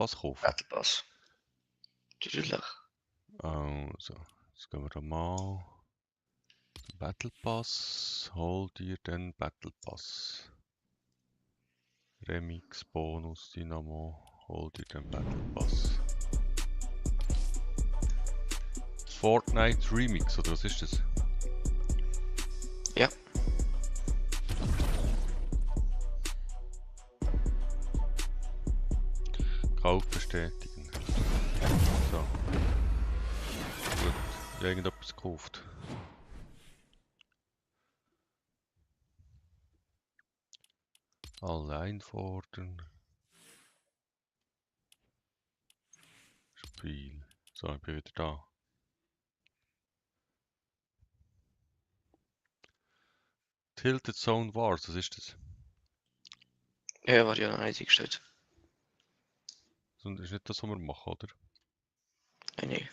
Pass kaufen? Battle Pass. Natürlich. Also, jetzt gehen wir da mal. Battle Pass. Hol dir den Battle Pass. Remix, Bonus, Dynamo. Hol dir den Battle Pass. Fortnite Remix, oder was ist das? Ja. Kauf bestätigen. So. Gut. Ich habe irgendetwas gekauft. Alle einfordern. Spiel. So, ich bin wieder da. Tilted Zone Wars, was ist das? Ja, war ja noch nicht eingestellt. Das ist nicht das, was wir machen, oder? Nee.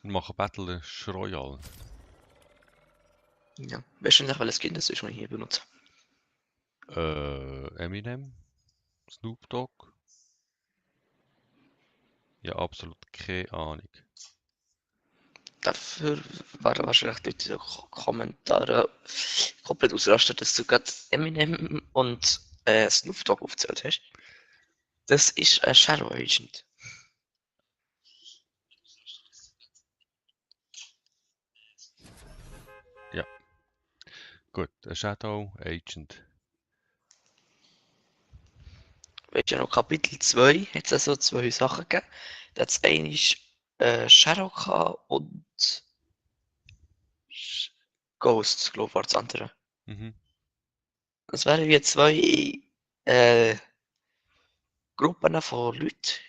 Wir machen Battle Royale. Ja. Weißt du nicht, welches Skin das ist, was ich hier benutze? Eminem? Snoop Dogg? Ja, absolut keine Ahnung. Dafür waren wahrscheinlich Leute in den Kommentaren komplett ausrastet, dass du gerade Eminem und Snoop Dogg aufgezählt hast. Das ist ein Shadow Agent. Ja. Gut, ein Shadow Agent. Weißt du noch, Kapitel 2 hat es also zwei Sachen gegeben. Da hat es eine Shadow gehabt und Ghost, glaube ich, war das andere. Mhm. Das wären wie zwei Gruppen von Leuten,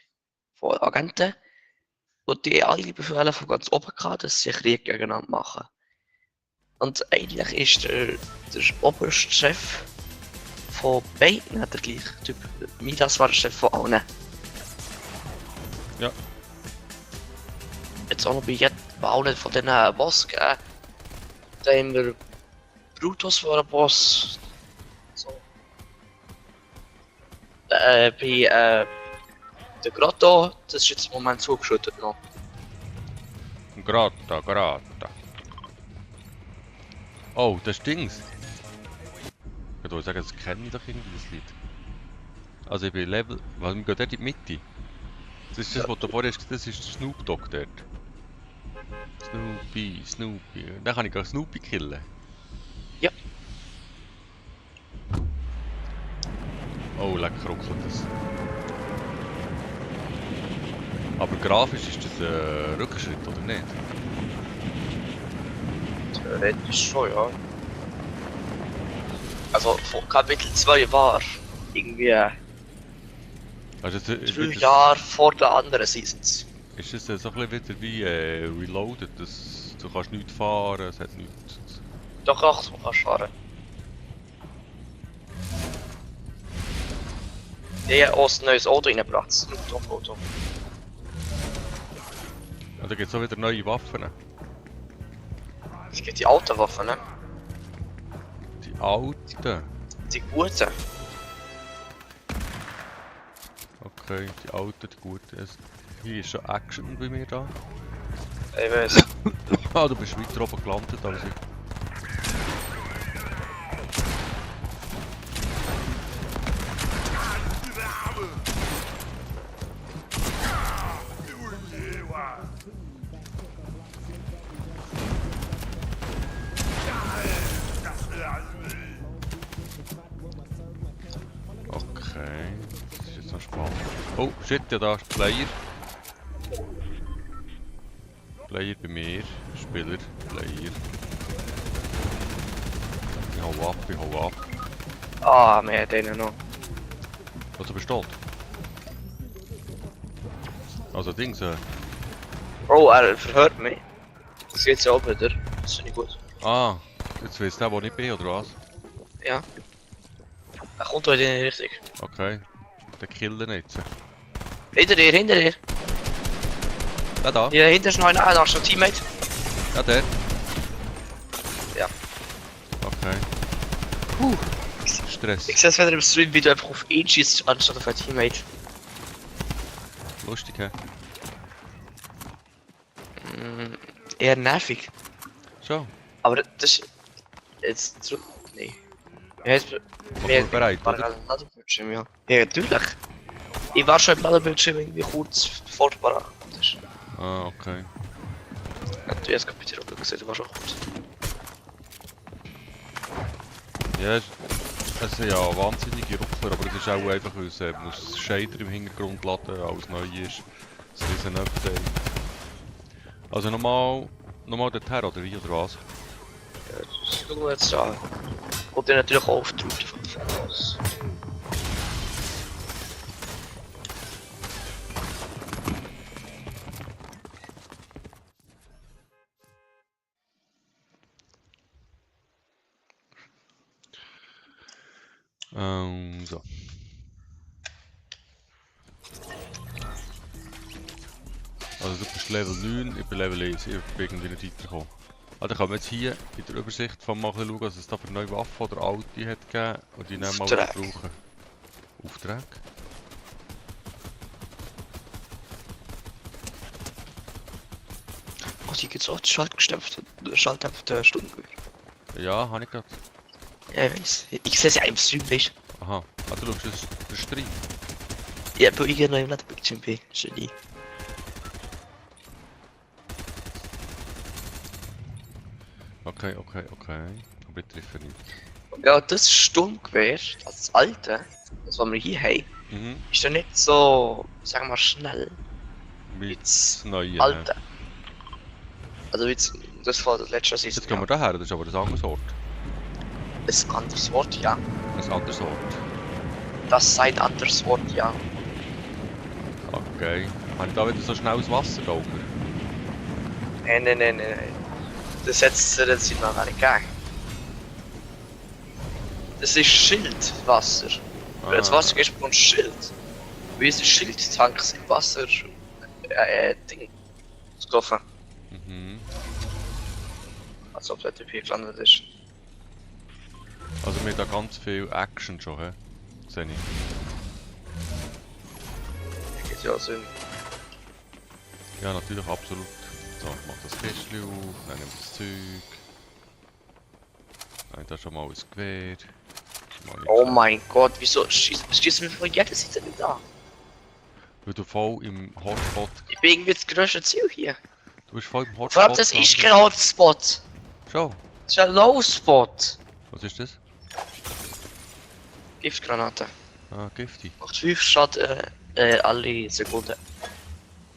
von Agenten, und die alle Befehle von ganz oben gehabt, dass sie Krieg gegeneinander machen. Und eigentlich ist der oberste Chef von beiden der gleiche Typ. Midas war der Chef von allen. Ja. Jetzt auch noch bei allen von diesen Boss gegeben. Da haben wir Brutus war ein Boss. So. Bei der Grotto, das ist jetzt im Moment zugeschüttet noch. Grata, Grata. Oh, das Dings. Ich würde sagen, das kenne ich doch irgendwie, das Lied. Also ich bin Level... Was, wir gehen dort in die Mitte. Das ist das, was du vorher hast gesagt hast, das ist der Snoop Dogg dort. Snoopy, Snoopy. Dann kann ich auch Snoopy killen. Ja. Oh, lecker ruckelt das. Aber grafisch ist das ein Rückschritt, oder nicht? Theoretisch schon, ja. Also von Kapitel 2 war irgendwie Also das, 3 Jahre vor den anderen Seasons. Ist das so ein bisschen wieder wie Reloaded, dass du kannst nichts fahren, es hat nichts... Doch, ach, du kannst fahren. Die haben auch ein neues Auto reingebracht, das Auto. Und da gibt es auch wieder neue Waffen. Es gibt die alten Waffen, ne? Die alten. Die guten. Okay, die alten, die guten. Hier ist schon Action bei mir da. Ich weiß. Ah, du bist weiter oben gelandet als ich. Okay, das ist jetzt noch spannend. Oh, shit, ja da ist der Player. Player bei mir, Spieler, Player. Ich hau ab, ich hau ab. Ah, wir haben den noch. Also bist du tot? Also Dings, Bro, er verhört mich. Das geht ja auch wieder. Das finde ich gut. Ah, jetzt weiss der, wo ich bin, oder was? Ja. Er kommt heute in die Richtung. Okay, der killen jetzt. Hinter dir, hinter dir. Der da? Hier hinter ist noch einer, da ist ein Teammate. Ja, der. Ja. Okay. Stress. Ich sehe es wieder im Stream, wie du einfach auf ihn schießt, anstatt auf ein Teammate. Lustig, hä? Eher nervig. Schon. Aber das ist jetzt zurück. Nee. Ja, jetzt Mach mal bereit, oder? Ladenbildschirm, ja. Ja, natürlich. Ich war schon im Ladenbildschirm irgendwie kurz bevor du parat ist. Ah, okay. Ja, du hast gerade bei dir oben gesehen, du warst schon kurz. Ja, es sind ja wahnsinnige Ruckler, aber es ist auch einfach, weil es muss Shader im Hintergrund laden, alles neu ist. Es ist ein Update. Also nochmal dorthin, oder wie, oder was? Ja, das schauen wir jetzt an. Und dann natürlich auch auf die Route von Voraus. So. Also du bist Level 9, ich bin Level 1, ich bin irgendwie nicht weitergekommen. Ah, dann können wir jetzt hier in der Übersicht von mal schauen, was es da für neue Waffen oder alte hat gegeben und die dann mal Auftrag. brauchen. Auftrag? Oh, hier gibt's auch schaltdämpfte Stundengewehr. Ja, habe ich gerade. Ja, ich weiß. Ich sehe es ja im Stream, weißt Aha, ah, du schaust den Stream. du? Ja, bei irgendeinem Ladenbildschirm bin ich. Genie. Okay. Aber ich treffe nicht. Ja, das Sturmgewehr, das alte, das was wir hier haben, Mhm. ist ja nicht so, sagen wir mal, schnell wie Mit das neuen. alte. Also wie das von der letzten Season. Jetzt gehen wir daher, das ist aber ein anderes Ort. Ein anderes Wort, ja. Ein anderes Ort. Das sei ein anderes Wort, ja. Okay. Habe ich da wieder so schnelles Wasser da unten? Nee. Das hättest du jetzt noch gar nicht gegeben. Das ist Schildwasser. Wenn das Wasser gehst, bekommst du Schild. Wie ist ein Schildtank im Wasser? Ding. Gelaufen. Mhm. Als ob der Typ hier gelandet ist. Also wir haben da ganz viel Action schon, hä? Sehe ich. Geht ja Sinn. Ja, natürlich, absolut. So, ich mach das Kästchen auf, dann nehme ich das Zeug. Dann da schon mal ein Gewehr. Oh mein Gott, wieso schießen wir von jeder Seite nicht an? Weil du voll im Hotspot... Ich bin irgendwie das größte Ziel hier. Du bist voll im Hotspot... Vor allem, das ist kein Hotspot. Schon? Das ist ein Low-Spot. Was ist das? Giftgranate. Ah, Gifty. Macht 5 Schaden alle Sekunden.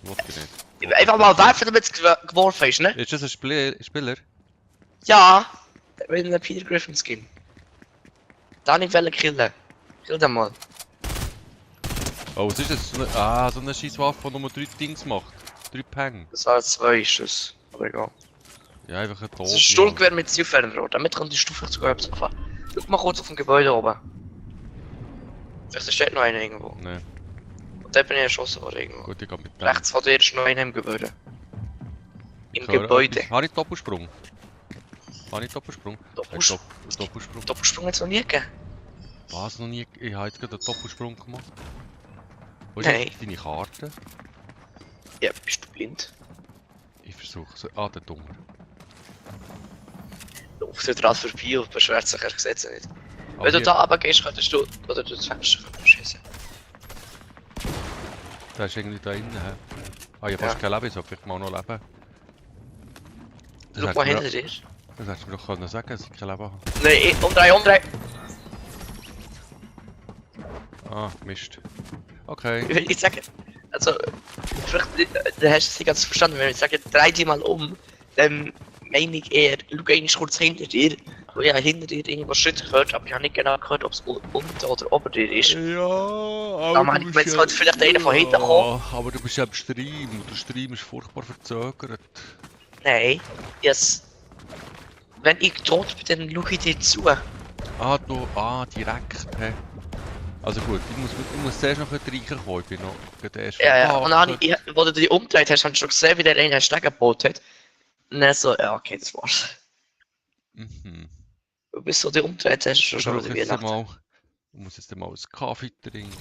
Wollte ich nicht. Einfach mal werfen, damit es geworfen ist, ne? Ist das ein Spieler? Ja! Mit einem Peter Griffin Skin. Da nicht wollen killen. Kill den mal. Oh, was ist das? So eine Scheisswaffe, die nur 3 Dings macht. 3 Peng. Das war 2 Schuss. Aber egal. Ja, einfach ein Tod. Das ist ein Sturmgewehr mit Zielfernrohr. Damit kann die Stufe sogar etwas fahren. Schau mal kurz auf dem Gebäude oben. Vielleicht steht noch einer irgendwo. Nein, Und da bin ich erschossen worden irgendwo. gut, ich gehe mit dem. Rechts von dir ist noch einer im Gebäude. Im Ich höre Gebäude. etwas. Habe ich Doppelsprung? Habe ich Doppelsprung? Doppelsprung? Doppelsprung. Doppelsprung hat es noch nie gegeben. Was noch nie? Ich habe jetzt gerade einen Doppelsprung gemacht. Wo ist Nein. jetzt deine Karte? Ja, bist du blind? Ich versuche es. Ah, der Dummer. Lauf dir dran vorbei und beschwert sich, er sieht es nicht. Aber Wenn du hier- da runter gehst, könntest du. Oder du das Fenster schießen. Der ist irgendwie da innen. He? Ah, ich habe fast Ja. kein Leben, ich soll vielleicht mal noch leben. Schau mal hinter dir. Das hättest du mir doch können sagen, dass ich kein Leben habe. Nein, umdrehen! Ah, Mist. Okay. Ich will nicht sagen. Also, vielleicht hast du es nicht ganz verstanden, wenn ich sage, dreh dich mal um, dann meine ich eher, schau einmal kurz hinter dir. Weil ich habe hinter dir irgendwas Schritte gehört, aber ich habe nicht genau gehört, ob es unter oder ober dir ist. Ja, aber Da meine ich, wenn es halt vielleicht einer von hinten kommt. Aber du bist ja im Stream und der Stream ist furchtbar verzögert. Nein, yes. Wenn ich tot bin, dann schaue ich dir zu. Direkt, hä? Also gut, ich muss zuerst noch reinkommen, ich bin noch gerade erst Ja, und dann, verpackt. wo du dich umgedreht hast, hast du schon gesehen, wie der eine einen Steg gebaut hat. Und dann so, ja, okay, das war's. Mhm. Du bist so dich umgedreht hast, schon Ich schon brauche wieder jetzt Weihnachten. mal, ich muss jetzt mal einen Kaffee trinken.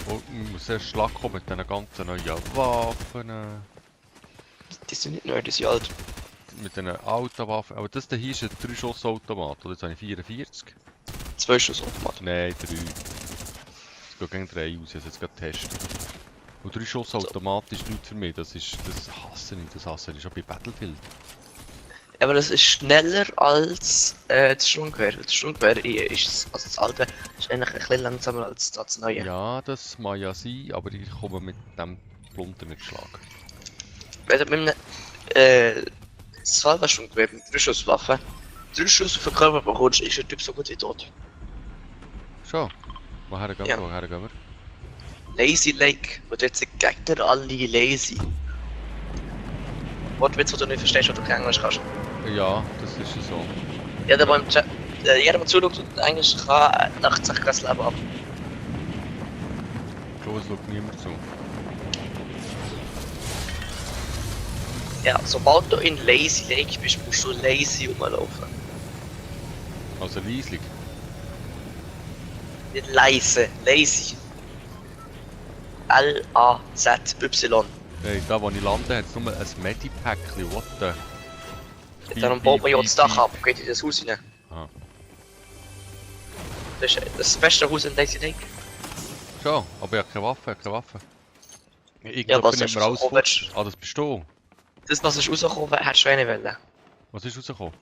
Und man muss erst Schlag kommen mit diesen ganzen neuen Waffen. Die sind nicht neu, die sind alt. Mit diesen alten Waffen. Aber das hier ist ein 3-Schuss-Automat, oder? Jetzt habe ich 44. 2 Schuss Automat. Nein, 3. Es geht gegen 3 aus, ich habe es jetzt gerade getestet. Und 3-Schuss-Automat ist nichts für mich, das hasse ich schon bei Battlefield. Aber das ist schneller als das Sturmgewehr. Das Sturmgewehr ist, also das alte, ist eigentlich ein bisschen langsamer als das neue. Ja, das mag ja sein, aber ich komme mit dem Plunter nicht schlagen. Wenn du mit einem Salva-Sturmgewehr mit 3-Schuss-Waffe 3 Schuss auf den Körper bekommst, ist der Typ so gut wie tot. Schon? Woher gehen wir? Ja. Woher gehen wir? Lazy Lake. Und jetzt sind die Gegner alle lazy. Wortwitz, wo du nicht verstehst, was du kein Englisch kannst. Ja, das ist ja so. Jeder, der im Chat, jeder, der zuschaut und Englisch kann, lacht sich das Leben ab. So, es schaut niemand zu. Ja, sobald du in Lazy Lake bist, musst du lazy rumlaufen. Also leislich. Nicht leise, lazy. L-A-Z-Y. Hey, da wo ich lande, hat es nur ein Medipackli, what the... Darum baut man ja das Dach ab und geht in das Haus rein. Ah. Das ist das beste Haus in Lazy Lake. Schon, aber ich habe keine Waffe, Ja, Irgendjemand was nimmt ist mir alles rausgekommen? fort. Ah, das bist du. Das, was ist rausgekommen, hättest du eine wollen. Was ist rausgekommen?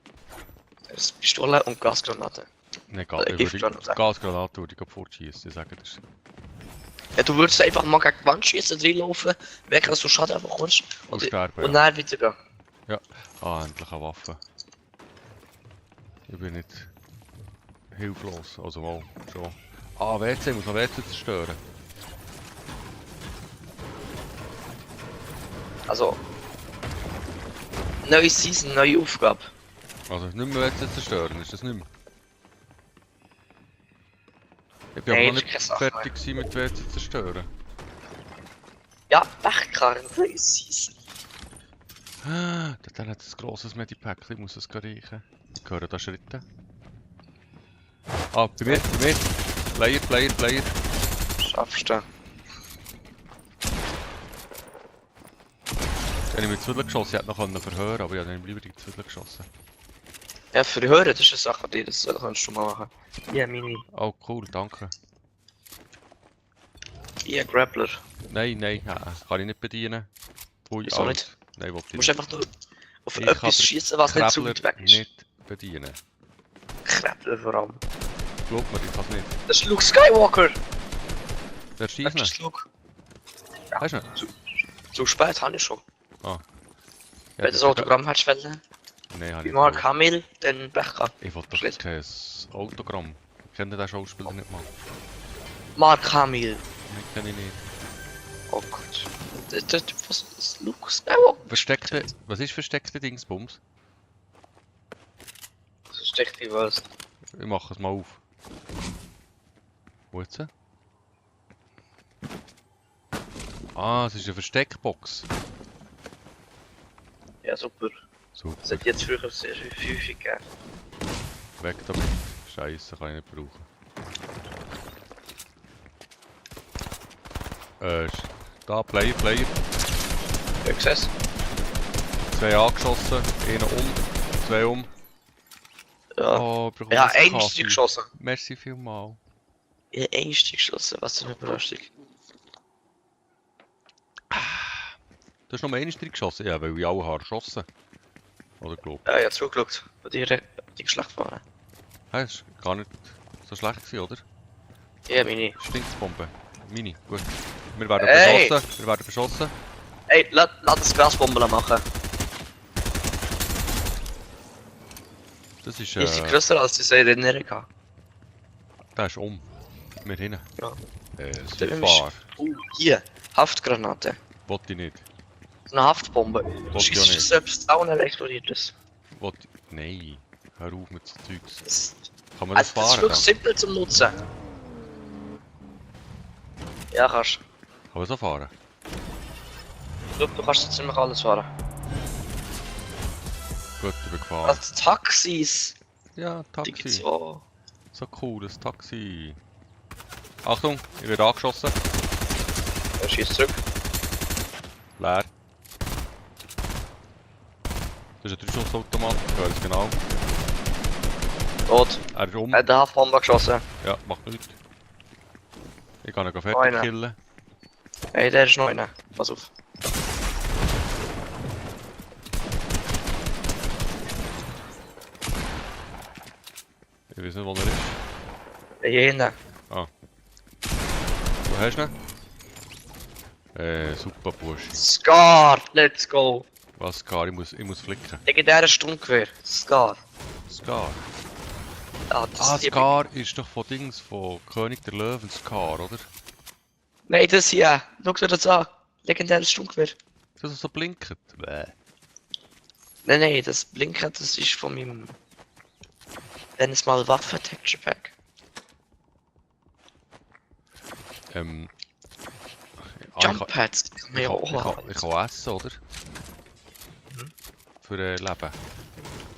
Das ist Pistole und Gasgranate. Nein, Giftgranate. Gasgranate würde ich gerade fortschießen, ich sage das. Ja, du würdest einfach mal gegen die Wand schießen, reinlaufen, merken, dass du Schaden bekommst Und und sterben, und ja. dann wieder gehen. Ah, endlich eine Waffe. Ich bin nicht hilflos, also mal, schon. Ah, WC, ich muss noch WC zerstören. Also, neue Season, neue Aufgabe. Also nicht mehr WC zerstören, ist das nicht mehr? Ich bin Nein, aber noch das ist keine nicht Sache fertig gewesen mit WC zerstören. Ja, Pechkarren, neue Season. Dann hat es ein grosses Medipack, ich muss es riechen. Ich höre da Schritte. Ah, bei mir. Player. Schaffst du. Wenn ich mit Zwiebeln geschossen hätte, noch verhören, aber ich habe dann lieber die Zwiebeln geschossen. Ja, verhören, das ist eine Sache, die das kannst du mal machen. Ja, Mini. Oh, cool, danke. Ja, Grappler. Nein, kann ich nicht bedienen. Ui, Wieso alt. nicht? Nein, wollte Du ich musst nicht. einfach nur auf Ich kann etwas den schießen, was nicht so Krabbler weit weg ist. nicht bedienen. Grappler vor allem. Glaub mir, ich kann es nicht. Das ist Luke Skywalker! Wer schießt Das ihn? ist Luke. Hast du ihn? So spät habe ich schon. Ja, Wenn du das Autogramm hättest wollen, Nein, habe wie ich Mark nicht. Hamill, dann Becher. Ich wollte doch kein Autogramm. Ich kenne den Schauspieler nicht mal. Mark Hamill. Nein, kenne ich nicht. Oh Gott. Was ist Luke Skywalker? Versteckte... Was ist versteckte Dingsbums? Das ist echt die was. Ich mache es mal auf. Wo jetzt? Ah, es ist eine Versteckbox. Ja, super. Super. Das hat jetzt früher sehr häufig gegeben. Weg damit. Scheiße, kann ich nicht brauchen. Da, Player. Ja, siehst 2 angeschossen, einen um, 2 um. du? Ja. Oh, ich brauche Ja, ein ein Stück geschossen. Merci vielmal. Ja, ein Stück geschossen, was für eine Überraschung. Du hast noch mal einen Stück geschossen? Ja, weil ich alle habe geschossen. Oder glaub. Ja, ich habe zugeschaut, wo die geschlacht waren. Hey, ist gar nicht so schlecht gewesen, oder? Ja, Mini. Stinkbombe. Mini, gut. Wir werden Hey! beschossen. Ey, lass das Gasbomben machen. Das ist, Die sind grösser als diese Erinnerung. der ist um. Wir hin. Ja. Super. Hier, Haftgranate. Wollte ich nicht. So eine Haftbombe. Du ich auch schießt nicht. es selbst auch und dann explodiert es. Wollte ich... Nein. Hör auf mit so Zeugs. Das, Kann man das also, das ist fahren? wirklich simpel zum Nutzen. Ja, kannst Kann man so fahren? du. Du kannst jetzt ziemlich alles fahren. Gut, ich bin gefahren. Also Taxis, Ja, die gibt's Taxi. so. So cool, das Taxi. Achtung, ich werde angeschossen. Er schießt zurück. Leer. Das ist ein 3-Schuss-Automat, ich weiß genau. Tot. Er ist um. Er hat eine Haftbombe geschossen. Ja, macht nichts. Ich kann ihn fertig Einer. killen. Hey, der ist noch einer. Pass auf. Ich weiß nicht, wo er ist. Hier hinten. Wo hast du ihn? Super Bursche. Scar! Let's go! Was, Scar? Ich muss flicken. Legendäre Sturmgewehr. Scar. Scar? Ja, das Ah, hier- Scar ist doch von Dings, von König der Löwen, Scar, oder? Nein, das hier. Schau dir das an. Legendäres Sturmgewehr. Das ist so blinkt. Bäh. Nein, das Blinken, das ist von meinem... Nenn es mal Waffen-Texture Pack. Ähm. Jump Pads kann man ja auch haben. Ich kann essen, oder? Für Leben.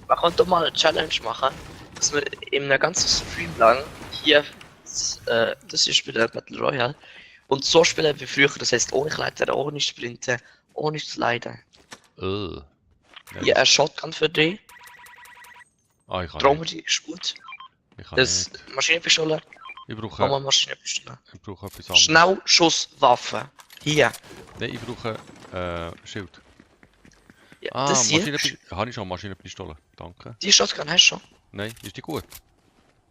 Man könnte doch mal eine Challenge machen, dass wir in einem ganzen Stream lang hier das hier spielen, Battle Royale, und so spielen wie früher, das heißt ohne Klettern, ohne Sprinten, ohne Sliden. Hier ein Shotgun für dich, Ah, ich kann nicht. Traumedy ist gut, Ich kann das nicht. Maschinenpistole, Ich brauche Hammer Maschinenpistole. etwas anderes. Schnellschusswaffe, hier. Nein, ich brauche Schild. Ja, Ah, das hier, Habe ich schon Maschinenpistole. Danke. die Shotgun hast du schon. Nein, ist die gut?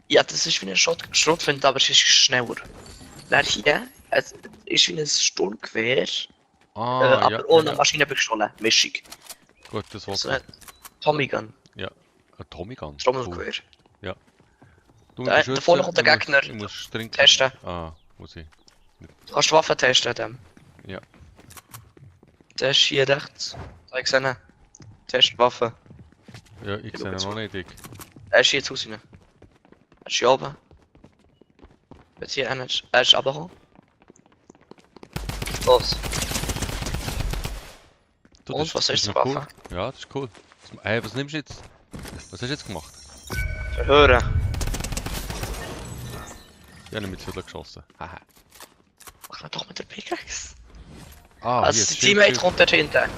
Ja, das ist wie ein Schrotflinte, aber es ist schneller. Dann hier, es ist wie ein Sturmgewehr, Ah, aber ja. ohne ja. Mischung. Gut, das So war's. ein Tommy Gun, Ein Tommy Gun. Trommelgewehr. Du, Da beschützen, vorne kommt der ich muss- Gegner. Ich muss trinken. Testen. Ah, muss ich. Du kannst die Waffe testen, dem. Ja. Der ist hier rechts. Da ich sehe. Test Waffe. Ja, ich schau sehe ihn jetzt noch mal. nicht, Dick. Er ist hier zu rein. Er ist hier oben. Jetzt hier einer. Er ist runtergekommen. Los. Du, Und, was ist die noch cool. Waffe? Ja, das ist cool. Hey, was nimmst du jetzt? Was hast du jetzt gemacht? Verhören. Ich habe mit Viertel geschossen. Haha. Mach mal doch mit der Pickaxe. Ah, Also, hier das ist Teammate Schild. kommt dort hinten.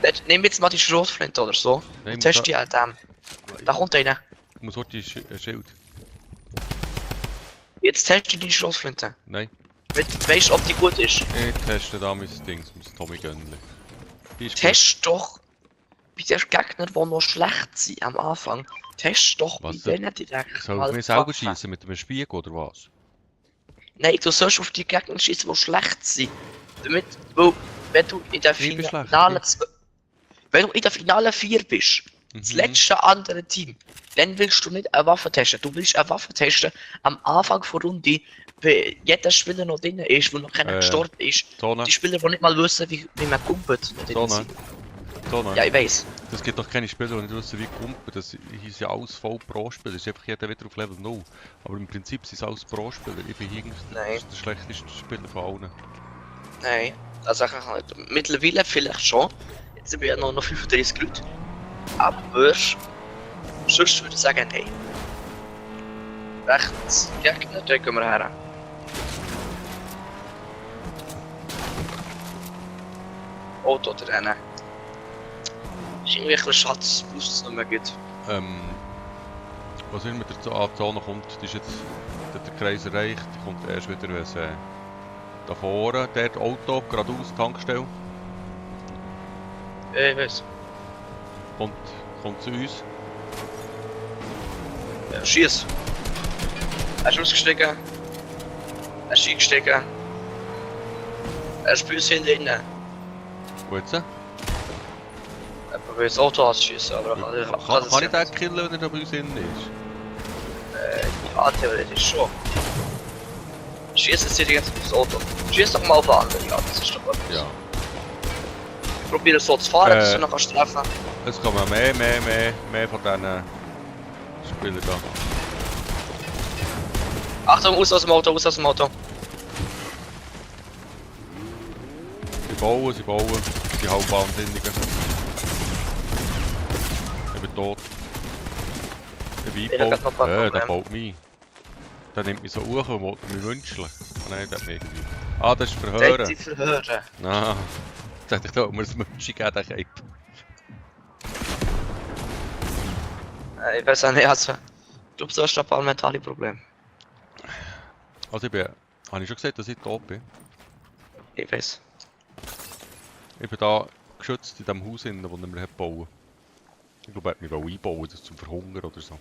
Dort, nimm jetzt mal die Schrotflinte oder so. Nein, Und test die halt dem. Da kommt einer. Ich muss heute Schild. Jetzt teste die Schrotflinte. Nein, Weißt du, ob die gut ist? ich teste da mein Dings, mein Tommy Gunli. Die ist gut. Test doch bei den Gegnern, die noch schlecht sind am Anfang. Test doch Was bei denn? denen direkt Soll mal ich mir selber Waffen. schießen mit einem Spiegel oder was? Nein, du sollst auf die Gegner schießen, die schlecht sind. Damit, weil, wenn du in der Ich bin schlecht, finalen wenn du in der finalen 4 bist, das Mhm. letzte andere Team, dann willst du nicht eine Waffe testen. Du willst eine Waffe testen am Anfang der Runde, wenn jeder Spieler noch drin ist, wo noch keiner gestorben ist. Zone, Die Spieler, die nicht mal wissen, wie man kumpelt. noch drin Zone, sind. Zone. Ja, ich weiß. Das gibt doch keine Spieler, die nicht wissen wie Kumpen. Das ist ja alles voll Pro-Spieler. Das ist einfach jeder wieder auf Level 0. Aber im Prinzip sind es alles Pro-Spieler. Ich bin hier Nein. der schlechteste Spieler von allen. Nein, das sage ich nicht. Mittlerweile vielleicht schon. Jetzt sind wir ja noch 35 Leute. Aber sonst würde ich sagen, nein. Rechts Gegner, da gehen wir her. Auto rennen. Ist irgendwie ein bisschen schade, dass es nicht mehr gibt. Was immer mit der Zone kommt, die ist jetzt der Kreis erreicht. Die kommt erst wieder, wenn es da vorne, dort Auto, geradeaus, Tankstelle, Ich weiß. kommt zu uns. Ja, schieß. Er ist ausgestiegen. Er ist eingestiegen. Er ist bei uns hinten rein. Wo jetzt? Er probiert das Auto auszuschießen, aber Kann ich den killen, wenn er da bei uns innen ist? Ja, theoretisch schon. Schieß jetzt hier die ganze Zeit aufs Auto. Schieß doch mal auf eine andere, ja, das ist doch gut. Ja. Ich probiere so zu fahren, dass du noch kannst treffen. Es kommen mehr von diesen Spielern da. Achtung, aus dem Auto, aus dem Auto. Sie bauen, die Halbwahnsinnigen. Ich bin tot. Ich bin Ich hab grad noch ein paar der Probleme. baut mich. Der nimmt mich so hoch und will mich wünscheln. Oh nein, der hat mich irgendwie. Ah, das ist Der Verhören. die verhören. Ah, jetzt hätte ich da mal ein München geben, den Cape. Ich weiß auch nicht, also. Ich glaube, du hast ein paar mentale Probleme. Also ich bin... Habe ich schon gesagt, dass ich tot bin? Ich weiß. Ich bin da geschützt in dem Haus, das er mir hat gebaut. Ich glaube, er hat mich einbauen, das zum Verhungern oder so.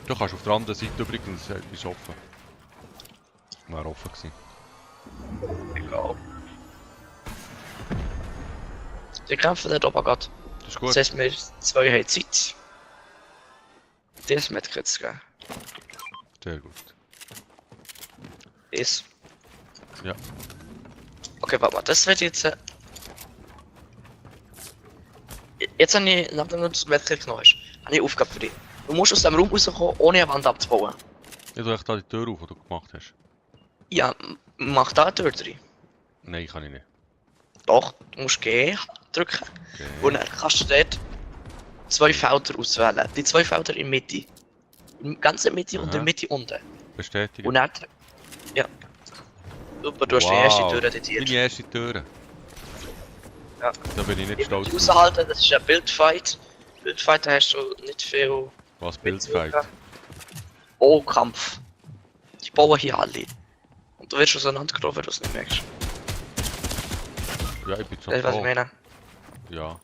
Du kannst auf der anderen Seite übrigens, ist offen. Wäre offen gewesen. Egal. Die kämpfen dort oben gerade. Das ist Das gut. heißt, wir zwei haben Zeit. Das Medkit zu geben. Sehr gut. Das. Ja. Okay, warte mal, das wird jetzt. Jetzt habe ich, nachdem du das Medkit genommen hast, habe ich eine Aufgabe für dich. Du musst aus dem Raum rauskommen, ohne eine Wand abzubauen. Ich tue echt da die Tür auf, die du gemacht hast. Ja, mach da eine Tür drin. Nein, kann ich nicht. Doch, du musst G drücken. Okay. Und dann kannst du dort zwei Felder auswählen. Die zwei Felder in der Mitte. In ganz der Mitte und in der Aha. Mitte unten. Bestätigen. Und dann. Ja. Super, du hast die erste Tür editiert. Meine erste Tür. Ja. Da bin ich nicht Ich stolz muss drauf. raushalten, das ist ein Bildfight. Bildfight hast du nicht viel. Was Bildfight? Oh, Kampf. Die bauen hier alle. Und du wirst auseinandergenommen, wenn du es nicht merkst. Ja, ich bin schon Weißt du, was ich da. meine? Ja.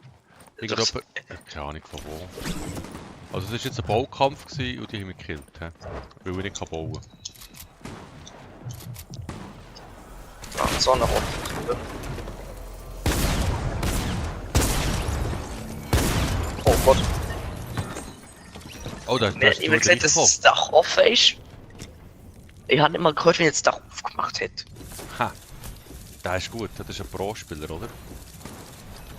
Das- Irgendjemand... Keine Ahnung von wo. Also es war jetzt ein Baukampf gewesen und die haben mich gekillt. He? Weil ich nicht kann bauen kann. Ja, so eine Runde. Oh Gott. Oh, da Ich ist habe gesehen, dass das Dach offen ist. Ich habe nicht mal gehört, wie jetzt das Dach aufgemacht hat. Ha! Der ist gut, das ist ein Pro-Spieler, oder?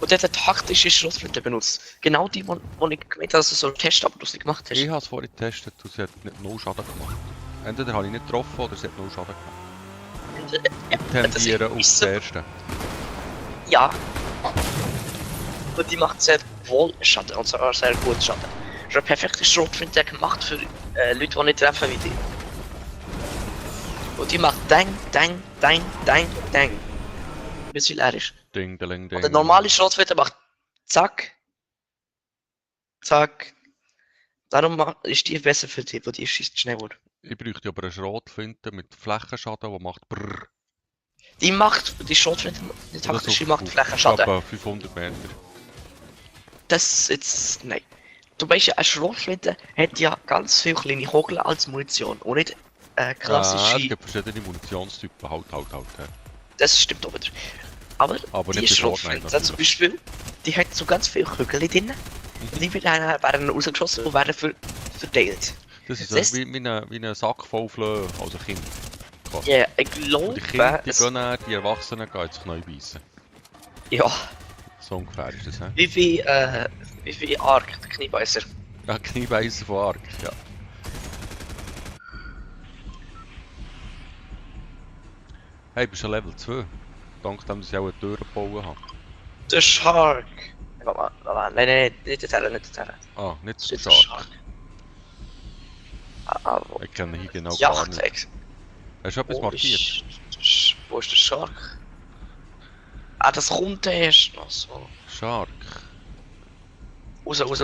Und der hat taktische Schrotflinte benutzt. Genau die, die ich gemeint habe, dass du so testen, aber du es nicht gemacht hast. Ich habe es vorhin getestet und sie hat nicht null Schaden gemacht. Entweder habe ich nicht getroffen oder sie hat null Schaden gemacht. Ich tendiere auf ist das so- erste. Ja. Und die macht sehr wohl Schaden, und zwar sehr gut Schaden. Das ist eine perfekte Schrotflinte gemacht für Leute, die nicht treffen wie die. Und die macht Dang, Dang, Dang, Dang, Dang. Bis viel leer ist. Ding, ding, ding. Und der normale Schrotflinte macht Zack, Zack. Darum ist die besser für die, weil die schießt schnell gut. Ich bräuchte aber eine Schrotflinte mit Flächenschaden, die macht brrrr. Die macht, die Schrotflinte, die taktische macht Auf Flächenschaden. etwa 500 Meter. Das ist jetzt, nein. Du weißt ja, eine Schrotflinte hat ja ganz viele kleine Kugeln als Munition und nicht Es klassische. gibt verschiedene Munitionstypen, halt. He. Das stimmt auch wieder. Aber Aber die nicht bei Schrotflinte Fortnite zum Beispiel, die hat so ganz viele Kügel drin. Und die werden rausgeschossen und werden verteilt. Das ist Das- so wie ein Sack voll Flöhe, also Kind. Quasi. Ja, ich Und glaube, die Kinder, die es, gehen dann, die Erwachsenen gehen sich neu beißen. ja, So ungefähr ist das, he? wie Ark, der Kniebeißer. Ja, Kniebeißen von Ark, ja. Hey, bist du Level 2? Dank dem, dass ich auch eine Tür gebaut habe. Der Shark. Warte mal, nein, nicht dorthin, nicht dorthin. Ah, nicht Das so ist der stark. Wo? Ich kenne hier genau gar nicht. Jachtex. Hast du etwas markiert? Wo ist der Shark? Ah, das kommt erst noch so. Shark. Raus. Und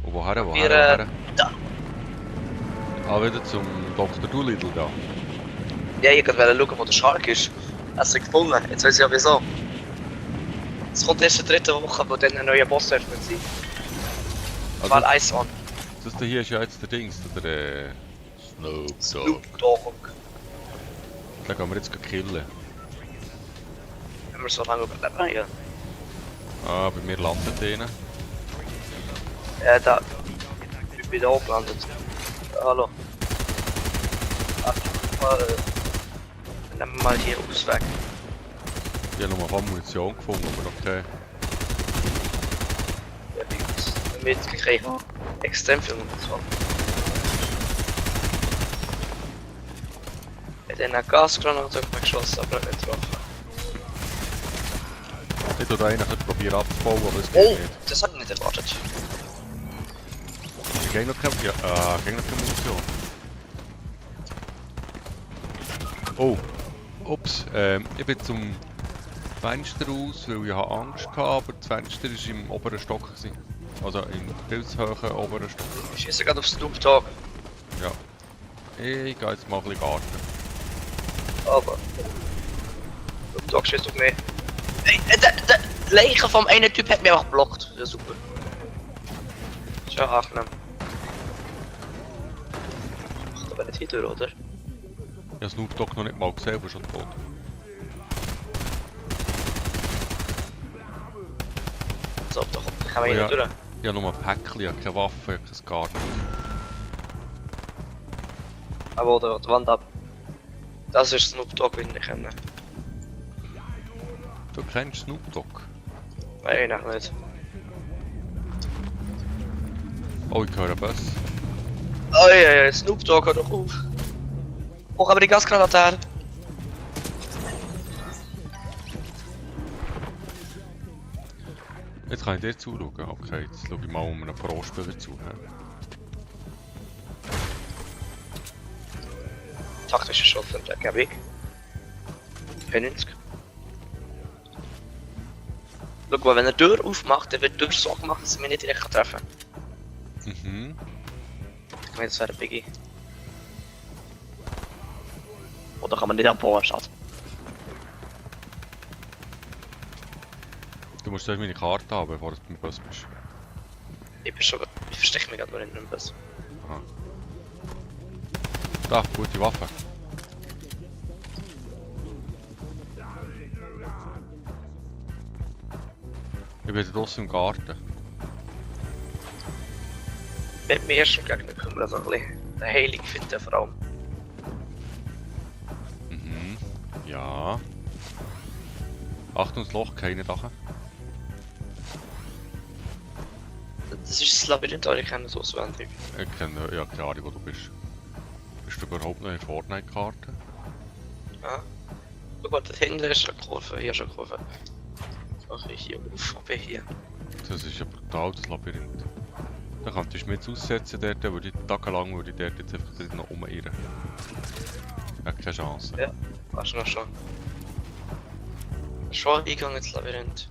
woher, Wir, woher? da. Ah, wieder zum Dr. Doolittle da. Ja, ich wollte schauen, wo der Shark ist. Hast du ihn gefunden? Jetzt weiß ich ja wieso. Es kommt erst in der dritten Woche, wo dann ein neuer Boss wird sein. Also, Fall Ice On. das hier ist ja jetzt der Dings, der Snoop Dogg. Snoop Dogg. Den gehen wir jetzt killen. Wenn wir so lange überleben, ja. Ah, bei mir landet einer. Da. Ich bin da oben gelandet. Hallo. Nehmen wir mal hier Ausweg. Ich habe noch mal Munition gefunden, aber noch keine. Ja, bei uns. Mitgekriegt. Extrem viel Munition. Ich habe eine Gasgranate auf mich geschossen, aber nicht getroffen. Ich tue da einen probieren abzubauen, aber es geht Oh, nicht. das habe ich nicht erwartet. Geh noch keine... Ja, geh noch keine Munition. Oh. Ups. Ich bin zum Fenster raus, weil ich Angst hatte, aber das Fenster war im oberen Stock. Gewesen. Also im Pilzhöhen oberen Stock. Ich schieße gerade auf Snoop Dogg. Ja. Ich gehe jetzt mal ein bisschen Garten. Aber. Snoop Dogg schießt auf mich. Ey, der Leiche vom einen Typ hat mich einfach geblockt. Ja, super. Ist ja angenehm. Macht aber nicht hier durch, oder? Ich habe Snoop Dogg noch nicht mal gesehen, aber schon tot. So, da kommen wir Ja. hier durch. Ich habe nur ein Päckchen, ich habe keine Waffe, ich habe kein Garten. Aber oder die Wand ab. Das ist Snoop Dogg, wie ich nicht kenne. Du kennst Snoop Dogg? Nein, noch nicht. Oh, ich höre einen Bus. Oh ja, ja, Snoop Dogg, hör doch auf. Wo haben wir die Gasgranate her? Jetzt kann ich dir zuschauen. Okay, jetzt schaue ich mal um einen Pro-Spieler zu. Taktische Schuss und der Weg. 90. Schau mal, wenn er die Tür aufmacht, dann wird die Tür so gemacht, dass er mich nicht direkt treffen kann. Mhm. Ich meine, das wäre ein Biggie. Oder kann man nicht abbauen, Schatz? Du musst zuerst meine Karte haben, bevor du beim Bus bist. Ich bin schon. Ich verstecke mich gerade nur in einem Bus. Aha. Da, gute Waffe. Ich bin draußen im Garten. Ich werde mich erst schon Gegner kümmern, so ein bisschen. Den Heilig finden vor allem. Mhm. Ja. Achtung, das Loch, keine Dachen. Das ist das Labyrinth, aber ich kenne es auswendig. Ich kenne ja keine Ahnung, wo du bist. Bist du überhaupt noch in der Fortnite-Karte? Ja. Schau mal, da hinten ist eine Kurve, hier ist eine Kurve. Ach, ich hier auf, aber hier. Das ist ja brutal, das Labyrinth. Da könntest du mich jetzt aussetzen dort, würde ich tagelang würde ich dort jetzt einfach drin noch umirren. Ich habe keine Chance. Ja, weißt du noch schon. Schon Eingang ins Labyrinth.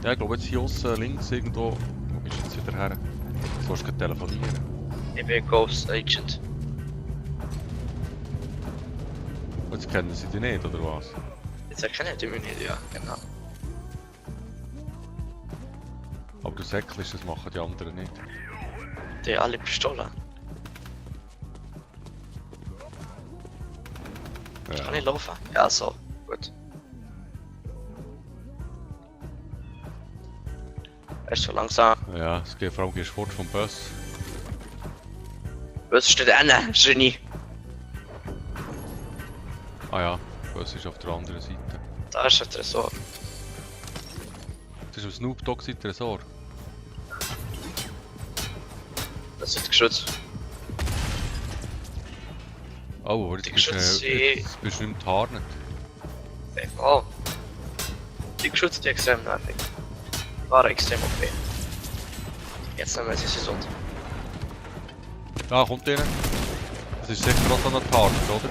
Ja, ich glaube jetzt hier außen links irgendwo. Wo bist du jetzt wieder her? Du willst gerade telefonieren. Ich bin Ghost Agent. Jetzt kennen sie dich nicht, oder was? Jetzt erkenne ich mich nicht, ja, genau. Aber du säckelst, das machen die anderen nicht. Die haben alle Pistolen. Ich kann nicht laufen. Ja, so. Gut. Er ist so langsam. Ja, es geht vor allem gehst fort vom Bus. Was steht da? Genie. Ah ja, der Bus ist auf der anderen Seite. Da ist ein Tresor. Das ist ein Snoop Dogg sein Tresor. Das ist geschützt. Oh, aber jetzt Die bist, Geschütze- jetzt bist du nicht mehr tarnet. Egal. Die geschützt die extrem nervig. War extrem okay. Jetzt nehmen wir sie so. Ah, kommt einer. Das ist sicher auch so ein Tarnet, oder?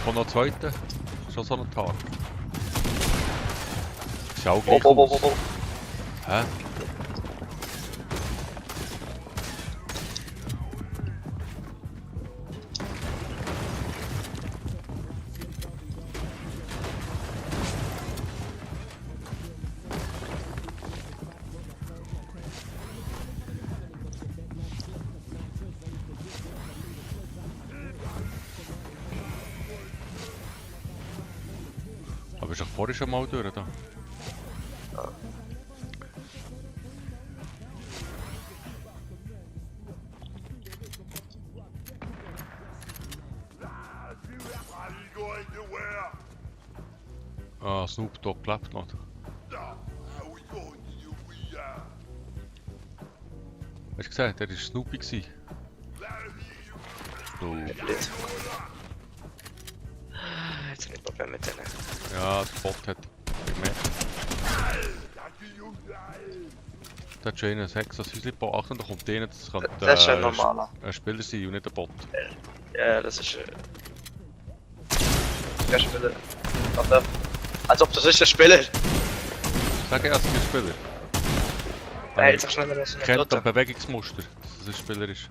Kommt noch ein zweiter. Schon so ein Tarnet. Ist ja auch gleich aus. Hä? Aber ist doch vorher schon mal durch da. Ja. Ah, Snoop Dogg lebt noch. Hast du gesehen, der war Snoopy. Snoop. Blöd. Jetzt habe ich Probleme mit denen. Ja, der Bot hat gemerkt. Da hat schon einer ein Hexas Häuschen gebaut. Achtung, da kommt einer, das könnte Das ist ein normaler. ein Spieler sein und nicht ein Bot. Ja, das ist der Spieler. Warte. Als ob das ist der Spieler. Sag erst, ein Spieler. Er hält sich schneller als Kennt ein das Bewegungsmuster, dass das ein Spieler ist.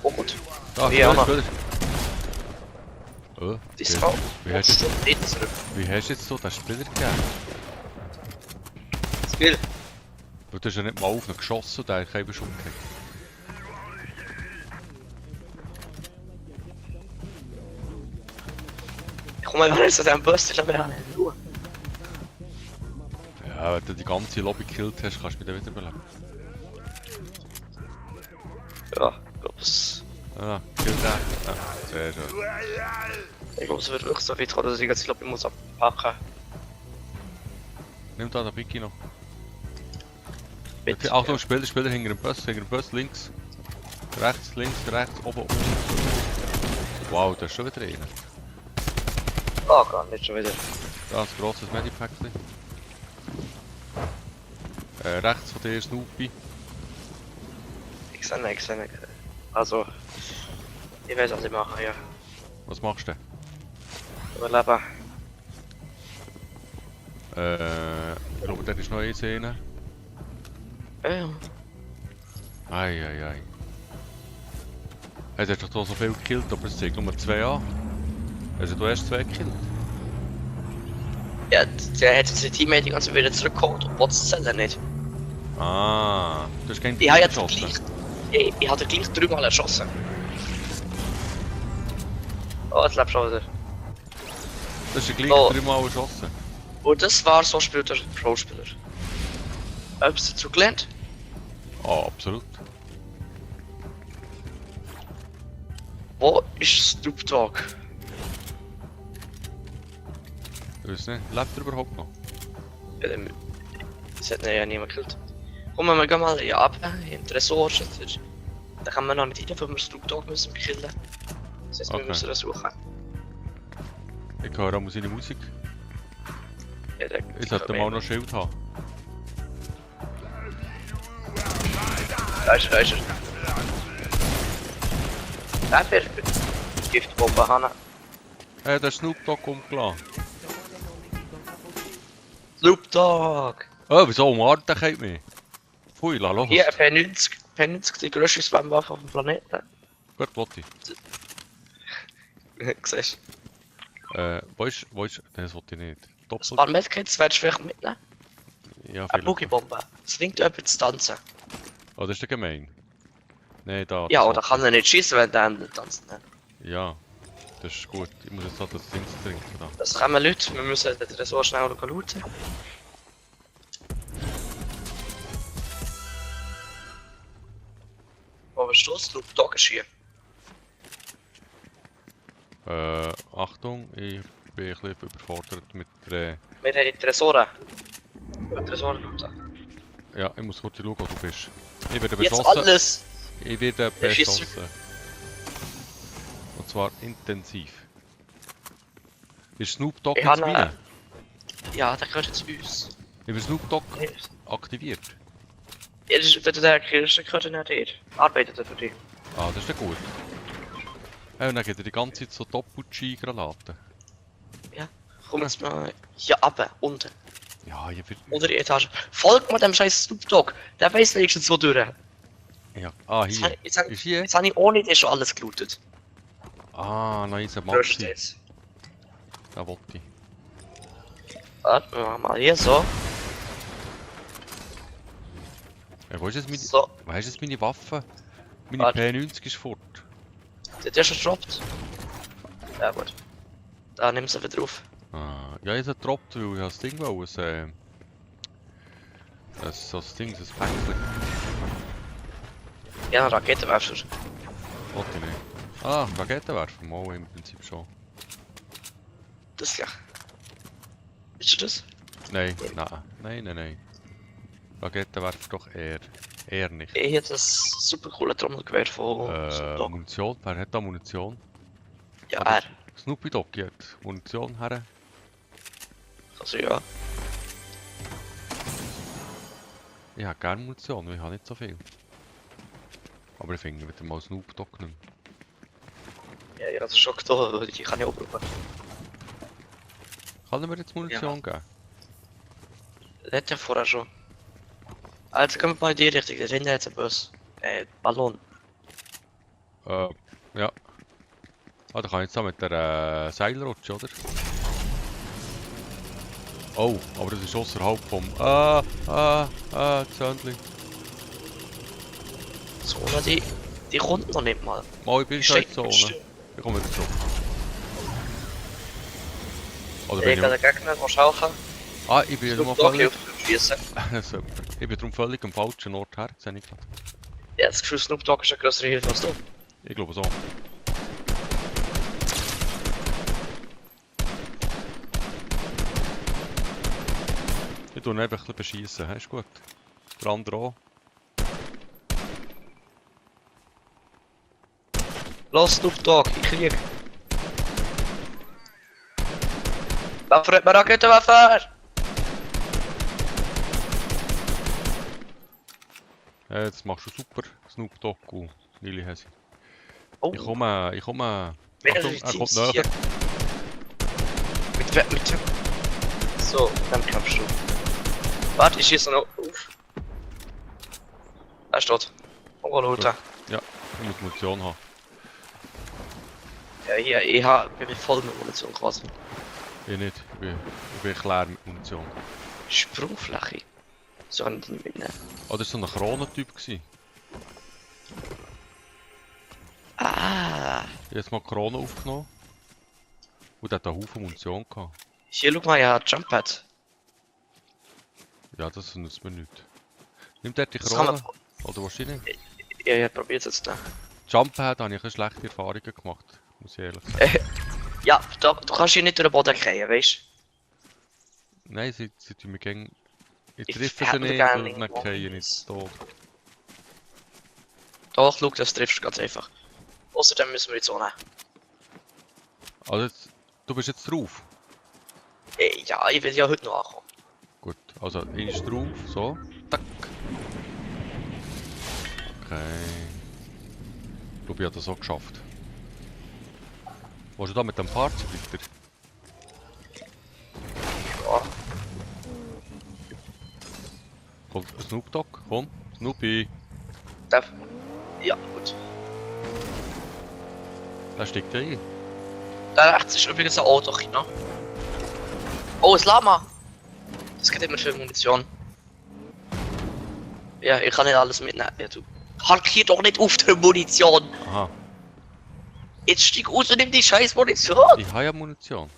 Oh gut. Da, Ja, Mann. Spieler. Oh, Die Frau. wie hast du Nicht zurück. wie hast du jetzt so den Spieler gegeben? Spiel. Weil du hast ja nicht mal auf ihn geschossen und der hat keinen Schuss gekriegt. Komm mal, wenn du den Bus nicht mehr in Ruhe. Ja, wenn du die ganze Lobby gekillt hast, kannst du mich dann wieder beleben. Ja, ich glaube es. Ah, kill den. Ah, sehr schön. Ich glaube es wird wirklich so weit kommen, dass ich jetzt glaube ich muss abpacken. Nimm da den Biggie noch. Bitte. Okay, Achtung, Spieler hinter dem Bus, links. Rechts, oben, unten. Wow, da ist schon wieder einer. Oh Gott, nicht schon wieder. Da ist ein grosses Medipackchen. Rechts von dir Snoopy. Ich sehe nicht. Also, ich weiß, was ich mache, ja. Was machst du Überleben. denn? Ich glaube, da ist noch eine Szene. Ja. Ei. Hey, du hast doch da so viel gekillt, aber es zeigt nur 2 an. Also du hast 2 gekillt. Ja, der hat sein Teammate die ganze Zeit wieder zurückgeholt und Bots zählen nicht. Ah, du hast keinen Ich habe jetzt geschossen. gleich. Ich hatte gleich 3-mal erschossen. Oh, jetzt lebst du auch wieder. Du hast ja gleich Oh. 3-mal geschossen. Und das war so spielt der Pro-Spieler. Hab's dazu gelernt? Ah, absolut. Wo ist Snoop Dogg? Ich weiß nicht, lebt er überhaupt noch? Ja, das hat ihn ja niemand gekillt. Komm, wir gehen mal hier ab, in den Tresor. Da kann man noch nicht rein, weil wir Snoop Dogg müssen killen. Das heißt, wir Okay. müssen das suchen. Ich höre auch seine Musik. Ja, der, Ich sollte mal noch Schild haben. Da ist er. Da wird Giftbombe haben. Hey, der Snoop Dogg umgelassen. Snoop Dogg! Oh, wieso umarmt der mich? Pfui, lass los. Hier, P90, die grösste Spamwaffe auf dem Planeten. Gut, warte. Siehst Wo ist... Das wollte ich nicht. du? Doppelt. Spam-Medkits willst du vielleicht mitnehmen? Ja, Eine vielleicht. Boogie-Bombe. Zwingt jemand zu tanzen. Oh, das ist ja gemein. Nein, da... Ja, das oder kann er nicht schießen, wenn der nicht tanzt. Ja, das ist gut. Ich muss jetzt halt das Ding trinken. Da. Das kommen Leute, wir müssen den Tresor schnell looten. Wo bist du? Snoop Dogg ist hier. Achtung, ich bin ein bisschen überfordert mit der... Wir haben die Tresoren. Die Tresoren looten. Ja, ich muss kurz schauen, wo du bist. Ich werde Jetzt beschossen. alles! Ich werde Er schießt beschossen. Und zwar intensiv. Ist Snoop Dogg Ich jetzt habe rein? Ja, der gehört jetzt uns. Ich bin Snoop Dogg Ja, aktiviert. das ist, wenn du den kriegst, dann gehört er nicht dir. Arbeitet er für dich. Ah, das ist ja gut. Hey, und dann geht er die ganze Zeit so Doppel-G-Granaten. Komm jetzt mal hier runter, unten. Ja, hier wird... Unter die Etage. Folgt mal dem scheiß Snoop Dogg. Der weiß wenigstens wo durch. Ja. Ah, hier. Ist hier? Jetzt habe ich ohne den schon alles gelootet. Ah, nice, Hörst du Maxi. jetzt? Da wollte ich. Warte, wir machen mal hier so. Ja, wo ist jetzt meine... So, Wo ist jetzt meine Waffe? Meine Warte. P90 ist fort. der ist schon gedroppt. Ja gut. Da nimm sie wieder auf. Ah, ja, ich habe gedroppt, weil ich das Ding wollte. So das Ding, das Päckchen. Ja, eine Raketenwerfer. Wollte ich nicht. Ah, Raketenwerfer, mal im Prinzip schon. Das ja. Ist das? Nein. Raketenwerfer doch eher. Eher nicht. Ich hätte das super coole Trommelgewehr von Snoop Dogg. Munition? Wer hat da Munition? Ja, aber- er. Snoopy Dogg hat Munition her. Also ja. Ich habe gerne Munition, weil ich habe nicht so viel. Aber ich finde wieder mal Snoop Dogg nicht mehr. Ja, ich habe das schon getan, weil die kann ich auch brauchen. Kann er mir jetzt Munition geben? Das hat ja vorher schon. Also kommen wir mal in die Richtung, da hinten hat ein Bus. Ballon. Ja. Ah, da kann ich jetzt auch mit der Seilrutsche, oder? Oh, aber das ist außerhalb vom... Zöndli. Zone, die kommt noch nicht mal. Mal, ich bin schon in Steht der Zone. still. Ich komme wieder zurück. Oder Ich bin kann ich... den Gegner mal schauen. Ah, ich bin Snoop mal Dogg völlig... hilft beim Schiessen. Super. Ich bin darum völlig am falschen Ort her, sehe ich gerade. Ja, das Gefühl, Snoop Dogg ist eine größere Hilfe als du. Ich glaube so. Ich tue ihn einfach ein bisschen beschiessen, ist gut. Der andere auch. Los, Snoop Dogg, ich krieg. Waffe hat mir Raketenwaffe! Ja, jetzt machst du super, Snoop Dogg und Lili Hesi. Oh, Ich komme... mehrere Achtung, er kommt Teams näher. hier. Mit so, dann kämpfst du. Warte, ich schieße noch auf. Er ist tot. Oh, Leute. Ich muss Munition haben. Ja, hier, bin ich voll mit Munition quasi. Ich nicht, ich bin klar mit Munition. Sprungfläche. So kann ich die nicht mitnehmen. Oh, das war so ein Kronentyp. Ah, Ich habe jetzt mal die Krone aufgenommen. Und der hat einen Haufen Munition gehabt. hier, schau mal, ja, Jumppad. Ja, das nützt mir nichts. Nimm dort die Das kann Krone. man... Oder was nicht? Ja, probiert jetzt da. Jumppad habe ich ein schlechte Erfahrungen gemacht. Muss ich ehrlich sagen. Ja, du kannst hier nicht durch den Boden fallen, weißt Nein, sie tun mich gegen... Ich Ich treffe sie hätte nicht gerne und dann irgendwo fallen ich eins. nicht tot. du? Doch, schau, das triffst du ganz einfach. Außerdem müssen wir in die Zone. Also jetzt, du bist jetzt drauf. Ja, ich will ja heute noch ankommen. Gut, also eins drauf, so. Tack. Okay. Ich glaube, ich habe das auch geschafft. Willst du da mit dem Fahrzeug weiter? Ja, Komm, Snoop Dogg, komm. Snoopy. darf... Ja, gut. Der steckt ja ein. Da rechts ist übrigens ein Auto, ne? Oh, ein Lama! Das gibt immer viel Munition. Ja, ich kann nicht alles mitnehmen. Ja, du. Hark hier doch nicht auf der Munition! Aha, Jetzt steig aus und nimm die scheiß Munition! ich habe ja Munition.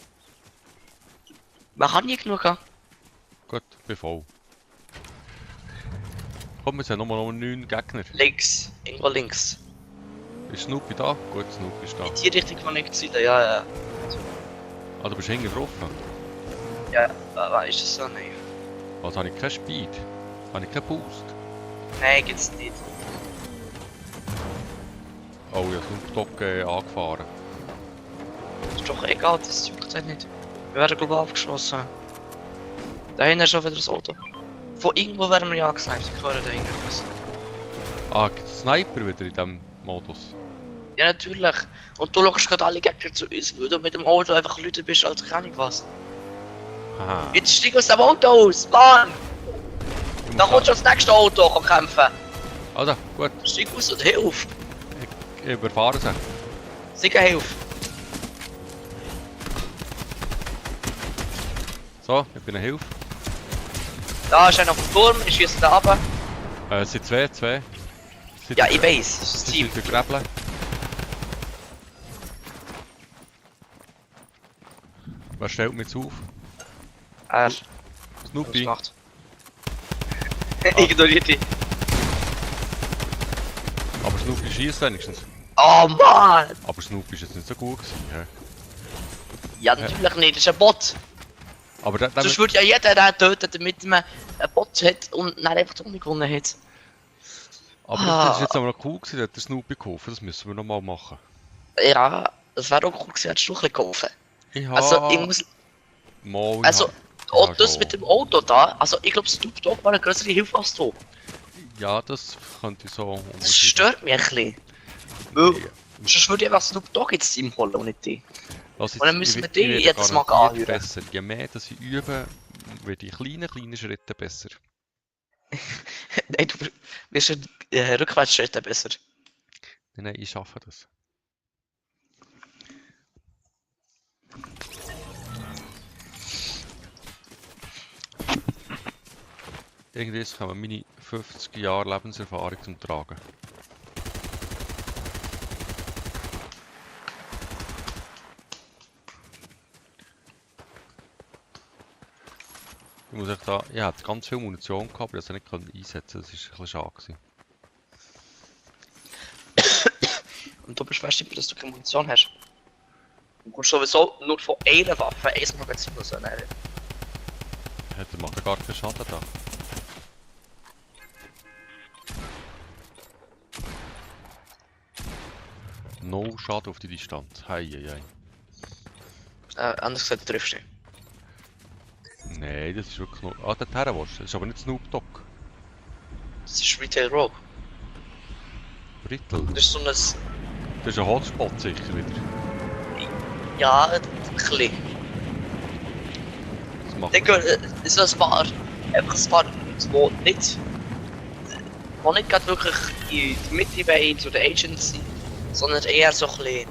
Man kann nicht genug haben. Gut, bin voll. Komm, wir sind noch 9 Gegner. Links. Irgendwo links. Ist Snoopy da? Gut, Snoopy ist da. In die Richtung kann ich zielen, ja, ja. Ah, du bist hinten drauf. Ja, ist das so? Nein. Also habe ich keinen Speed. Habe ich keinen Boost. Nein, gibt's nicht. Oh, ich habe Snoop Dogg angefahren. Ist doch egal, das juckt halt nicht. Wir werden glaube ich abgeschossen. Da hinten ist schon wieder das Auto. Von irgendwo werden wir ja angesniped, ich höre da hinten was. Ah, gibt es Sniper wieder in diesem Modus? Ja, natürlich. Und du schaust gerade alle Gegner zu uns, weil du mit dem Auto einfach Leute bist als keine Ahnung was. Aha. Jetzt steig aus dem Auto aus, Mann! Ich Da muss kommt schon das nächste Auto, komm kämpfen. Also, gut. Steig aus und hilf! Ich überfahre sie. Sicher hilf! So, ich bin eine Hilfe. Da ist einer auf dem Turm, ich schieße da runter. Es sind zwei. Ja, ich weiß, das ist das Sie Team. sind Gräbeln. Wer stellt mich jetzt auf? Er, Snoopy. macht. Ignoriert die. Aber Snoopy schießt wenigstens. Oh Mann! Aber Snoopy ist jetzt nicht so gut gewesen. hä? Ja, natürlich nicht, das ist ein Bot. Aber der Sonst würde ja jeder den töten, damit man einen Bot hat und dann einfach die Runde gewonnen hat. Aber das ist jetzt aber noch cool gewesen, hat der Snoopy geholfen, das müssen wir noch mal machen. Ja, das wäre auch cool gewesen, hättest du ein bisschen geholfen. Ich Also, ich habe... muss. Mal, Also, ich auch habe das schon. mit dem Auto da, also ich glaube, Snoop Dogg war eine größere Hilfe als du. Ja, das könnte ich so Das stört mich ein bisschen. Weil, sonst würde ich einfach Snoop Dogg ins Team holen und nicht dich. Was Und dann jetzt, müssen wir ich die werde jedes Mal garantiert anhören. besser. Je mehr dass ich übe, werde ich kleine Schritte besser. Nein, du wirst Rückwärtsschritte besser. Nein, ich schaffe das. Irgendwie kommen meine 50 Jahre Lebenserfahrung zum Tragen. Ich muss echt da, ich hatte ganz viel Munition gehabt, aber ich konnte sie nicht einsetzen, das war ein bisschen schade gewesen. Und du bist fest, dass du keine Munition hast. Du kannst sowieso nur von einer Waffe ein Magazin rausnehmen. Ja, der macht ja gar keinen Schaden da. No Schaden auf die Distanz. Heieiei. Anders gesagt, du triffst nicht. Nein, das ist wirklich nur... Ah, dort her willst du. Das ist aber nicht Snoop Dogg. Das ist Retail Rogue. Brittel. Das ist so ein... Das ist ein Hotspot sicher wieder. Ja, ein bisschen. Das macht Ich denke, es ist ein paar... Einfach ein paar Leute, die nicht... Die nicht gerade wirklich in die Mitte wollen, zu der Agency, sondern eher so ein bisschen...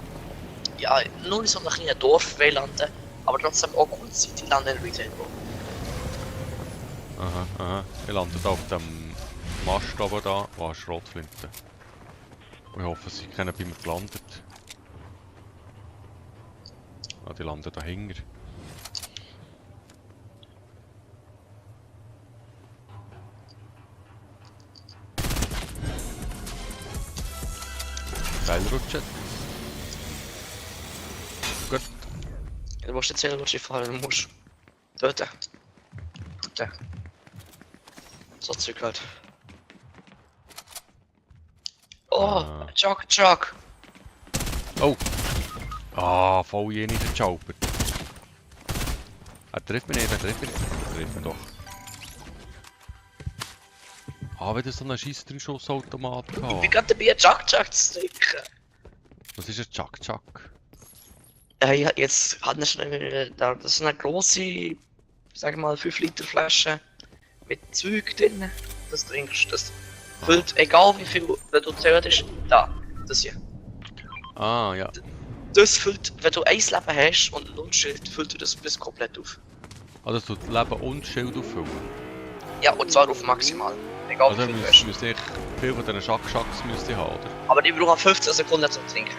Ja, nur in so einem kleinen Dorf wollen landen, aber trotzdem auch gut Zeit in landen in Retail Rogue. Aha, aha. Ich lande da auf dem Mast oben da, wo eine Schrotflinte. Und ich hoffe, sie kennen bei mir gelandet. Ah, die landen dahinter. Seilrutschen. Gut. Du musst jetzt selber fahren, du musst... Töten. Töten. So Zeug halt. Oh, Chuck! Oh! Ah, voll jene verzaubert. Er trifft mich nicht, er trifft mich nicht. Er trifft mich doch. Ah, wieder so einen scheiß 3-Schuss-Automat Ich bin gehabt. gerade dabei, Chuck zu drücken. Was ist ein Chuck-Chuck? Ja, jetzt hat er schnell... Das ist eine grosse, sag mal, 5 Liter Flasche mit Zeug drin. Das trinkst, das füllt, egal wie viel du zählst, da, das hier. Ah, ja. Das füllt, wenn du ein Leben hast und ein Nullschild, füllt du das bis komplett auf. Also, das tut Leben und Schild auffüllen. Ja, und zwar auf maximal. Egal Also, wie viel du hast. müsste ich viel von diesen Schack-Schacks müsste ich haben, oder? Aber die brauchen 15 Sekunden zum Trinken.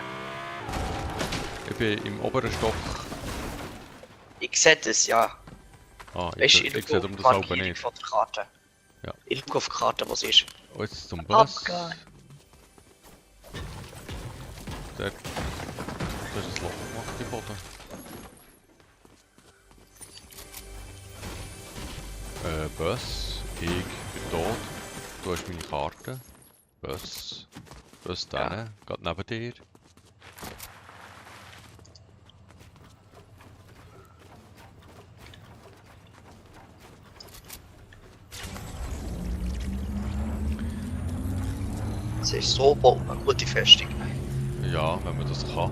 Ich bin im oberen Stock. Ich sehe das, ja. Ah, Weißt du, ich ich sehe schaue darum auf das die selber Markierung nicht. von der Karte. Ja. Ich schaue auf die Karte, wo sie ist. Oh, jetzt zum Bus. Abgegangen. Da ist ein Loch gemacht im Boden. Bus. Ich bin tot. Du hast meine Karte. Bus. Bus Ja. Geht neben dir. Es ist so baut eine gute Festung. Ja, wenn man das kann.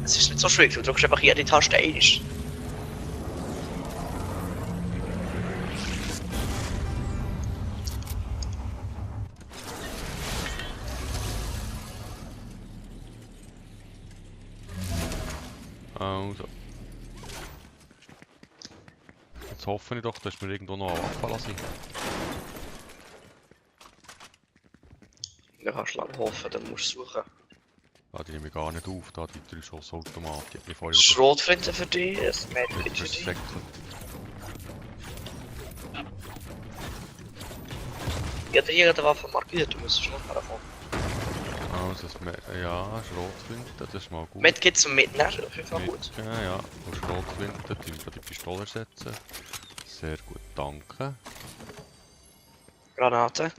Es ist nicht so schwierig, du drückst einfach jede Taste ein. Also. Jetzt hoffe ich doch, dass wir irgendwo noch eine Waffe lassen. Du kannst lang hoffen, dann musst du suchen. Ah, die nehme ich gar nicht auf, da die 3-Schuss-Automat. Die hat mich vorher Schrotflinte für dich, ein Medkit für dich. versäckelt. Ich habe hier eine Waffe markiert, du musst schon herkommen. Also, ja, Schrotflinte, das ist mal gut. Medkit zum Mitnehmen, auf jeden Fall gut. Ja, ja. Und Schrotflinte, die Pistole setzen. Sehr gut, danke. Granate.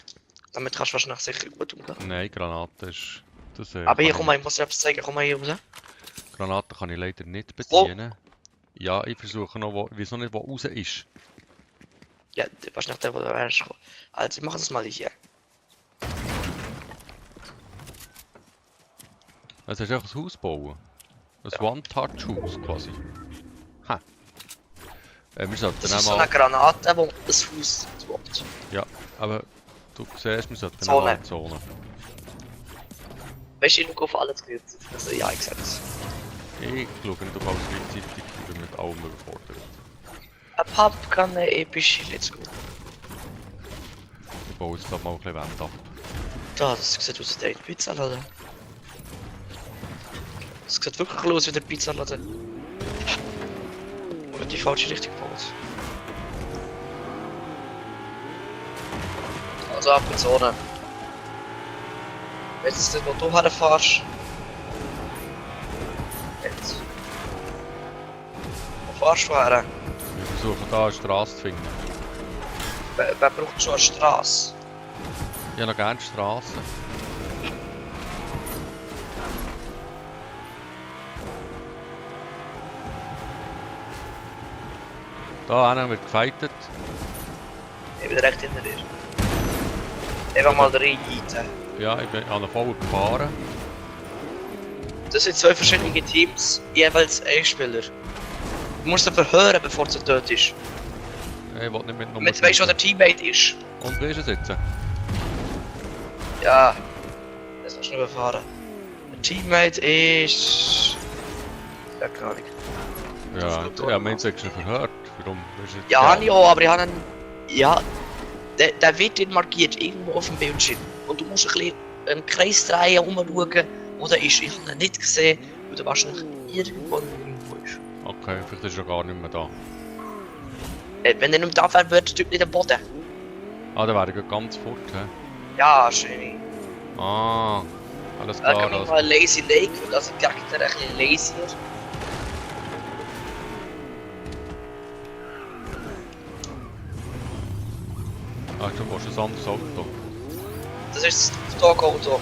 Damit kannst du wahrscheinlich sicher gut umgehen. Nein, Granate ist... Das, Aber hier, kann komm mal, ich muss dir etwas zeigen. Komm mal hier raus. Granate kann ich leider nicht bedienen. Ja, ich versuche noch, wo, wieso nicht, wo raus ist. Ja, wahrscheinlich der, wo du wärst. Also, ich mach das mal hier. Also hast du einfach ein Haus bauen. Ein One-Touch-Haus quasi. Ha. Wir sollten Das auch ist so mal... eine Granate, die das Haus swappt. Ja, aber du siehst, wir sollten Zone. auch mal in die Zone. Weißt du, ich schaue auf alles gleichzeitig. Also, ja, ich sag's. Ich schaue nicht auf alles gleichzeitig, ich bin mit allem überfordert. Ein Pub kann eine epische Let's go. Ich baue jetzt da mal ein bisschen Wände ab. Da, das sieht aus wie der Pizzaladen. Das sieht wirklich aus wie der Pizzaladen. Aber die falsche Richtung gebaut. Also ab in die Zone. Jetzt ist wo du herfährst. Jetzt. Wo fährst du her? Wir versuchen da eine Straße zu finden. Wer braucht schon eine Straße? Ich habe noch gerne Straßen. Da hinten wird gefightet. Ich bin recht hinter dir. Einfach mal rein. Ja, ich bin an der voll gefahren. Das sind zwei verschiedene Teams, jeweils ein Spieler. Du musst ihn verhören, bevor du tot ist. Ich will nicht mit Nummer Damit du weißt, wo der Teammate ist. Und wie ist es jetzt? Ja, das musst du nur erfahren. Der Teammate ist... Ja, keine Ahnung. Ja, ja, meinst du, hast du ihn verhört? Warum? Ist es Ja, habe ich auch, aber ich habe einen... Ja, der wird nicht markiert, irgendwo auf dem Bildschirm. Und du musst ein bisschen einen Kreis drehen, umschauen, wo der ist. Ich habe ihn nicht gesehen, weil der wahrscheinlich irgendwo ist. Okay, vielleicht ist er gar nicht mehr da. Wenn er nicht da wäre, würde der Typ nicht am Boden. Ah, der wäre ganz fort, hä? Ja, schön. Ah, alles Da klar. kann ich mal Lazy Lake, weil das ist direkt ein bisschen lazier. Ah, du brauchst ein anderes Auto. Das ist das Dog-Auto.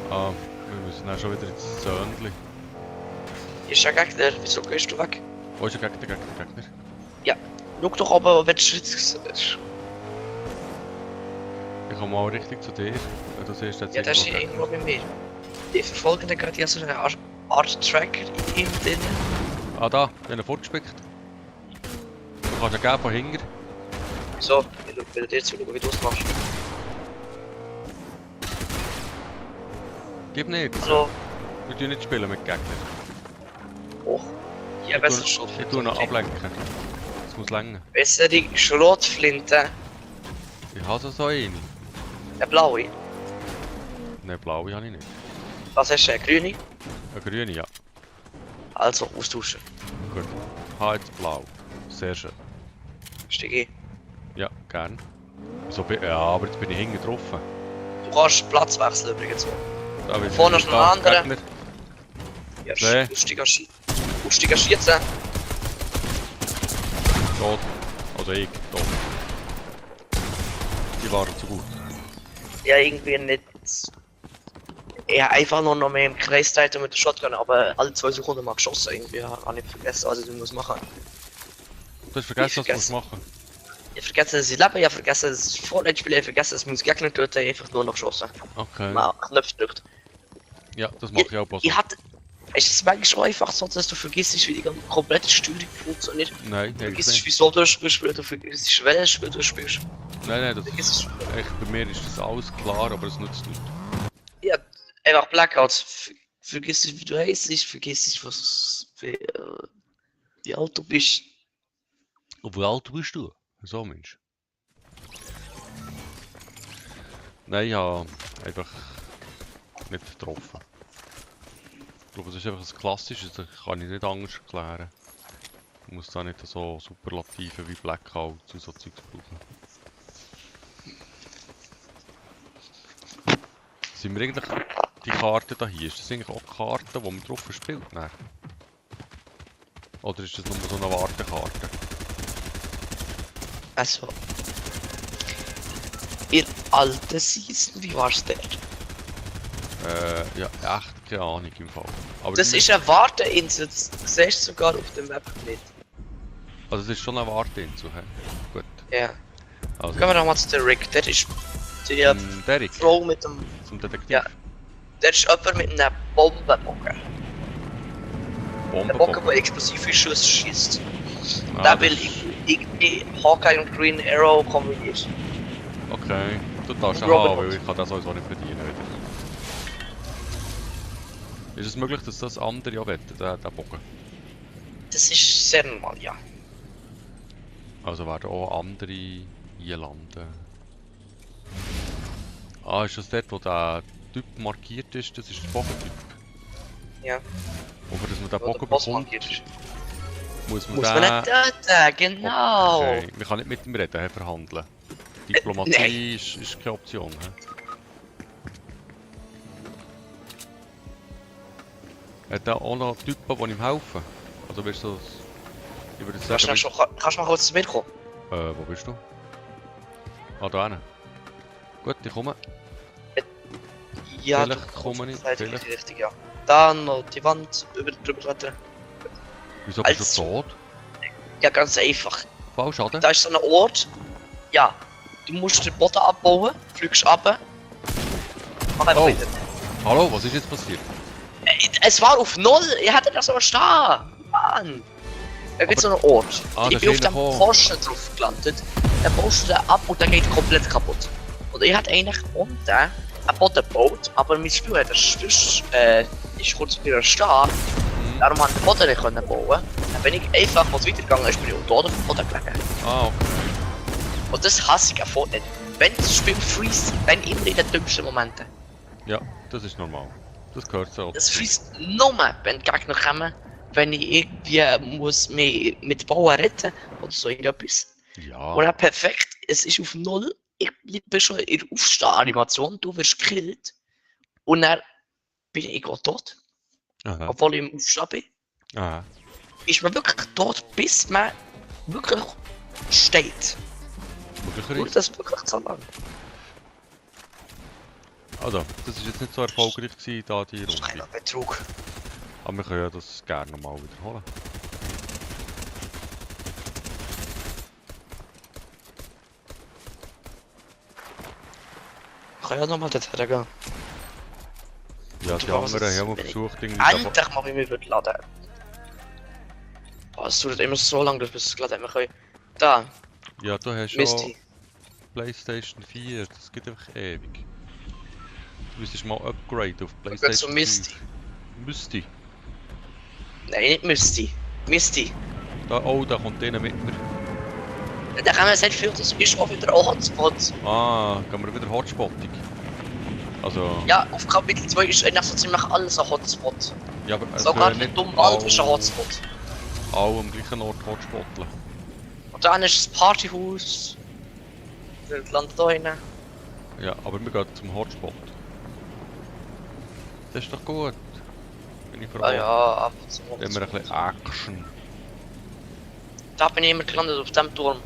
Ah, wir müssen dann schon wieder ins Zöhnchen. Ist ja Gegner, wieso gehst du weg? Wo ist der Gegner? Schau doch aber, wenn du Schritt siehst. Ich komme mal richtig zu dir. Du siehst jetzt Ja, der ist hier irgendwo bei mir. Die verfolgen den gerade ja so eine Art Tracker in ihm drin. Ah, da, ich habe ihn fortgespickt. Du kannst ihn geben von hinten. So, ich will dir zuschauen, wie du es machst. Gib nicht. Also, Wir tun nicht spielen mit Gegnern. oh. Ja, besser schon. Ich tue noch ablenken. Das muss länger. Bessere Schrotflinte. Ich habe so eine. Eine blaue. Ne, blaue habe ich nicht. Was hast du, eine grüne? Eine grüne, ja. Also, austauschen. Gut. Habe jetzt blau. Sehr schön. Steig ein. Ja, gern. So, ja, aber jetzt bin ich hinten drauf. Du kannst Platz wechseln übrigens. Da wird Vorne ist noch ein anderer. Gegner. Ja, Nee. Du steigst an schießen. Tot. Also ich, tot. Die waren zu gut. Ja, irgendwie nicht. Ja, einfach nur noch mehr im Kreis treten mit der Shotgun, aber alle 2 Sekunden mal geschossen. Irgendwie habe ich vergessen, was ich muss machen. Du hast vergessen, was du machen. Ich vergesse, dass ich lebe, ich vergesse, dass ich Fortnite spiele, ich vergesse, dass ich muss Gegner töten, einfach nur noch geschossen. Okay. Mal Knöpfe gedrückt. Ja, das mache ich auch so. Ich hatte. Es ist manchmal schon einfach so, dass du vergisst, wie die komplette Steuerung funktioniert. Nein, Du nein, vergisst, wieso du spielst, du vergisst, welches Spiel du spielst. nein, das Vergiss ist, echt, bei mir ist das alles klar, aber es nützt nichts. Ja, einfach Blackouts. Vergiss nicht, wie du heißt, vergiss nicht, wie alt du bist. Und wie alt bist du? So, Mensch. Nein, ich habe einfach nicht getroffen. Ich glaube, das ist einfach ein klassisches, das kann ich nicht anders erklären. Ich muss da nicht so Superlative wie Blackouts und so Zeugs brauchen. Sind wir eigentlich die Karte da hier? Ist das eigentlich auch die Karte, die man drauf spielt? Nein. Oder ist das nur so eine Wartekarte? Also, ihr alte Season, wie war's der? Ja, echt keine Ahnung im Fall. Aber Das ist eine Warteinsel, das siehst du sogar auf dem Map nicht. Also es ist schon eine Warteinsel, hä? Gut. Ja. Also, Gehen wir doch mal zu der Rick, der ist die Derek, Frau mit dem... zum Detektiv. Ja. Der ist jemand mit einem Bombenbogen. Ein Bogen, der Bombenbogen. explosive Schüsse schießt. Ah, Der das will ist- irgendwie Hawkeye und Green Arrow kombiniert. Okay, du darfst ihn Robin haben, weil Hood. ich kann das sowieso nicht verdienen wieder. Ist es möglich, dass das andere auch wetten, der Bogen? Das ist sehr normal, ja. Also werden auch andere einlanden. Ah, ist das dort, wo der Typ markiert ist? Das ist der Bogentyp. Ja. Aber dass man den Wo der Bogen Boss bekommt, markiert ist. muss man Muss den... man nicht töten, genau. Okay, man kann nicht mit ihm reden, verhandeln. Diplomatie Nein. ist keine Option. He? Hat er auch noch Typen, die ihm helfen? Also wirst du das... Ich würde jetzt sagen... Kannst du mal kurz zu mir kommen? Wo bist du? Ah, da hinten. Gut, ich komme. Ja, Vielleicht komme ich, vielleicht. vielleicht. Richtig, ja. Dann noch die Wand drüber klettern. Wieso bist du Also- tot? Ja, ganz einfach. Fallschaden? Da ist so ein Ort. Ja. Du musst den Boden abbauen, fliegst runter. Mach einfach Oh. weiter. Hallo, was ist jetzt passiert? Es war auf Null! Ich hätte das aber stehen! Mann! Da gibt so einen Ort. Ah, Ich da bin auf ist dem einer gekommen. Posten drauf gelandet. Dann baust du den ab und der geht komplett kaputt. Und ich hätte eigentlich unten einen Boden gebaut, aber mein Spiel hat ist kurz wieder stehen. Hm. Darum konnte ich den Boden nicht können bauen. Dann bin ich einfach, was weitergegangen ist, bin ich unten auf dem Boden gelegen. Ah, okay. Und das hasse ich einfach nicht. Wenn das Spiel freest, dann immer in den dümmsten Momenten. Ja, das ist normal. Das gehört so. Das freest nur, wenn die Gegner kommen, wenn ich irgendwie muss mich mit Bauen retten oder so irgendetwas. Ja. Oder perfekt, es ist auf Null. Ich bin schon in der Aufsteh-Animation, du wirst gekillt. Und dann bin ich auch tot, Aha. obwohl ich im Aufstehen bin. Aha. Ist man wirklich tot, bis man wirklich steht. Und Möglicherweise. das ist wirklich so lang. Also, das ist jetzt nicht so erfolgreich gewesen, da die Das ist Runde. ein Betrug. Aber wir können ja das gerne nochmal wiederholen. Ich kann ja nochmal dorthin gehen. Ja, Du die kannst anderen es haben ja wenig. versucht, irgendwie... da- Endlich mache ich mich wieder laden. Boah, es dauert immer so lange, bis wir es geladen haben können. Da, Ja, du hast schon Misty. PlayStation 4, das geht einfach ewig. Du müsstest mal upgrade auf Wir gehen PlayStation zu Misty. 5. Misty. Nein, nicht Misty. Misty. Da, oh, da kommt einer mit mir. Da kann man sehr viel, das ist auch wieder ein Hotspot. Ah, gehen wir wieder Hotspotting. Also, Ja, auf Kapitel 2 ist eigentlich so ziemlich alles ein Hotspot. ja, aber es Sogar können der nicht dumme Wald ist ein Hotspot. alle am gleichen Ort hotspotteln. Und dann ist das Partyhaus. Wir landen da rein. Ja, aber wir gehen zum Hotspot. Das ist doch gut. Bin ich froh. Ah ja, ab zum Dann haben wir ein Hotspot. bisschen Action. Da bin ich immer gelandet, auf dem Turm.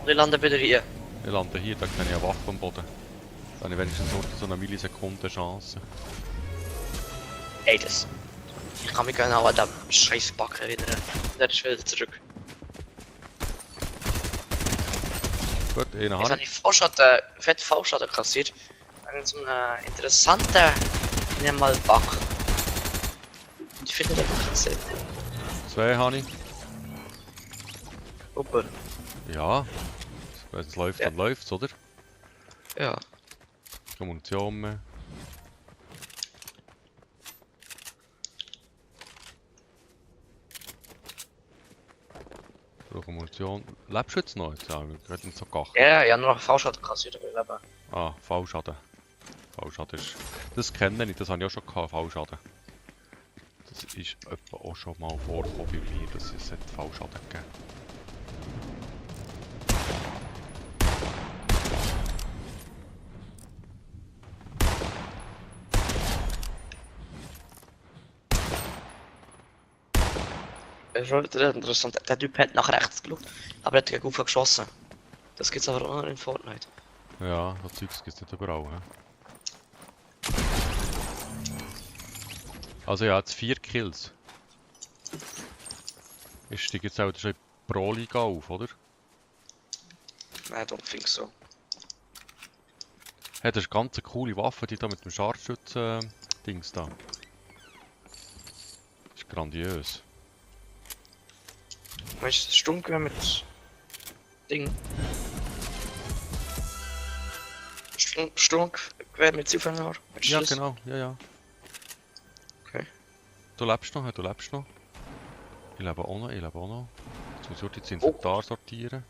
Und ich lande wieder hier. Ich lande hier, da kenne ich eine Waffe am Boden. Dann habe ich wenigstens nur so eine Millisekunde Chance. Ey, das. Ich kann mich genau an den scheiß Back erinnern. Der ist wieder zurück. Gut, einen Jetzt habe habe ich. ich Fallschaden, fett Fallschaden kassiert. Einen so einen interessanten, nehmen wir mal Bug. Und ich finde den wirklich sehr nett. 2 habe ich. Super. Ja. Wenn es läuft, Ja. dann läuft's, oder? Ja. Keine Munition mehr. Brauche Munition. Lebst du jetzt noch? Jetzt haben wir gerade nicht so geachtet. Ja, ich habe nur noch Fallschaden kassiert, aber ich lebe. Ah, Fallschaden. Fallschaden ist... Das kenne ich, das habe ich auch schon gehabt, Fallschaden. Das ist etwa auch schon mal vorgekommen bei mir, dass es Fallschaden gegeben. Schon interessant. Der Typ hat nach rechts geschaut, aber er hat gegen Ufer geschossen. Das gibt's aber auch noch in Fortnite. Ja, so Zeugs gibt's nicht überall. He? Also ja, jetzt 4 Kills. Ich steige jetzt auch schon in die Pro-Liga auf, oder? Nein, I don't think so. Hey, das ist eine ganz coole Waffe, die da mit dem Scharfschützen-Dings da. Das ist grandios. Weißt du, das Sturmgewehr mit Ding. Sturmgewehr mit Zielfernrohr. Ja, genau, ja, ja. Okay. Du lebst noch, du lebst noch. Ich lebe auch noch, ich lebe auch noch. Jetzt muss ich jetzt das Inventar sortieren.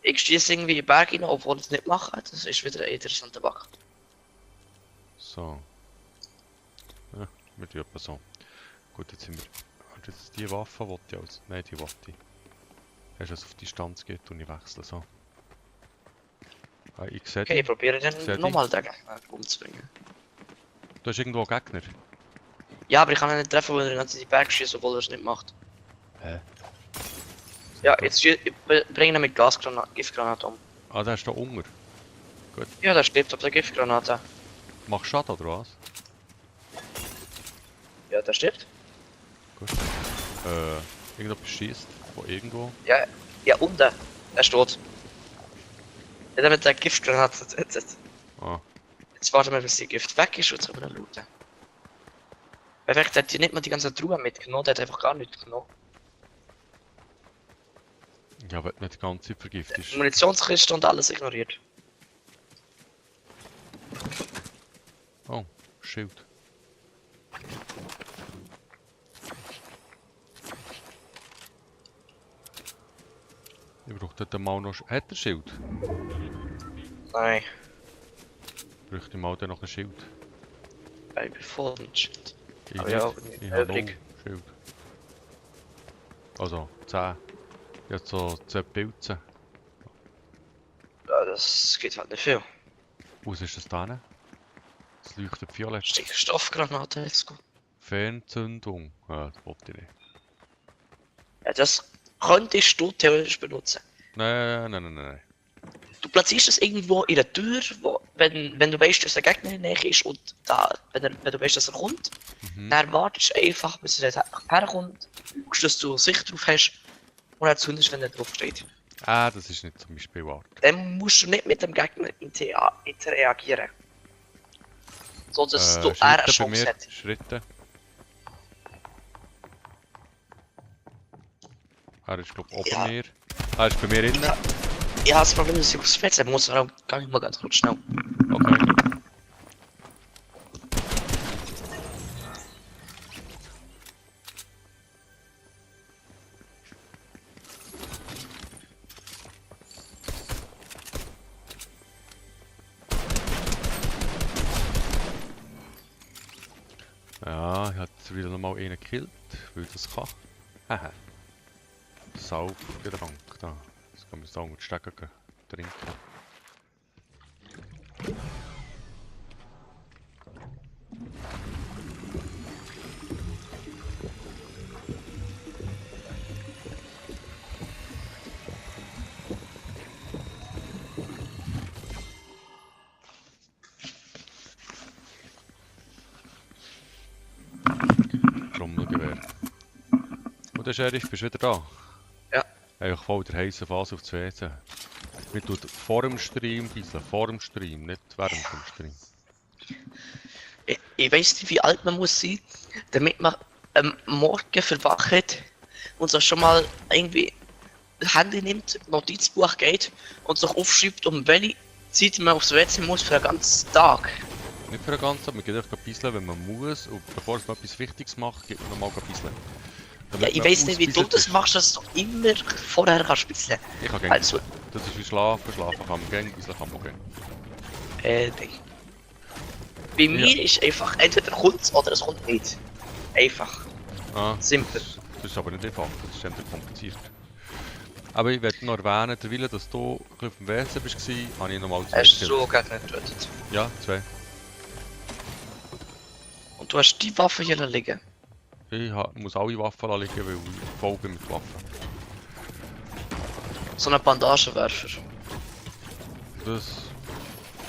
Ich schieße irgendwie in den Berg hinein, obwohl ich es nicht mache. Das ist wieder ein interessanter Bug. So. Ja, wir tun etwa so. Gut, jetzt sind wir... Und jetzt die Waffe wollte ich aus... Nein, die wollte ich. Erst wenn es auf Distanz geht, und ich wechsle so. Ah, ich sehe Okay, ich probiere Sehe dann dich. nochmal den Gegner umzubringen. Du hast irgendwo einen Gegner. Ja, aber ich kann ihn nicht treffen, weil er nicht in die Berg schießt, obwohl er es nicht macht. Hä? Ja, jetzt bringe ihn mit Giftgranate um. Ah, der ist da unten. Ja, der stirbt auf der Giftgranate. Machst du Schaden oder was? Ja, der stirbt. Gut. Irgendetwas schießt von irgendwo. Ja, unten. Er ist tot. Er hat mit der Giftgranate gesetzt. Ah, Jetzt warten wir, bis die Gift weg ist und jetzt können wir looten. Perfekt, der hat die nicht mal die ganze Truhe mitgenommen, der hat einfach gar nichts genommen. ja, wenn du nicht die ganze Zeit vergiftest. Munitionskiste und alles ignoriert. Oh, Schild. Ich brauche dort mal noch... Hat er Schild? Nein, Bräuchte ich mal dann noch ein Schild? ich bin voll mit Shit. Ich Aber ja, nicht. Ich habe übrig. 0 Schild. Also 10. Ich habe so 10 Pilze. Ja, das geht halt nicht viel. Was ist das da hinten? Es leuchtet violett. Stickstoffgranate, let's go. Fernzündung. Ah, das wollte ich nicht. Ja, das könntest du theoretisch benutzen. Nein, nein, nein, nein. Du platzierst es irgendwo in der Tür, wo, wenn du weißt, dass der Gegner in der Nähe ist und da, wenn du weißt, dass er kommt, Mhm. dann wartest du einfach, bis er herkommt, guckst, dass du Sicht drauf hast und dann zündest, wenn er drauf steht. Ah, das ist nicht zum Beispiel wahr. Dann musst du nicht mit dem Gegner interagieren. So dass du eher eine Schritte bei Chance mir. hättest. Schritte. Er ist glaube ich oben Ja. mir. Er ist bei mir innen. Ja, das Problem ist, aufs Fett, man muss auch gar nicht mal ganz kurz schnell. Okay. Ja, ich habe jetzt wieder noch mal einen gekillt, weil das kann. Haha. Saufgetränk da. Jetzt kann man es auch mit Stecken trinken. Trommelgewehr. Und der Sheriff, bist du wieder da? Ja. Eigentlich voll der heiße Phase auf das WC. Wir tun vor dem Stream, Gisela, vor dem Stream, nicht während dem Stream. Ich weiß nicht, wie alt man muss sein, damit man am Morgen verwacht und sich schon mal irgendwie das Handy nimmt, Notizbuch geht und sich aufschreibt, um welche Zeit man aufs WC muss für den ganzen Tag. Nicht für den ganzen Tag, man geht einfach ein bisschen, wenn man muss. Und bevor es mal etwas Wichtiges macht, geht man nochmal ein bisschen. Ja, ich weiß nicht, wie du das machst, dass du immer vorher kannst bisschen. Ich kann gerne. Also, Das ist wie Schlafen. Schlafen kann man gerne, bisschen kann man gerne. nicht. Bei mir ist einfach, entweder kommt's oder es kommt nicht. Einfach. Ah, Simpel. das ist aber nicht einfach, das ist eher kompliziert. Aber ich werde noch erwähnen, der Wille, dass du auf dem WC bist, habe ich nochmal 2 Hast du Kills. so Gegner getötet. Ja, 2. Und du hast die Waffe hier liegen. muss alle Waffen liegen, weil ich voll bin mit Waffen. So einen Bandagenwerfer. Das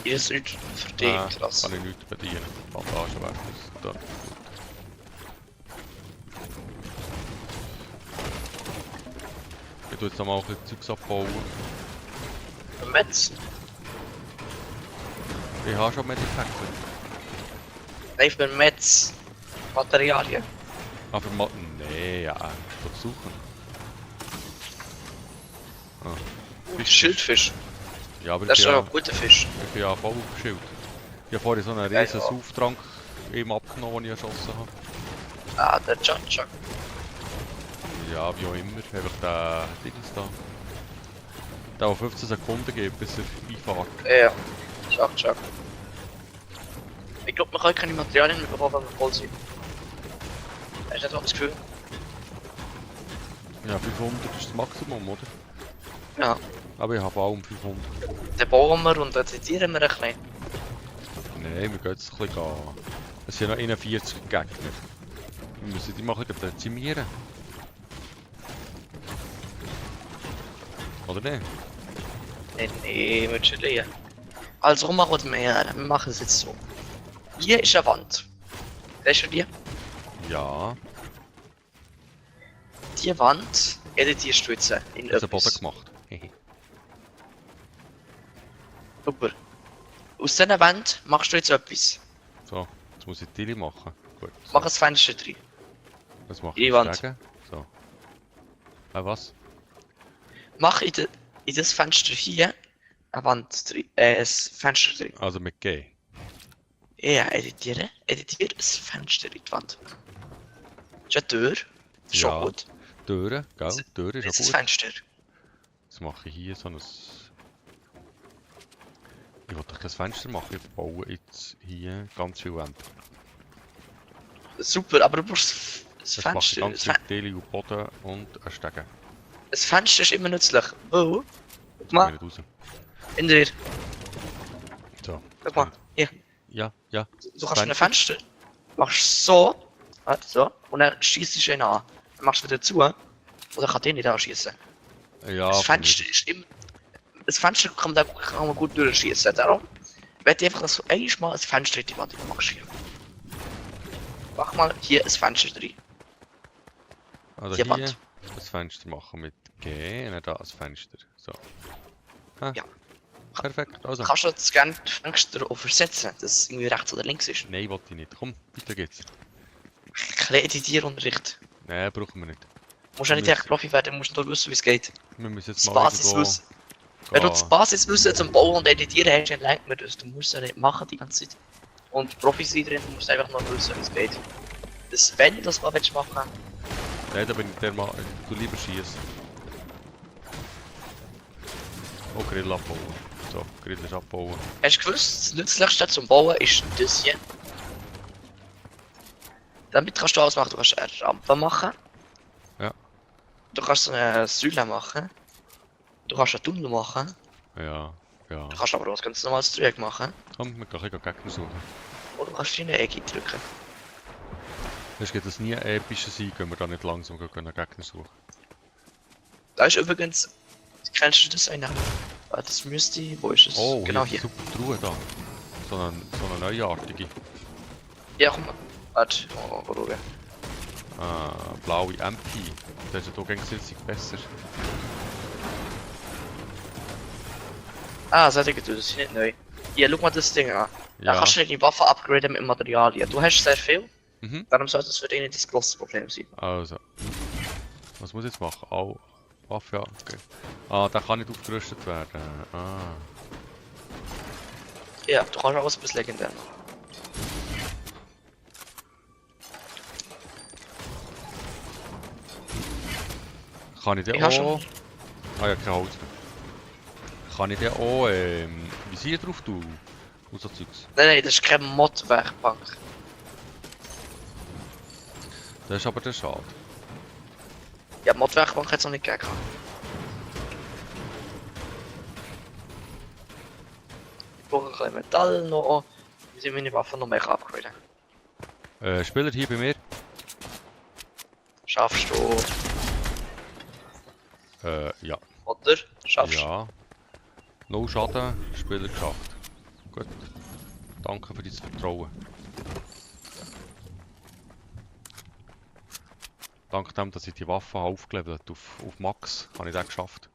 Ist nicht für dich krass. kann ich nicht bedienen. Bandagenwerfer, das da. Ich tue jetzt mal ein bisschen Zeugs abbauen. Ein Metz? Ich habe schon Medifactor. Nein, für ein Metz. Materialien. Aber mal. Nee, ja, versuchen. Schildfisch. Ja, aber Das ich ist bin schon ja, ein guter Fisch. ich bin ja voll aufgeschildert. Ich habe vorhin so einen Ja, riesen ja. Sauftrank eben abgenommen, den ich erschossen habe. Ah, der Chuck. Ja, wie auch immer. Einfach der Dings da. Der 15 Sekunden gibt, bis er einfährt. Ja, Chuck. Ich glaube, man kann keine Materialien mehr bekommen, wenn wir voll sind. Hast du nicht auch das Gefühl? Ja, 500 ist das Maximum, oder? Ja. Aber ich habe vor allem 500. Dann bauen wir und dann zitieren wir ein bisschen. Nein, wir gehen jetzt ein bisschen gehen. Es sind noch 41 Gegner. Wir müssen die mal ein bisschen dezimieren. Oder nicht? Nee, wir chillen. Also machen wir machen es jetzt so. Hier ist eine Wand. Siehst du die? Ja, Die Wand editierst du jetzt in das ist ein Boden etwas. gemacht. Hehe. Super. Aus dieser Wand machst du jetzt etwas. So, jetzt muss ich Tilly machen. Gut. So. Mach ein Fenster drin. Das mache in die ich Wand. sagen. So. Was? Mach in das Fenster hier eine Wand drin. Ein Fenster drin. Also mit G. Ja, editieren. Editiere ein Fenster in die Wand. Das ist eine Tür. Das ist schon Ja. gut. Türen, gell? Jetzt- Türen Jetzt ist ein auch gut. Fenster. Jetzt mache ich hier so ein... Ich will doch kein Fenster machen, ich baue jetzt hier ganz viel Wände. Super, aber du brauchst ein Jetzt mache ich Fenster. ganz viel Tilly und Boden und ein Stegen. Ein Fenster ist immer nützlich. Oh, guck Jetzt mal, gehen wir nicht raus. in dir. So. Guck mal, hier. Ja, ja. Du kannst ein Fenster. Machst so. Warte, so. Und dann schießt du ihn an. Dann machst du wieder zu. Oder kann den nicht anschießen. Ja, Das Fenster ist immer. Das Fenster kann man gut durchschießen. Darum werde ich einfach, dass du einmal ein Fenster in die Wand machst hier. Mach mal hier ein Fenster drin. also die hier Wand. das Fenster machen mit G und dann da das Fenster. So. Ah, Ja. perfekt. Also. Kannst du das gerne Fenster auch versetzen, dass es irgendwie rechts oder links ist? Nein, wollte ich nicht. Komm, weiter geht's. Ein Editierunterricht. Nein, brauchen wir nicht. Du musst ja nicht echt Profi werden, du musst nur wissen, wie es geht. Wir müssen jetzt Das mal Basiswissen. Wenn du das Basiswissen zum Bauen und Editieren hast, dann lernt man das. Du musst es ja nicht machen die ganze Zeit. Und Profi sein drin, du musst einfach nur wissen, wie es geht. Das, wenn du das mal willst machen, Nein, da bin ich der mal. Du lieber schießen. Oh, Grill abbauen. So, Grill ist abbauen. hast du gewusst, das Nützlichste zum Bauen ist das hier. Damit kannst du alles machen. Du kannst eine Rampe machen. Ja. Du kannst eine Säule machen. Du kannst einen Tunnel machen. Ja, ja. Du kannst aber auch was ganz normales Dreieck machen. Komm, wir gehen Gegner suchen. Oder du kannst hier eine Ecke drücken. Es geht das nie epischer sein, können wir da nicht langsam Gegner suchen. Da ist übrigens. Kennst du das einer? Das müsste. Wo ist es? Oh, genau hier hier. ist eine super Truhe da. So eine neuartige. Ja, komm mal. Warte, oh, schauen. Blaue MP. Das ist ja hier gänzig besser. Ah, solche Tools, das sind nicht neu. Hier, schau mal das Ding an. Da Ja. kannst du die Waffe upgraden mit Materialien. Du hast sehr viel, Mhm. darum sollte es für dich nicht das grosse Problem sein. Also. Was muss ich jetzt machen? Au. Waffe, ja. Okay. Ah, der kann nicht aufgerüstet werden. Ah. Ja, du kannst auch was bis legendär machen. Kann ich den Ich hab auch... schon. Ah ja, kein Holz mehr. Kann ich den auch Visier drauf tun? Und so Zeugs. Nein, das ist keine Mod-Werkbank. Das ist aber der Schade. Ja, Mod-Werkbank hat es noch nicht gegeben. Ich brauche ein bisschen Metall noch. Wie sind meine Waffen noch mehr upgraden? Spieler hier bei mir. Schaffst du, Ja. oder? Schaffst du? Ja. No Schaden, Spieler geschafft. Gut. Danke für dein Vertrauen. Dank dem, dass ich die Waffe aufgelevelt habe auf Max, habe ich das geschafft.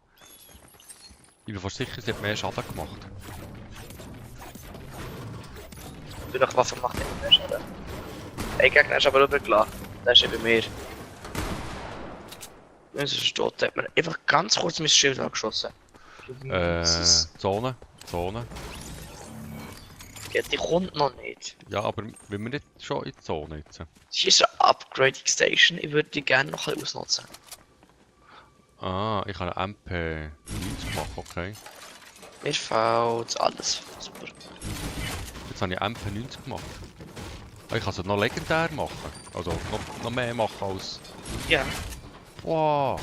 Ich bin fast sicher, sie hat mehr Schaden gemacht. Du noch Waffe macht nicht mehr Schaden. Ein Gegner ist aber rübergelassen. Der ist eben mir. Unser Stott hat mir einfach ganz kurz mein Schild angeschossen. Zone. Zone. Ja, die kommt noch nicht. Ja, aber wenn wir nicht schon in die Zone jetzt. Hier ist eine Upgrading Station, ich würde die gerne noch ein bisschen ausnutzen. Ah, ich habe eine MP90 gemacht, okay. Mir fällt alles. Super. Jetzt habe ich MP90 gemacht. Ah, ich kann es noch legendär machen. Also noch mehr machen als... Ja. Wow!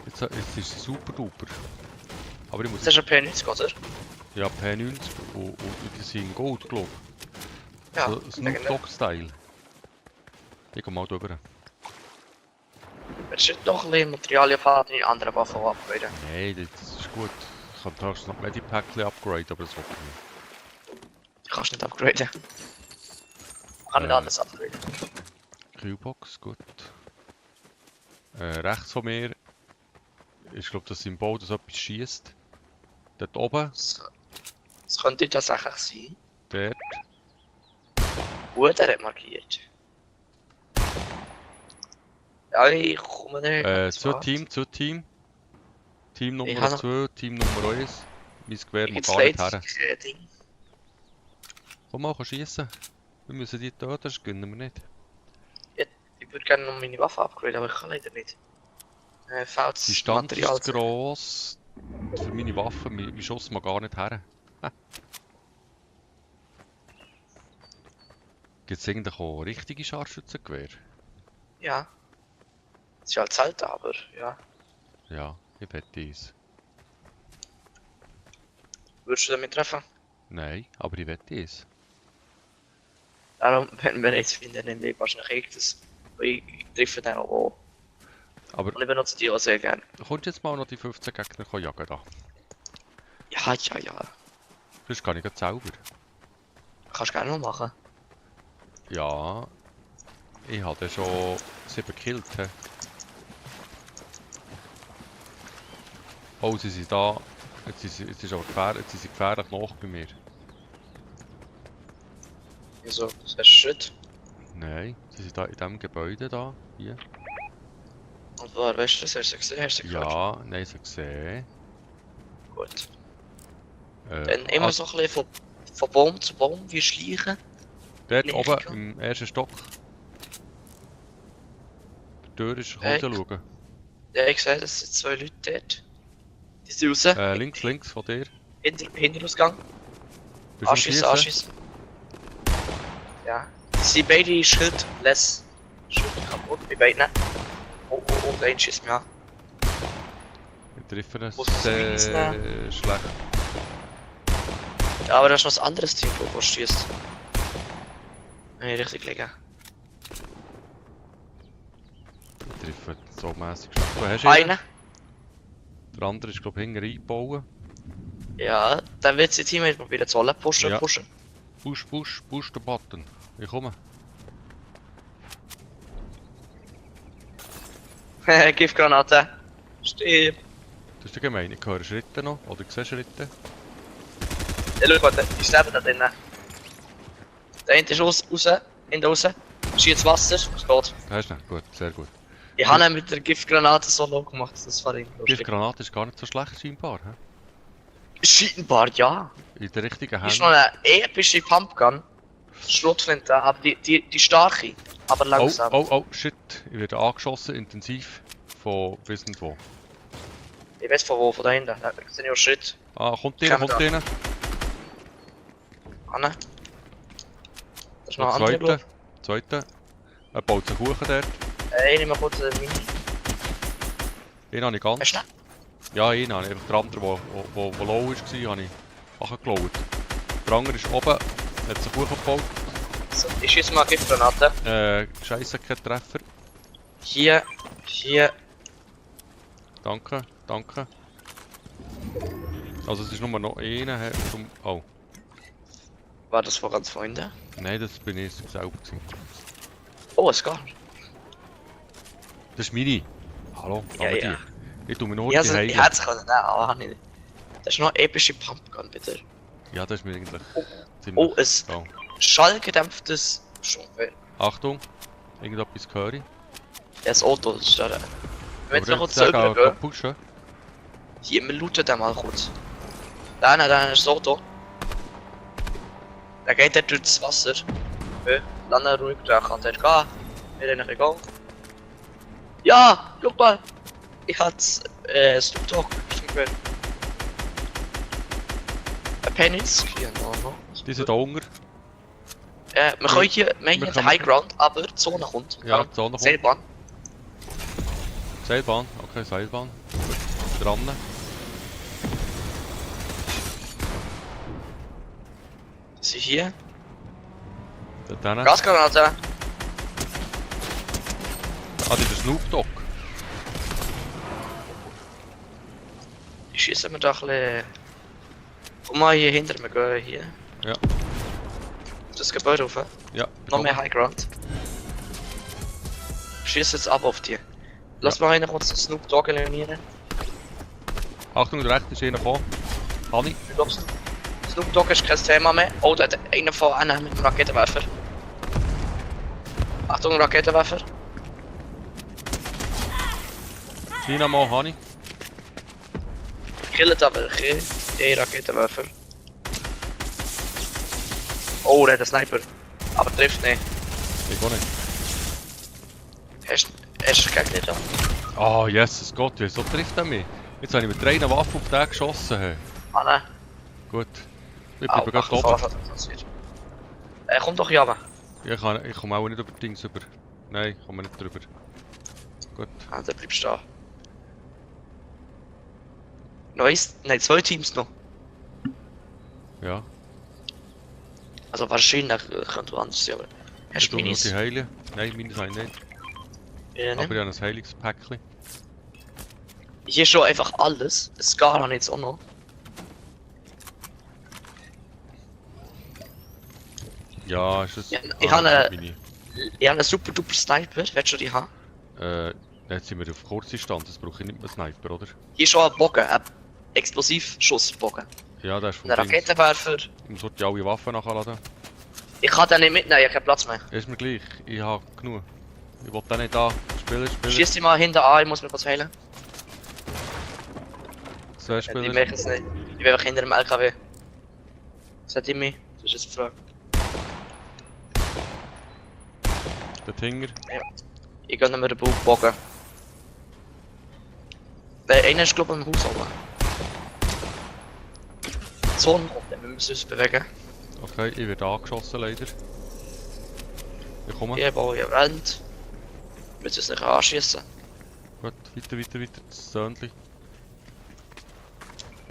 Jetzt ist es super duper. Aber ich muss... Das ist ein P90, oder? Ja, P90 und die sind Gold, glaube ich. Ja, So Snoop Dogg-Style. Ich gehe mal drüber. Wenn du noch ein bisschen Materialien haben, die anderen Waffen upgraden. Nein, das ist gut. Ich kann höchstens noch Medipack upgraden, aber das will ich nicht. Du kannst nicht upgraden. Man kann nicht alles upgraden. Q-Box, gut. Rechts von mir ist, glaube ich, das Symbol, das etwas schießt. Dort oben, Das könnte tatsächlich sein. dort. Gut, er hat markiert. Ja, ich komme nicht. Zu Team. Team Ich Nummer habe 2, Team Nummer 1. Mein Gewehr muss Jetzt gar nicht leider her. Ding. Komm mal, schießen. Wir müssen die töten, das gönnen wir nicht. Ich würde gerne noch meine Waffe upgraden, aber ich kann leider nicht. Fällt Die das Stand Material ist zu gross für meine Waffe. Mein Schuss mag gar nicht her. Gibt es eigentlich auch richtige Scharfschützengewehr? Ja. Das ist halt selten, aber ja. Ja, ich wette eins. Würdest du damit treffen? Nein, aber ich wette eins. Darum, wenn wir jetzt finden, dann nehme ich wahrscheinlich das. Ich treffe den auch. Aber Und ich benutze die auch sehr gerne. kommst jetzt mal noch die 15 Gegner jagen da? Ja. Sonst kann ich gleich selber. Kannst du gerne noch machen. Ja, ich habe schon 7 gekillt. He. Oh, sie sind da. Jetzt ist aber gefährlich, jetzt sind sie gefährlich nach bei mir. Wieso? Das ist ein Schritt. Nein, sie sind da in diesem Gebäude da. Hier. Und woher weißt du das? Hast du gesehen? Hast du gehört? Ja, nein, ich habe gesehen. Gut. Äh, Dann immer so ein bisschen von Baum zu Baum wie schleichen. dort Nee, oben ich im ersten Stock. Die Tür ist, Hey. kannst du schauen. Ja, ich sehe, das sind 2 Leute dort. Die sind raus. Links von dir. Hinterausgang. Bist du am Anschiessen, Schiessen? anschiessen. Ja. Die sind beide schildless. Schild kaputt, bei beiden. Oh, ein schießt mich an. Ich treffe es Muss es sehr Minis schlecht. Ja, aber das ist noch ein anderes Team, wo schießt. Nee, richtig liegen. Ich treffe so mässig schlecht. Du hast ihn. Einer. Der andere ist, glaube ich, hinten eingebaut. Ja, dann wird sein Teammate probieren zu holen. Pushen, Ja. pushen. Push den Button. Ich komme. Giftgranate. Stirb. Das ist ja gemein. Ich höre Schritte noch. Oder ich sehe Schritte. Ja, schau mal, die sterben da drinnen. Der eine ist raus, hinten raus. Schießt Wasser, ist tot. Da hast du ihn. Gut, sehr gut. Ich habe ihn mit der Giftgranate so low gemacht, das war irgendwie Die lustig. Granate ist gar nicht so schlecht scheinbar. He? Scheinbar, ja. In der richtigen Ist Hand. noch eine epische Pumpgun. Schrotflinte, aber die starke, aber Oh, langsam. oh, shit. Ich werde angeschossen, intensiv. Von bis nicht wo. Ich weiß von wo, von da hinten. Da sind ja Schritt. Ah, kommt Kommen kommt da. rein. Anne. Das ist noch Der ein anderer, zweite. Er baut sich hoch dort. Ich nehme kurz den Mini. Den habe ich ganz. Hast du ihn? Ja, einen habe ich. Einfach der andere, der low war, habe ich angeklaut. Der andere ist oben, hat sich hochgebaut. So, ich schieße mal Giftgranaten. Scheiße, kein Treffer. Hier. Danke, danke. Also es ist nur noch einer. Oh, War das von ganz Freunde? nein, das bin ich selber gewesen. Oh, es geht. Das ist meine. Hallo, Ja, haben wir ja. die? Ich tu mir nur Ja, die also, heilen. ich hätte es können, nein, aber nicht. Das ist noch epische Pumpgun, bitte. Ja, das ist mir eigentlich ziemlich... Oh, es Oh. schallgedämpftes Schwungfeld. Achtung, irgendetwas höre ich. Das Auto, das ist da. Wenn es noch kurz sagen, zurückgehen, pushen. hier, wir looten den mal kurz. Da ist das Auto. Da geht er durch das Wasser. Okay, landen ruhig, da kann er gehen. Wir rennen egal. Ja, guck mal! Ich hatte Snoop Dogg gehört. Ein Penis, hier noch. Die sind da unten. Wir können hier, wir haben hier den High Ground, aber die Zone kommt. Ja, die Zone kommt. Seilbahn. Seilbahn, okay, Seilbahn. Gut. Dran. Sie hier. Dort hin. Gasgranate. Ah, die ist der Snoop Dogg. Ich schieße mir da ein bisschen. Komm mal hier hinter mir, gehen hier. Ja. Auf das Gebäude rauf. Ja. Noch mehr High Ground. Schieß jetzt ab auf die. Lass mal einen kurz den Snoop Dogg eliminieren. Achtung, der rechts ist einer gekommen. Hani. Ich glaub, Snoop Dogg ist kein Thema mehr. Oh, da hat einer von einem mit dem Raketenwerfer. Achtung, Raketenwerfer. Dynamo, Hani. Killt aber welche. Die Raketenwerfer. Oh, der hat einen Sniper. Aber trifft nicht. Ich auch nicht. Hast du den Gegner da? Oh, Jesus Gott, wieso trifft er mich? Jetzt habe ich mit 3 Waffen auf den geschossen. Hey. Ah, nein. Gut. Ich Au, bleibe gerade ach, oben. was passiert? Komm doch hier runter. Ich komme auch nicht über die Dings über. Nein, ich komme nicht drüber. Gut. Ah, der bleibt stehen. Neues? Nein, 2 Teams noch. Ja. Also wahrscheinlich könnte woanders sein, aber... Hast Ich du tue nur Minis? die heilen. Nein, Minis habe ich nicht. Ja, Aber ne? ich habe ein Heilungspäckchen. Hier ist schon einfach alles. Das Scar habe ich jetzt auch noch. Ja, ist das... Ja, ich habe das ist eine- Ich habe einen super duper Sniper, willst du die haben? meine. Jetzt sind wir auf Kurzdistanz, das brauche ich nicht mehr Sniper, oder? Hier ist schon ein Bogen, ein Explosivschussbogen. Ja, der ist von Ein Dings. Raketenwerfer. Ich muss dort alle Waffen nachladen. Ich kann den nicht mitnehmen, ich habe keinen Platz mehr. Ist mir gleich, ich habe genug. Ich will den nicht da. Spieler. Schieß dich mal hinten an, ich muss mir was heilen. Zwei Die Spieler. merken es nicht. Ich bin einfach hinter dem LKW. Seht ihr mich? Das ist jetzt die Frage. Der Tinger. Ich gönne mir den Bogen. Einer ist glaube ich im Haus oben. Die Zone kommt, wir müssen uns bewegen. Okay, ich werde angeschossen leider. Ich komme. Hier baue ich eine Wand. Wir müssen uns nicht anschießen. Gut, weiter. Das Söhnchen.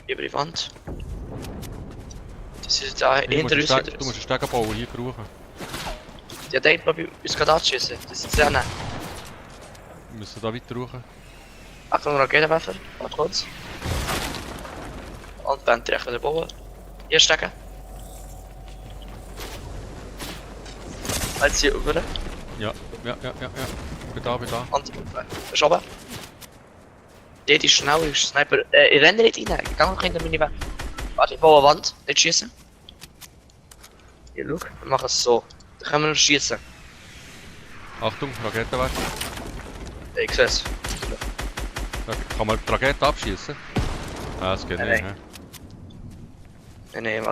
Über die Wand. Die sind da Du hinter uns. musst einen Steg bauen, hier brauchen. Die hat glaube ich uns gerade anschießen. Die sind sehr nah. Wir müssen da weiter rauf. Achtung, Raketenwerfer. Warte kurz. Und Wand direkt wieder bauen. Hier stecken. Jetzt hier über. Ja. Bin da. Und verschoben. Der ist schnell, ist Sniper. Ich renne nicht rein, ich kann noch hinter meine weg. Warte, ich baue eine Wand, nicht schießen. Hier, schau, wir machen es so. Dann können wir noch schießen. Achtung, Raketenwerfer. Ich sehe es. Kann man die Rakete abschießen? Ah, das geht nicht. Nein. hä? Nein,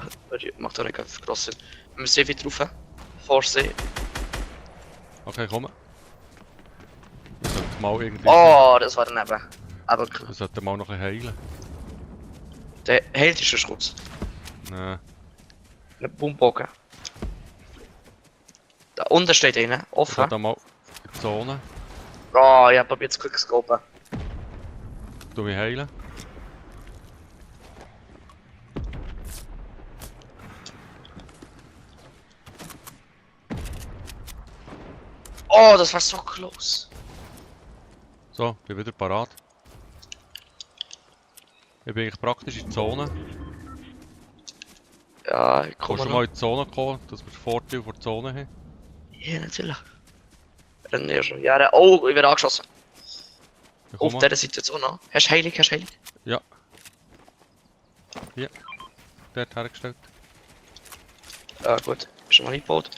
macht doch nicht ganz groß Sinn. Wir müssen hier wieder drauf. Vorsehen. Okay, komm. Wir sollten mal irgendwie. Oh, das war daneben. Aber Wir sollten mal noch ein bisschen heilen. der hält ist schon kurz. Nein. Ein Boombogen. Da unten steht einer, Ich offen. sollten mal in die Zone. Oh, ich hab probiert zu quickscopen. Du mich heilen. Oh, das war so close. So, bin wieder parat. Ich bin eigentlich praktisch in die Zone. Ja, ich Kannst komme du noch. mal in die Zone kommen, dass wir den Vorteil von der Zone haben? Ja, natürlich. Rennen wir schon. Ja, oh, ich werde angeschossen. Ja, Auf komm mal. dieser Seite jetzt auch noch. Hast du heilig, hast du heilig? Ja. Hier. Dort hergestellt. Ja, gut. Ist schon mal eingebaut.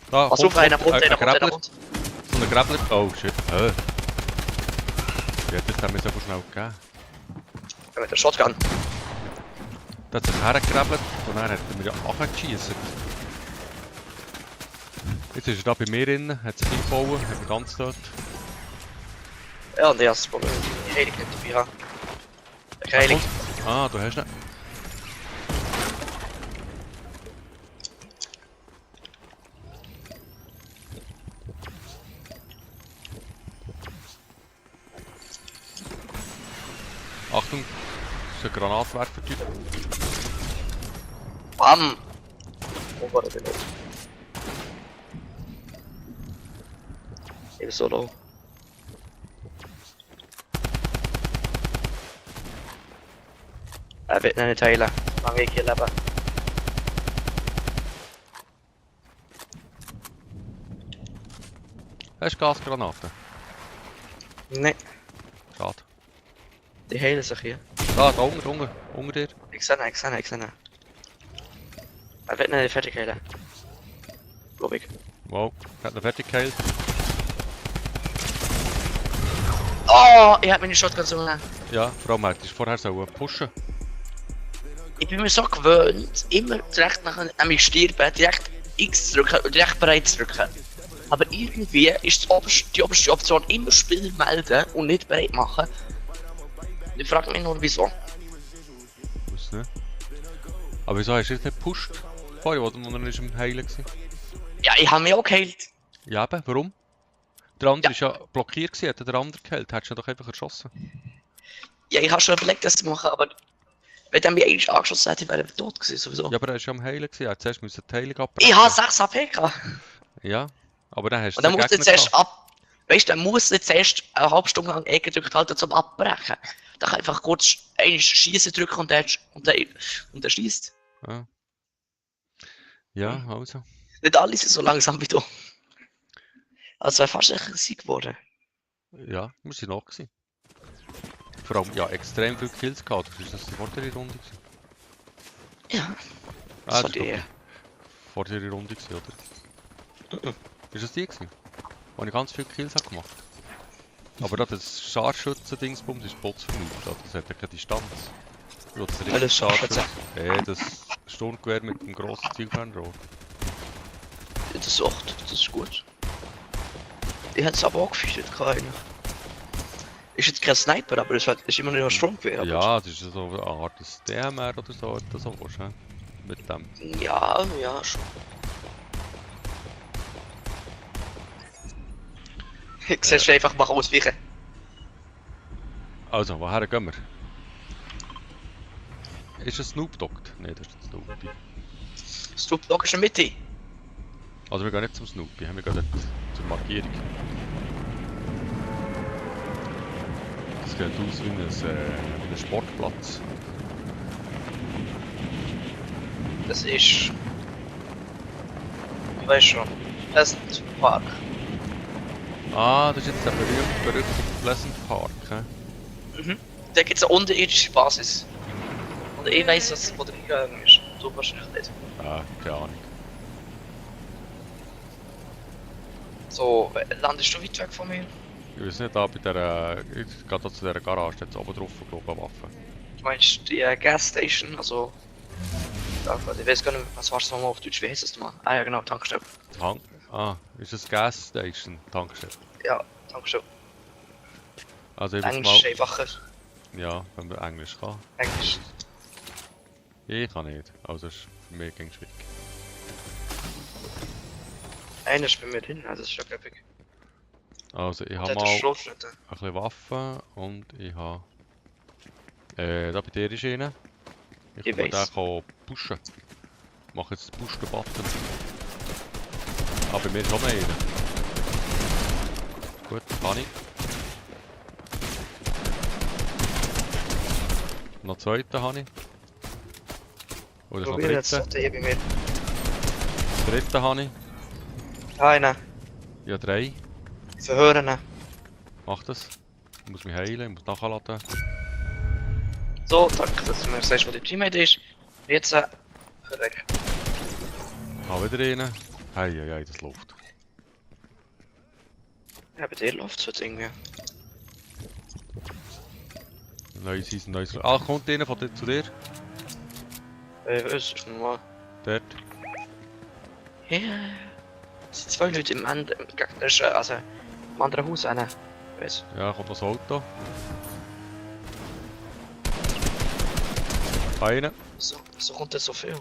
Da, Pass auf, einer kommt, ein einer kommt, einer Grappler. kommt. So ein Grappler. Oh shit. Wie hat das mir so schnell gegeben? Ja, mit der Shotgun. Da hat sich hergegrabbelt und dann hat er mir ja angeschissen. Jetzt ist er da bei mir drin, hat sich eingebaut, hat mich ganz dort. Ja, und ich habe das Problem, die Heilig nicht dabei habe. Der Heilig. Ah, du hast ihn. Achtung, das ist ein Granatwerfer-Typ. Bam! Wo war der denn jetzt? Ich bin so low. Er wird ihn nicht heilen. Lang ich hier leben. Hast du Gasgranaten? Nein, Schade. die heilen sich hier. Da unter dir. Ich sehe ihn, ich sehe ihn, ich sehe ihn. Er wird ihn nicht fertig heilen. Glaub ich. Wow, hat ihn fertig geheilt. Oh, ich hab meine Shotgun so genommen. Ja, vor allem hättest du vorher so pushen. Ich bin mir so gewöhnt, immer direkt nach einem Stirben, direkt X zu drücken und direkt bereit zu drücken. Aber irgendwie ist die oberste Option immer Spiel melden und nicht bereit machen. Und ich frage mich nur, wieso. Weiß nicht. Aber wieso hast du jetzt nicht gepusht? Vorher, wo er nicht im Heilen war. Ja, ich habe mich auch geheilt. Ja, eben, warum? Der andere Ja. war ja blockiert, gewesen, hat der andere geheilt, hättest du ihn doch einfach erschossen. Ja, ich habe schon überlegt, das zu machen, aber wenn er mich eigentlich angeschossen hätte, wäre er tot gewesen, sowieso. Ja, aber er war ja am Heilen, gewesen. Er hat zuerst müssen die Heilung abbrechen. Ich habe 6 AP gehabt. Ja, aber dann hast du Und dann den musst du Gegner zuerst gehabt. Weißt du, dann muss nicht zuerst eine halbe Stunde lang E gedrückt halten zum Abbrechen. Da kann einfach kurz einen Schießen drücken und der schießt. Ja. Ja, also. Nicht alle sind so langsam wie du. Also wäre fast ein Sieg geworden. Ja, wir sind noch gewesen. Vor allem, ja, extrem viele Kills gehabt. Ist das die vordere Runde gewesen? Ja. Ah, So das war die. vordere Runde gewesen, oder? Ist das die gewesen? Wo ich ganz viele Kills habe gemacht. Aber da das Scharfschützen-Dingsbums ist Bots vernichtet, das hat ja keine Distanz. Ja, das Alles Scharfschützen. Das Sturmgewehr mit dem grossen Zielfernrohr. Das ist 8, das ist gut. Ich hätte es aber auch gefeatured, keine. Ist jetzt kein Sniper, aber es ist immer noch ein Stromgewehr. Ja, das ist so eine Art DMR oder so, das so was, mit dem. Ja, ja, schon. Ich sehe einfach mal ausweichen. Also, woher gehen wir? Ist es Snoop Dogg? Nein, das ist nicht Snoopy. Snoop Dogg ist in der Mitte. Also wir gehen nicht zum Snoopy, wir gehen dort zur Markierung. Das sieht aus wie ein Sportplatz. Das ist. Ich weiß schon. Pleasant Park. Ah, das ist jetzt der berühmte Pleasant Park. Mhm. Da gibt es eine unterirdische Basis. Und ich weiß, was wo der eingegangen ist. Du wahrscheinlich nicht. Ah, keine Ahnung. So, landest du weit weg von mir? Ich weiß nicht, da bei der. Ich gehe da zu dieser Garage, da oben drauf, glaube ich, eine Waffe. Du meinst die Gasstation, also. Ich weiß gar nicht, was war es nochmal auf Deutsch? Wie heißt das nochmal? Ah ja, genau, Tankstelle. Ah, ist das Gas Station, Tankstelle? Ja, Tankstelle. Also ich muss Englisch mal. einfacher. Ja, wenn man Englisch kann. Englisch. Ich kann nicht, also ist für mich ging schwierig. Einer ist bei mir drin, also das ist ja glücklich. Also ich habe Der mal hat ein Schrotflinte. bisschen Waffen und ich habe. Da bei dir ist einer. Ich Ich kann weiss. den pushen. Ich mache jetzt den Push-Button. Ah, bei mir ist auch noch einer. Kann ich. Noch zweiten habe ich. Oh, das ist noch Probier jetzt dritte. den bei mir. Dritten habe ich. Einen. Ja, 3. Verhören ihn. Mach das. Ich muss mich heilen, ich muss nachladen. So, danke, dass du mir sagst, wo dein Teammate ist. Jetzt weg. Hab wieder einen. Hei, das läuft. Ja, bei dir läuft es jetzt irgendwie. Neues Season, neues... Ah, kommt einer von dir zu dir? Es ist normal. Dort. Ja. Es sind zwei Leute im gegnerischen, also im anderen Haus rein. Weißt Ja, kommt das Auto. Einer. so kommt das so viel.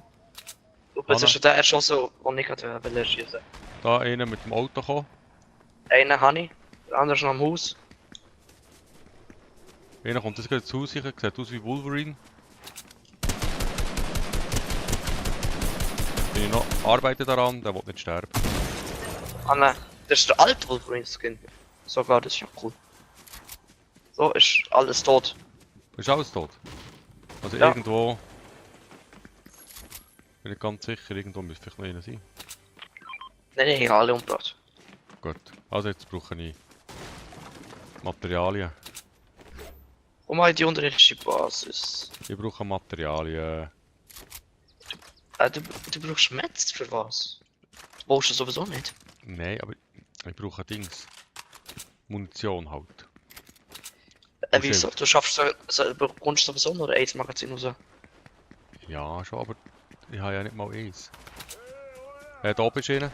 Du Anna. bist schon der erschossen, den ich gerade will schießen. Da einer mit dem Auto gekommen. Einen habe ich, der andere ist noch am Haus. Einer kommt jetzt gerade zu sich, sieht aus wie Wolverine. Bin ich noch arbeite daran, der will nicht sterben. Anne, das ist der alte Wolverine-Skin. Sogar, das ist ja cool. So, ist alles tot. Ist alles tot? Also Ja. irgendwo... Bin ich ganz sicher, irgendwo müsste vielleicht noch einer sein. Nein, alle umgebracht. Gut, also jetzt brauche ich Materialien. Komm mal in die unterirdische Basis. Ich brauche Materialien. Du brauchst Metz für was? Du brauchst du sowieso nicht. Nein, aber ich brauche Dings. Munition halt. Wieso? Du schaffst du bekommst sowieso nur ein Magazin raus. Ja, schon, aber ich habe ja nicht mal eins. Da oben ist einer.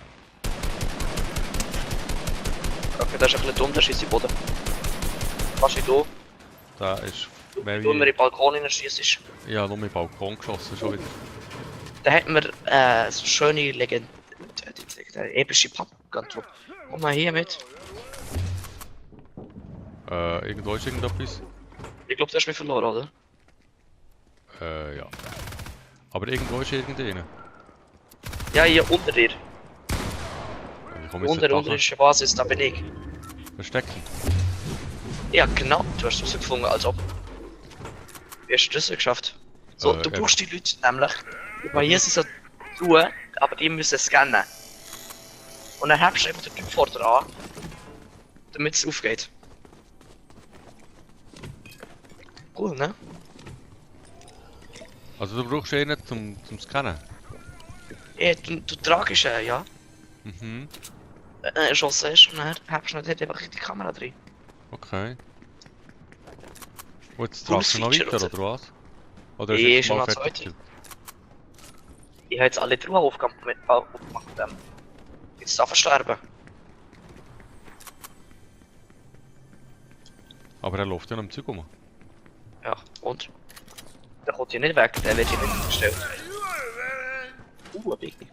Okay, das ist ein bisschen dumm, der schießt im Boden. Was ist du? Der ist mehr Du mir in wie... den Balkon schießt. Ja, nur mit Balkon geschossen schon wieder. Da hätten wir so schöne Legende. Epische Pumpgun drauf. Komm mal hier mit. Irgendwo ist irgendetwas. Ich glaube, du hast mich verloren, oder? Ja. Aber irgendwo ist irgendeiner. Ja, hier unter dir. Ich komme jetzt Unter der nicht nachher. unterirdischen Basis, da bin ich. Verstecken. Ja, genau. Du hast es gefunden, als ob. Wie hast du das geschafft? So, du ja. brauchst die Leute nämlich. Weil hier sind so Truhen, aber die müssen scannen. Und dann hebst du einfach den Typ vor dir an, damit es aufgeht. Cool, ne? Also du brauchst einen zum Scannen? Ja, du tragst ihn, ja. Mhm. Erschossen ist und dann hebst du nicht einfach in die Kamera drin. Okay. Und jetzt Cooles tragst du noch Feature, weiter, oder was? Oder Ja, ist jetzt schon mal noch fertig? zweite. Ich habe jetzt alle Truhen aufgemacht mit dem. Jetzt darf er sterben. Aber er läuft ja noch im Zeug rum. Ja, und? Der kommt hier nicht weg, der wird hier nicht gestellt. Ein Biggie.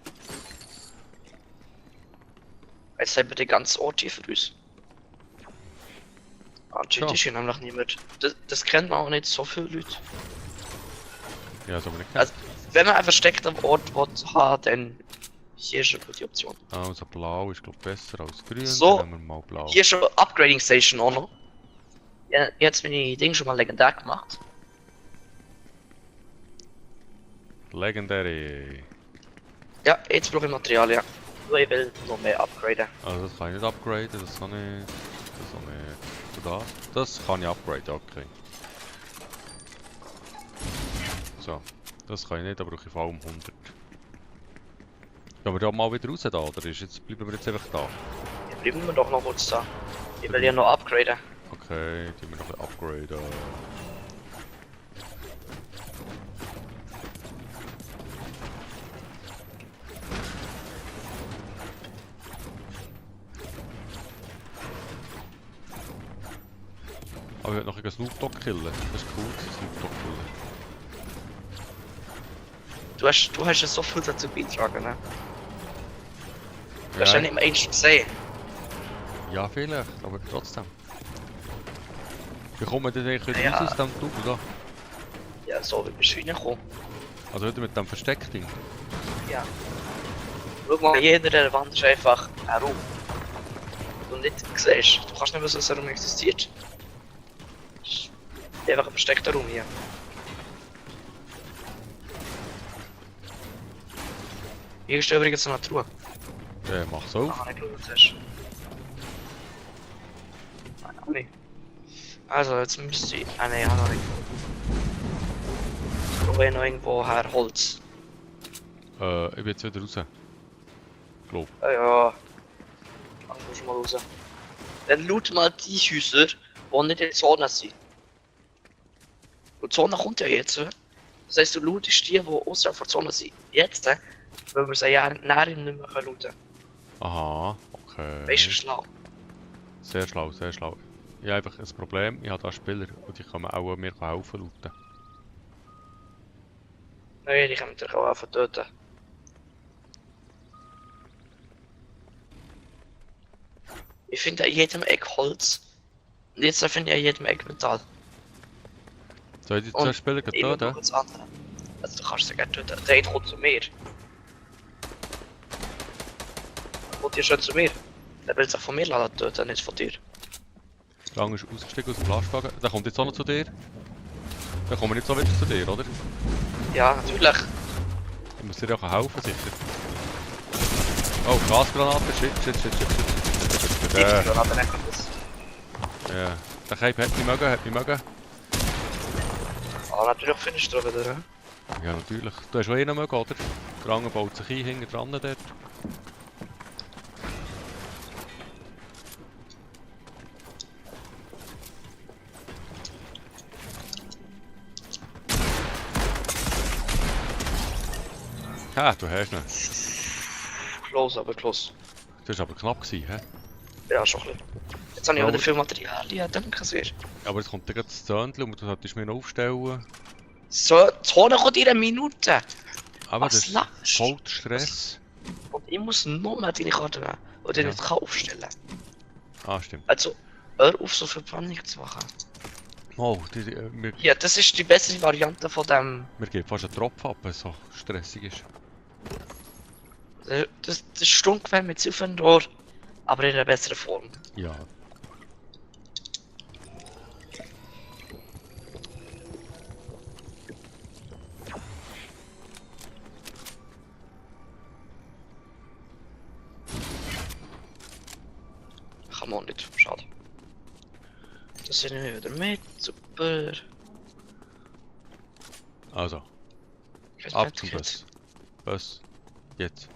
Jetzt haben wir den ganzen Ort hier für uns. Anscheinend Ja. ist hier nämlich niemand. Das kennt man auch nicht so viele Leute. Ja, so aber nicht. Also, wenn man einen versteckten Ort will haben, dann hier ist eine gute Option. Also blau ist glaube besser als grün. So. Dann nehmen wir mal blau. Hier ist schon Upgrading Station auch noch. Ja, jetzt bin ich Ding schon mal legendär gemacht. Legendary. Ja, jetzt brauche ich Materialien. Ja. Ich will noch mehr upgraden. Also das kann ich nicht upgraden, das kann ich... Das kann ich... Das? Das kann ich upgraden, okay. So. Das kann ich nicht, da brauche ich vor allem 100. Gehen wir da mal wieder raus da, oder bleiben wir jetzt einfach da? Ja, bleiben wir doch noch kurz da. Ich will ja noch upgraden. Okay, tun wir noch ein upgraden. Aber ich will noch einen Snoop Dogg killen. Das ist cool, Snoop Dogg killen. Du hast ja so viel dazu beitragen, ne? Du hast ja nicht mehr eins gesehen. Ja, vielleicht, aber trotzdem. Wie kommen wir denn eigentlich wieder Ja. raus aus dem Tunnel da? Ja, so wie bist du reingekommen. Also wieder mit dem Versteckding. Ja. Schau mal, jeder der Wand ist einfach ein Raum. du nicht siehst. Du kannst nicht wissen, dass er Raum existiert. Das ist einfach ein versteckter Raum hier. Hier ist übrigens noch eine Truhe. Ja, mach's auf. Ah, ich glaube, das ist. Nein, auch nicht. Also, jetzt müsste ich. Ah, nein, ich habe noch nicht. Ich probiere noch irgendwo her Holz. Ich bin jetzt wieder raus. Glaub. Ah ja. Dann muss ich mal raus. Dann loot mal die Häuser, die nicht in der Zone sind. Und die Zone kommt ja jetzt. Das heisst, du lootest die, die außerhalb der Zone sind. Jetzt, weil wir sie ja nachher nicht mehr looten können. Aha, okay. Weißt du, schlau. Sehr schlau, sehr schlau. Ich habe einfach ein Problem, ich habe da Spieler und die können auch mir helfen looten. Nein, die können dich auch einfach töten. Ich finde an jedem Eck Holz. Und jetzt finde ich an jedem Eck Metall. Soll ich die Und zwei Spieler immer töten? noch das andere. Also du kannst sie gerne töten. Der eine kommt zu mir. Kommt hier schon zu mir. Der will sich von mir lassen töten, nicht von dir. Der andere ist ausgestiegen aus dem Lastwagen. Der kommt jetzt auch noch zu dir. Dann kommen wir nicht so wieder zu dir, oder? Ja, natürlich. Ich muss dir auch helfen, sicher. Oh, Gasgranate, shit. Die Granaten nicht das. Ja, der Cape hat mich mögen. Ah, natürlich findest du wieder. He? Ja, natürlich. Du hast auch einen mögen, oder? Der andere baut sich ein, hinten dran dort. Ha, du hast ihn. Close, aber close. Das war aber knapp gewesen, hä? Ja, schon ein bisschen. Jetzt habe ich Aber- wieder viel Material, ja, danke sehr. Aber es kommt dir gerade das Zöhnchen und du solltest mir noch aufstellen. So, die Zone kommt in einer Minute. Aber Was das ist lachst? voll der Stress. Und ich muss nur mehr deine Karte nehmen, die ich Ja. nicht kann aufstellen. Ah, stimmt. Also, hör auf, so viel Panik zu machen. Oh, Ja, das ist die bessere Variante von dem. mir geht fast ein Tropfen ab, wenn es so stressig ist. Das ist stundenquem mit Ziffernrohr, aber in einer besseren Form. Ja. Kann man nicht, schade. Das sind wir wieder mit, super. Also, Ich weiß ab nicht, zum was Bus. Bus. Jetzt.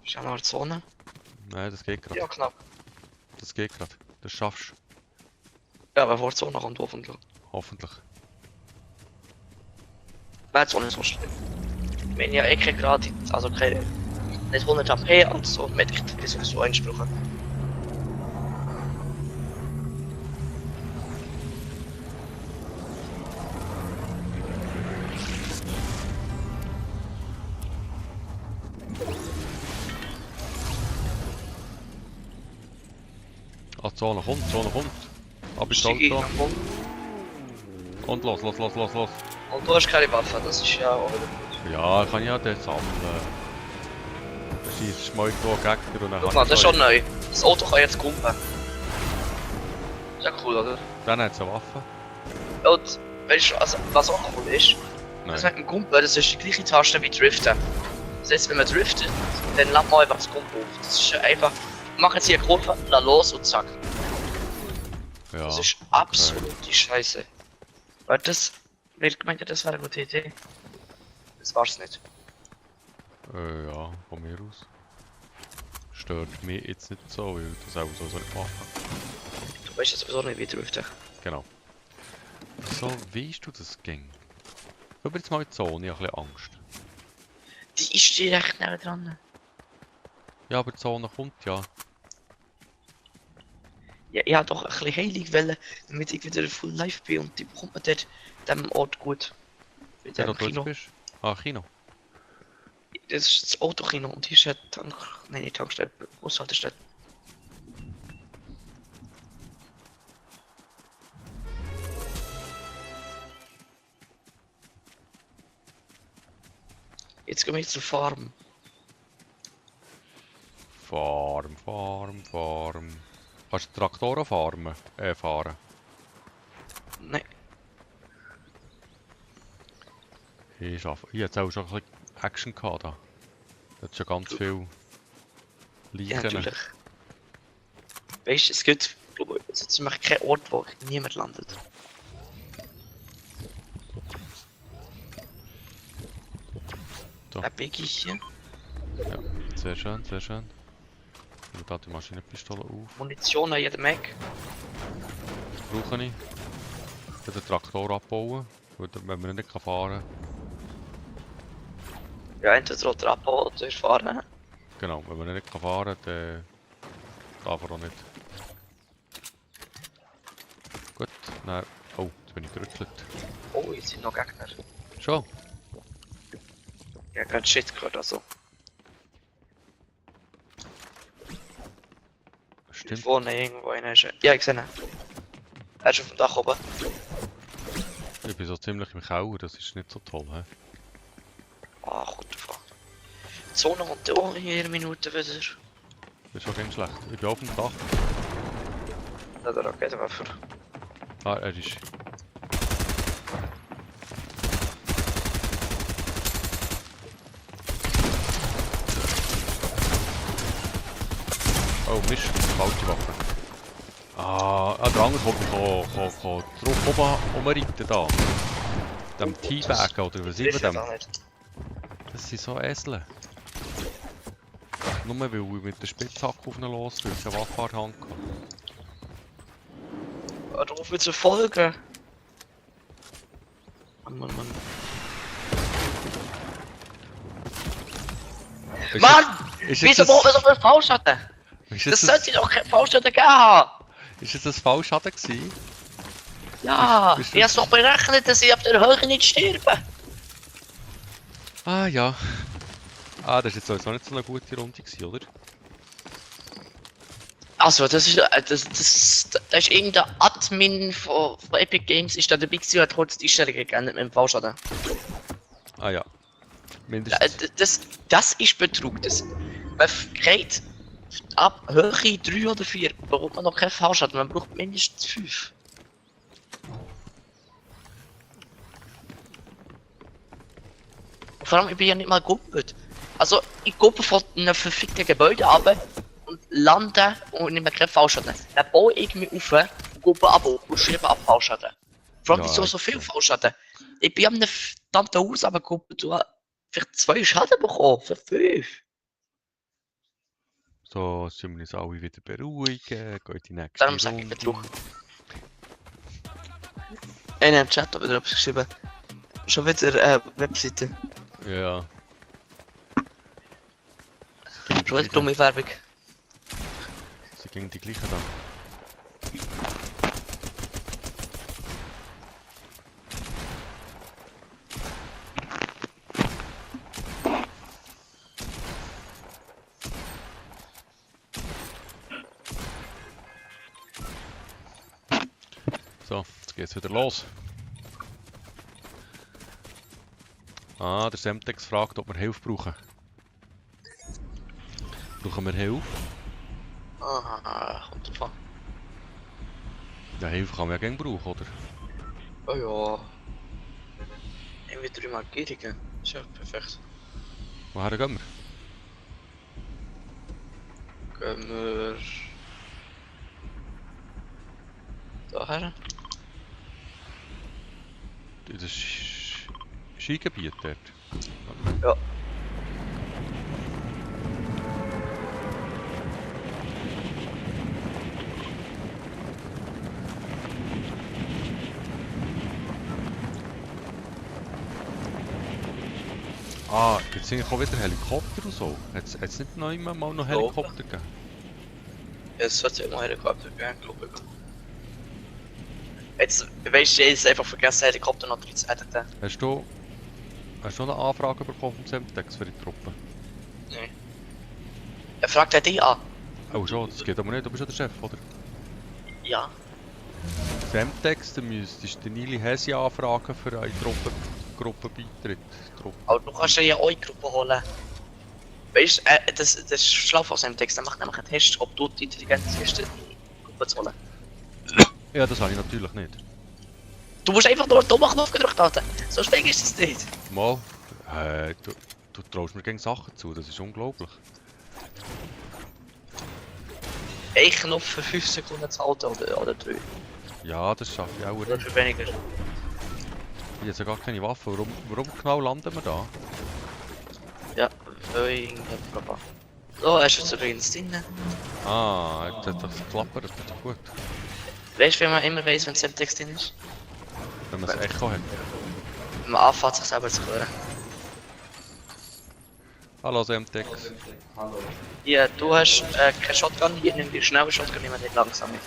Ist ja noch eine Zone? Nein, das geht gerade. Ja, knapp. Das geht gerade. Das schaffst du. Ja, aber vor der Zone kommt hoffentlich. Hoffentlich. Nein, die Zone ist so schlimm. Ich meine ja, ich gerade, also keine, nicht 100 HP, also mit ich sowieso eingesprochen. Ah, die Zone kommt, die Zone kommt. Ab ins Steig ich Auto. nach oben. Und los. Und du hast keine Waffe, das ist ja auch wieder gut. Ja, kann ich ja dort sammeln. Da schießt mal irgendwo einen Gegner und dann Guck kann mal, ich das ist so- schon neu. Das Auto kann jetzt kumpen. Ist ja cool, oder? Dann hat es eine Waffe. Und, weißt du, also, was auch cool ist, das Nein. mit dem Kumpen, das ist die gleiche Taste wie Driften. Das heißt, wenn man driftet, dann lädt man einfach das Kumpen auf. Das ist ja einfach, mach jetzt hier eine Kurve, lass los und zack. Ja. Das ist absolut die Scheiße. Weil das, ich meinte, das wäre eine gute Idee. Das war's nicht. Ja, von mir aus. Stört mich jetzt nicht so, weil ich das auch so nicht machen. Du weißt ja sowieso nicht, wie driften. Genau. So, weißt du das ging? Über jetzt mal in die Zone, ich habe ein bisschen Angst. Die ist direkt neben dran. Ja, aber die Zone kommt ja. Ja, ich hab doch ein bisschen heilig wollen, damit ich wieder full live bin und die bekommt man dort dem Ort gut. Bei Der, dem wo du jetzt Kino. bist? Ah, Kino. Das ist das Autokino und hier ist eine Tank... Nein, nicht Tankstelle, Bushaltestelle. Jetzt gehen wir zur Farm. Farm. Kannst du Traktoren fahren? Nein. Ich hatte auch schon ein bisschen Action gehabt da. Da hat schon ganz viel Ja, Leichen. natürlich. Weißt du, es gibt, glaube ich, jetzt ziemlich keinen Ort, wo niemand landet. So. Ein Biggie hier. Ja, sehr schön. Ich nehme da die Maschinenpistole auf. Munition an jedem Eck. Das brauche ich. Ich will den Traktor abbauen, wenn man nicht fahren kann. Ja, entweder oder abbauen oder fahren. Genau, wenn man nicht fahren kann, dann darf er auch nicht. Gut, dann... Oh, jetzt bin ich gerüttelt. Oh, jetzt sind noch Gegner. Schon? Ich hab gerade Shit gehört, also. Stimmt. Vorne irgendwo einer ist. Ja, ich sehe ihn. Er ist auf dem Dach oben. Ich bin so ziemlich im Keller, das ist nicht so toll, hä? Ach, gut davon. Die Sonne kommt auch in jeder Minute wieder. Das ist schon ganz schlecht. Ich bin auf dem Dach. Ja, der Raketenwerfer. Ah, er ist... Oh Mist, falsche Waffe. Der andere kommt mich drauf oben rumreiten da. Dem Teabaggen oder was immer dem. Das sind so Esel. Nur weil ich mit der Spitzhacke auf ihn los will, ich eine Waffe an der Hand hatte. Hör auf mit zu folgen. Mann. Mann! Wieso brauchen wir so viel Fallschatten? Das sollte doch kein Fallschatten geben haben! Ist das ein Fallschaden gewesen? Ja! Bist du- Ich hab's doch berechnet, dass ich auf der Höhe nicht sterbe! Ah ja. Das ist jetzt sowieso nicht so eine gute Runde gewesen, oder? Also, das ist irgendein Admin von Epic Games, ist da dabei gewesen und hat kurz die Einstellungen geändert mit dem Fallschaden. Ah ja. Mindestens. Das ist Betrug. Man geht ab Höhe 3 oder 4 braucht man noch keinen Fallschaden, man braucht mindestens 5. Vor allem, ich bin ja nicht mal gumpet. Also, ich gucke von einem verfickten Gebäude ab und lande und nehme keinen Fallschaden. Dann baue ich mich auf, gucke ab und schreibe ab Fallschaden. Vor allem, Ja, wieso so viel Fallschaden? Ich bin an einem verdammten Haus runtergeguckt und habe vielleicht 2 Schaden bekommen, für 5. So, sollen wir uns alle wieder beruhigen, gehen in die nächste Darum sage ich Betrug. Einer im Chat hat wieder etwas geschrieben. Schon wieder Webseite. Ja. Schon wieder dumme Werbung. Sie gingen die gleichen dann. So, jetzt geht's wieder los. Der Semtex fragt, ob wir Hilfe brauchen. Brauchen wir Hilfe? Kommt davon. Ja, Hilfe kann man ja gerne brauchen, oder? Oh ja. Irgendwie 3 Markierungen. Ist ja perfekt. Woher gehen wir? Gehen wir... daher? In das Skigebiet dort. Ja. Jetzt sind auch wieder Helikopter und so. Hat es nicht noch immer mal noch Helikopter gegeben? Es wird ja immer Helikopter geben, glaube ich. Jetzt, weißt du, ich habe einfach vergessen, Helikopter noch drin zu editen. Hast du eine Anfrage bekommen vom Semtex für die Truppe? Nein. Er fragt dich an. Oh schon, das geht aber nicht, du bist ja der Chef, oder? Ja. Semtex, dann müsstest du Nili Hesi anfragen für einen Gruppenbeitritt. Aber du kannst ja eure Gruppe holen. Weißt du, das schlau aus seinem Text. Er macht nämlich einen Test, ob du die Intelligenz hast, die Gruppe zu holen. Ja, das habe ich natürlich nicht. Du musst einfach nur den dummen Knopf gedrückt halten. So schwierig ist das nicht. Mal, du traust mir gegen Sachen zu, das ist unglaublich. Ein Knopf für 5 Sekunden zu halten oder 3. Ja, das schaffe ich auch Oder nicht. für weniger. Ich habe jetzt gar keine Waffe. Warum genau landen wir da? Ja, weil ich irgendjemand verpasst. So, hast du jetzt übrigens drin. Ah, jetzt hat das geklappert, das ist doch gut. Weißt du, wie man immer weiss, wenn es im Text drin ist? Wenn man das Echo hat. Wenn man anfängt, sich selber zu hören. Hallo Semtex. Ja, du hast keine Shotgun, hier nimm die schnelle Shotgun, nimm nicht langsam mit.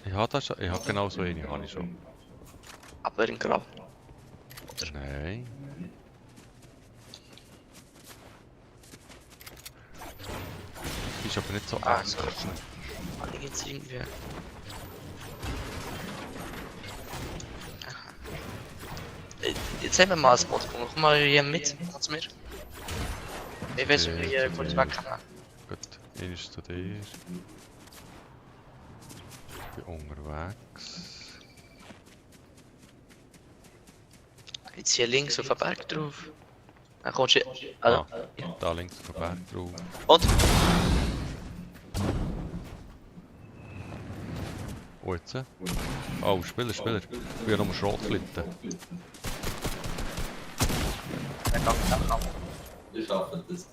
Ich habe das schon, ich habe genau so eine, habe ich schon. Aber in Grau. Nein. Die ist aber nicht so Ah, eng. so. Kann ich jetzt irgendwie... Jetzt haben wir mal einen Spot gefunden. Komm mal hier mit, kannst du mir? Ich weiß, wie wir kurz weg können. Gut, einer ist zu dir. Ich bin unterwegs. Jetzt hier links auf den Berg drauf. Dann kommst du... Also, ja. Da links auf den Berg drauf. Und? Oh, jetzt? Oh, Spieler. Ich bin noch Schrotflinte. Dann gang ab. Ich schaffe das.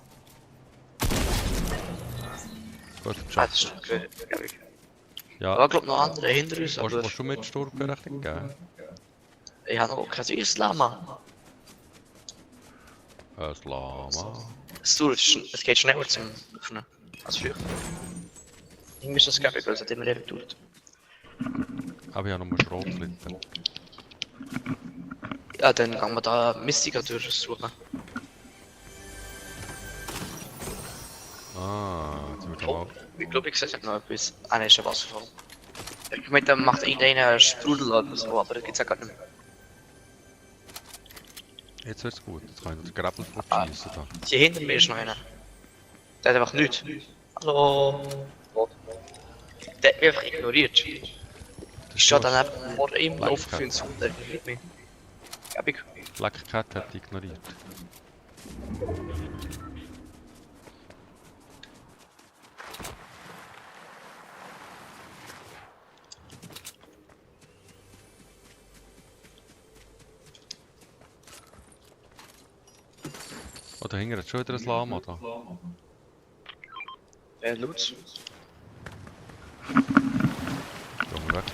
Gut, Ah, geschafft. das ist gut, glaub ich. Ja, Da glaub noch andere hinter uns, aber... willst du mit Sturmberechtigung geben? Ich habe noch kein süßes Lama. Ein Lama. Es geht schneller zum Öffnen als früher. Irgendwie ist das gäbig, weil es hat immer ewig gedauert. Aber ich habe noch Schrotflinte. Ja, dann gehen wir da Mystiker durchsuchen. Ah, jetzt wird Oh, mal. ich glaube, ich sehe noch etwas. Ah, ne, ist ein Wasserfall. Ich meine, da macht irgendeiner Strudel oder so, aber das gibt's ja gar nicht mehr. Jetzt wird's gut. Jetzt kann ich den Gräbel Ah. schießen da. Hier hinter mir ist noch einer. Der hat einfach nichts. Hallo. Der hat mich einfach ignoriert. Ich stehe dann einfach vor ihm auf für einen Sound, der ignoriert mich. Gäbig. Black Cat hat die ignoriert. Oh, da hinten hat schon wieder ein Lama da. Lutz. Gehen wir weg.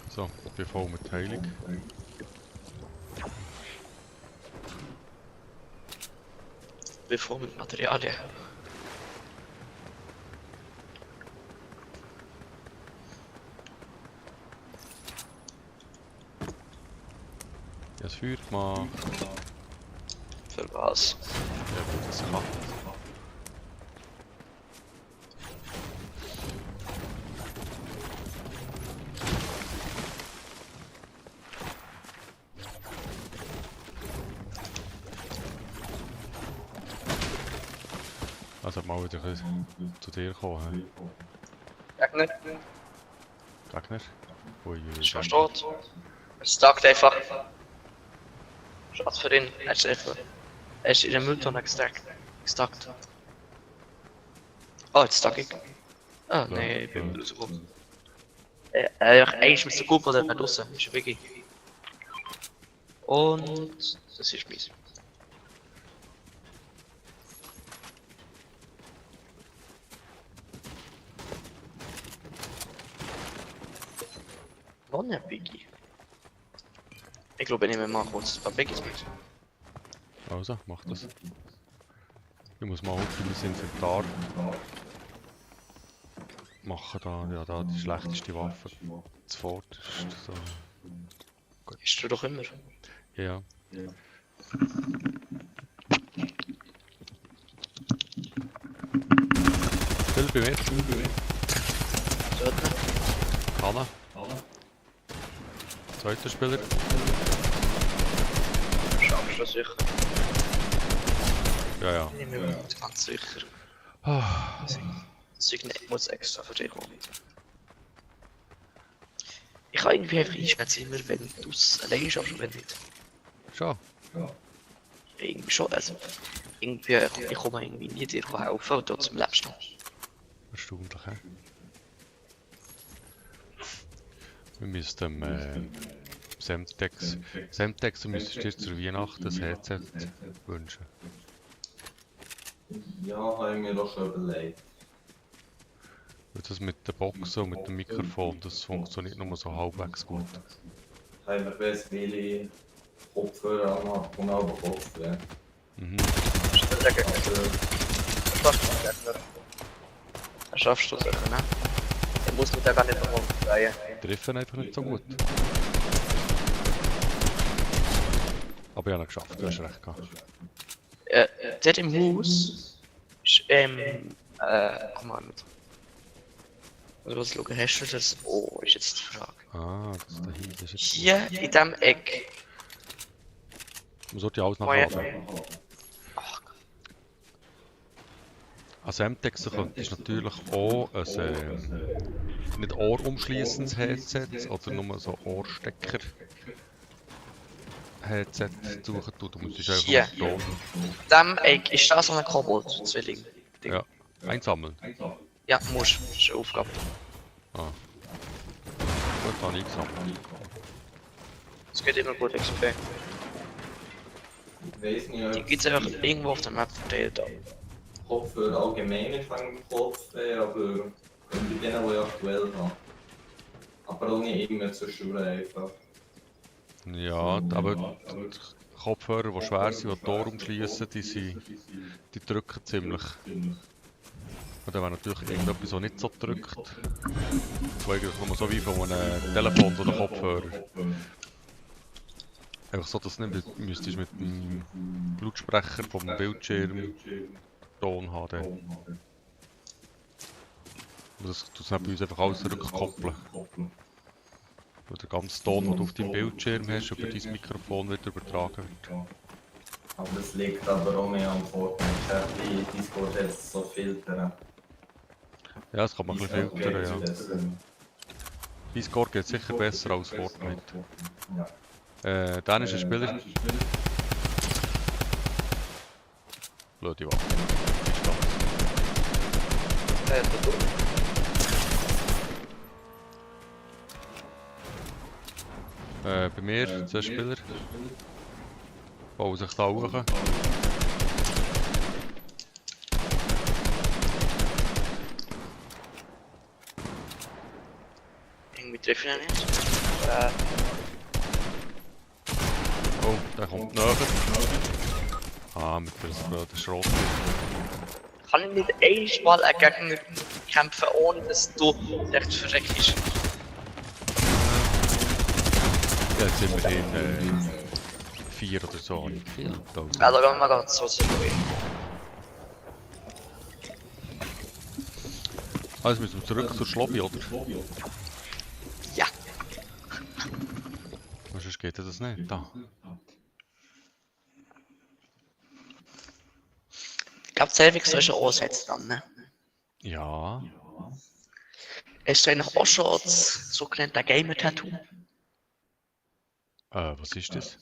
So, ich bin voll mit Heilung. Bevor mit Materialien. Ich habe das Feuer gemacht. Für was? Ja, gut, das kann. Also mal wieder ein bisschen zu dir kommen. Gegner? Gegner? Ui, Ist versteht. Es stackt einfach. Schatz für ihn. Er ist in der Mülltonne gestackt. Oh, jetzt stack ich. Ah, nee, ich bin rausgekommen. Eigentlich müsste der Kumpel da draussen. Ist wirklich. Und das ist mies. Noch ein Biggie. Ich glaube, ich nehme mal kurz ein paar Biggies mit. Also, mach das. Ich muss mal auf mein Inventar. machen da, ja, da die schlechteste Waffe. Zuvorderst. So. Ist du doch immer. Ja. Spiel bei mir. Sollte. Hanna. Zweiter Spieler. Schaffst du das sicher? Ja, ja. Ich bin mir nicht ganz sicher. Ah, Das Signet muss extra für dich kommen. Ich kann irgendwie einfach einschätzen, immer wenn du es allein schaffst und wenn nicht. schon. Irgendwie schon, also irgendwie, ich komme irgendwie nie dir helfen und trotzdem lebst du noch. Erstaunlich, hä? Wir müssten Semtex müsstest du dir zur Weihnachten ein Headset wünschen. Ja, habe ich mir doch schon überlegt. Weil das mit der Box und mit dem Mikrofon, das funktioniert nur so halbwegs gut. Haben wir best viele Kopfhörer anhaben und auch Kopfhörer. Mhm. Das schaffst du sicher, ne? Ich muss mit der gar nicht nochmal umdrehen. Treffen einfach nicht so gut. Aber ich habe ihn geschafft, du hast recht gehabt. Der im Haus ist, komm mal mit. Also was schauen, hast du das? Oh, ist jetzt die Frage. Ah, das da hinten ist jetzt... Hier in diesem Eck. Man sollte ja alles Oh, nachladen. Ach, An Semtex könntest du natürlich auch ein nicht ohrumschließendes Headset oder nur so Ohrstecker Headset suchen. Du musst einfach Hier. mal Ton. in diesem Eck ist das so ein Kobold-Zwilling. Ja, einsammeln. Ja, musst. Das ist eine Aufgabe. Ah. Gut, habe ich eingesammelt. Es geht immer gut XP. Ich weiß nicht, Die ob gibt es einfach irgendwo auf der Map verteilt. Kopfhörer allgemein ist wegen dem Kopfweh, aber könnte ich denen, die ich aktuell habe. Aber auch nicht immer zwischendurch einfach. Ja, aber die Kopfhörer, die schwer sind, die Tor umschließen, die drücken ziemlich. Und dann wäre natürlich irgendetwas, das nicht so drückt. Das eigentlich nur so wie von einem Telefon oder Kopfhörer. Einfach so, dass du nicht müsstest mit dem Lautsprecher vom Bildschirm Ton haben. Dann. Und das tut es bei uns einfach alles rückkoppeln. Weil der ganze Ton, den du auf deinem Bildschirm hast, über dein Mikrofon wieder übertragen wird. Aber das liegt aber auch mehr am Fortnite. Die Discord hat so Filter. Ja, das kann man ein bisschen filtern, ja. Discord geht sicher besser als Fortnite. Ja. Dänischer Spieler. Blöde Waffe. Bei mir 2 Spieler. Bauen sich da hoch. Irgendwie treffe ich ihn nicht. Oh, der kommt näher. Ah, mit der Schrot. Kann ich nicht einmal einen Gegner kämpfen, ohne dass du recht verreckst? Ja, jetzt sind wir in 4 oder so, habe ich gekillt. Also gehen wir mal ganz so zurück. Also müssen wir zurück zur Schlobby, oder? Ja. Sonst geht das nicht. Da. Ich glaube, Selvig soll schon ansetzen dann, ne? Ja. Hast du eigentlich auch schon das sogenannte Gamer-Tattoo? Was ist das?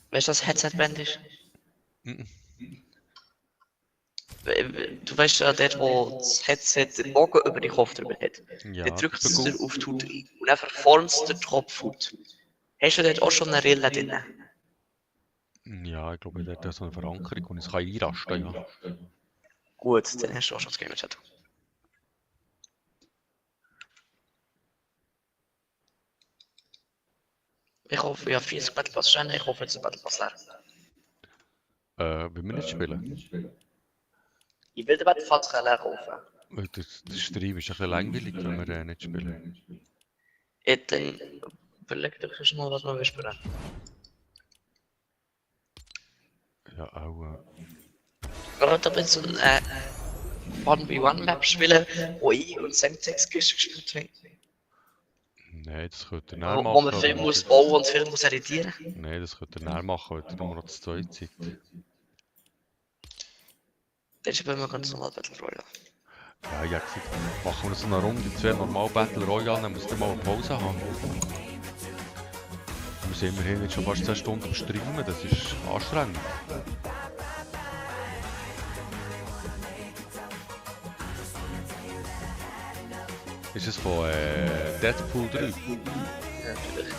Weißt du, was Headset-Band ist? Mhm. Du weißt ja, der, wo das Headset den Bogen über den Kopf drüber hat. Ja, Der drückt es der dir auf die Haut rein und dann verformt es den Tropfhaut. Hast du dort auch schon eine Rille drin? Ja, ich glaube, der hat so eine Verankerung und es kann einrasten, ja. Gut, dann hast du auch schon das Gamer-Tattoo. Ich hoffe, ich habe 40 Battle Pass Sterne, ich hoffe jetzt ein Battle Pass leer. Will wir nicht spielen? Ich will den Fahrtrennen rufen. Weil der Stream ist ein bisschen langweilig, wenn wir nicht spielen. Ich denke, überleg dir schon mal, was wir spielen. Ja, auch. Oder ein bisschen 1v1-Map spielen, wo ich und Semtex gespielt haben. Nein, das könnte ihr näher machen. Wo man Film muss bauen und Film muss editieren. Nein, das könnte ihr näher machen, weil ihr nur noch zu zweit seid. Das ist bei mir ganz normal Battle Royale. Ja, ich habe gesagt, machen wir so eine Runde, 2 normal Battle Royale, dann müsst ihr mal eine Pause haben. Wir sind immerhin jetzt schon fast 10 Stunden am Streamen, das ist anstrengend. Ist es von Deadpool 3? Ja, natürlich.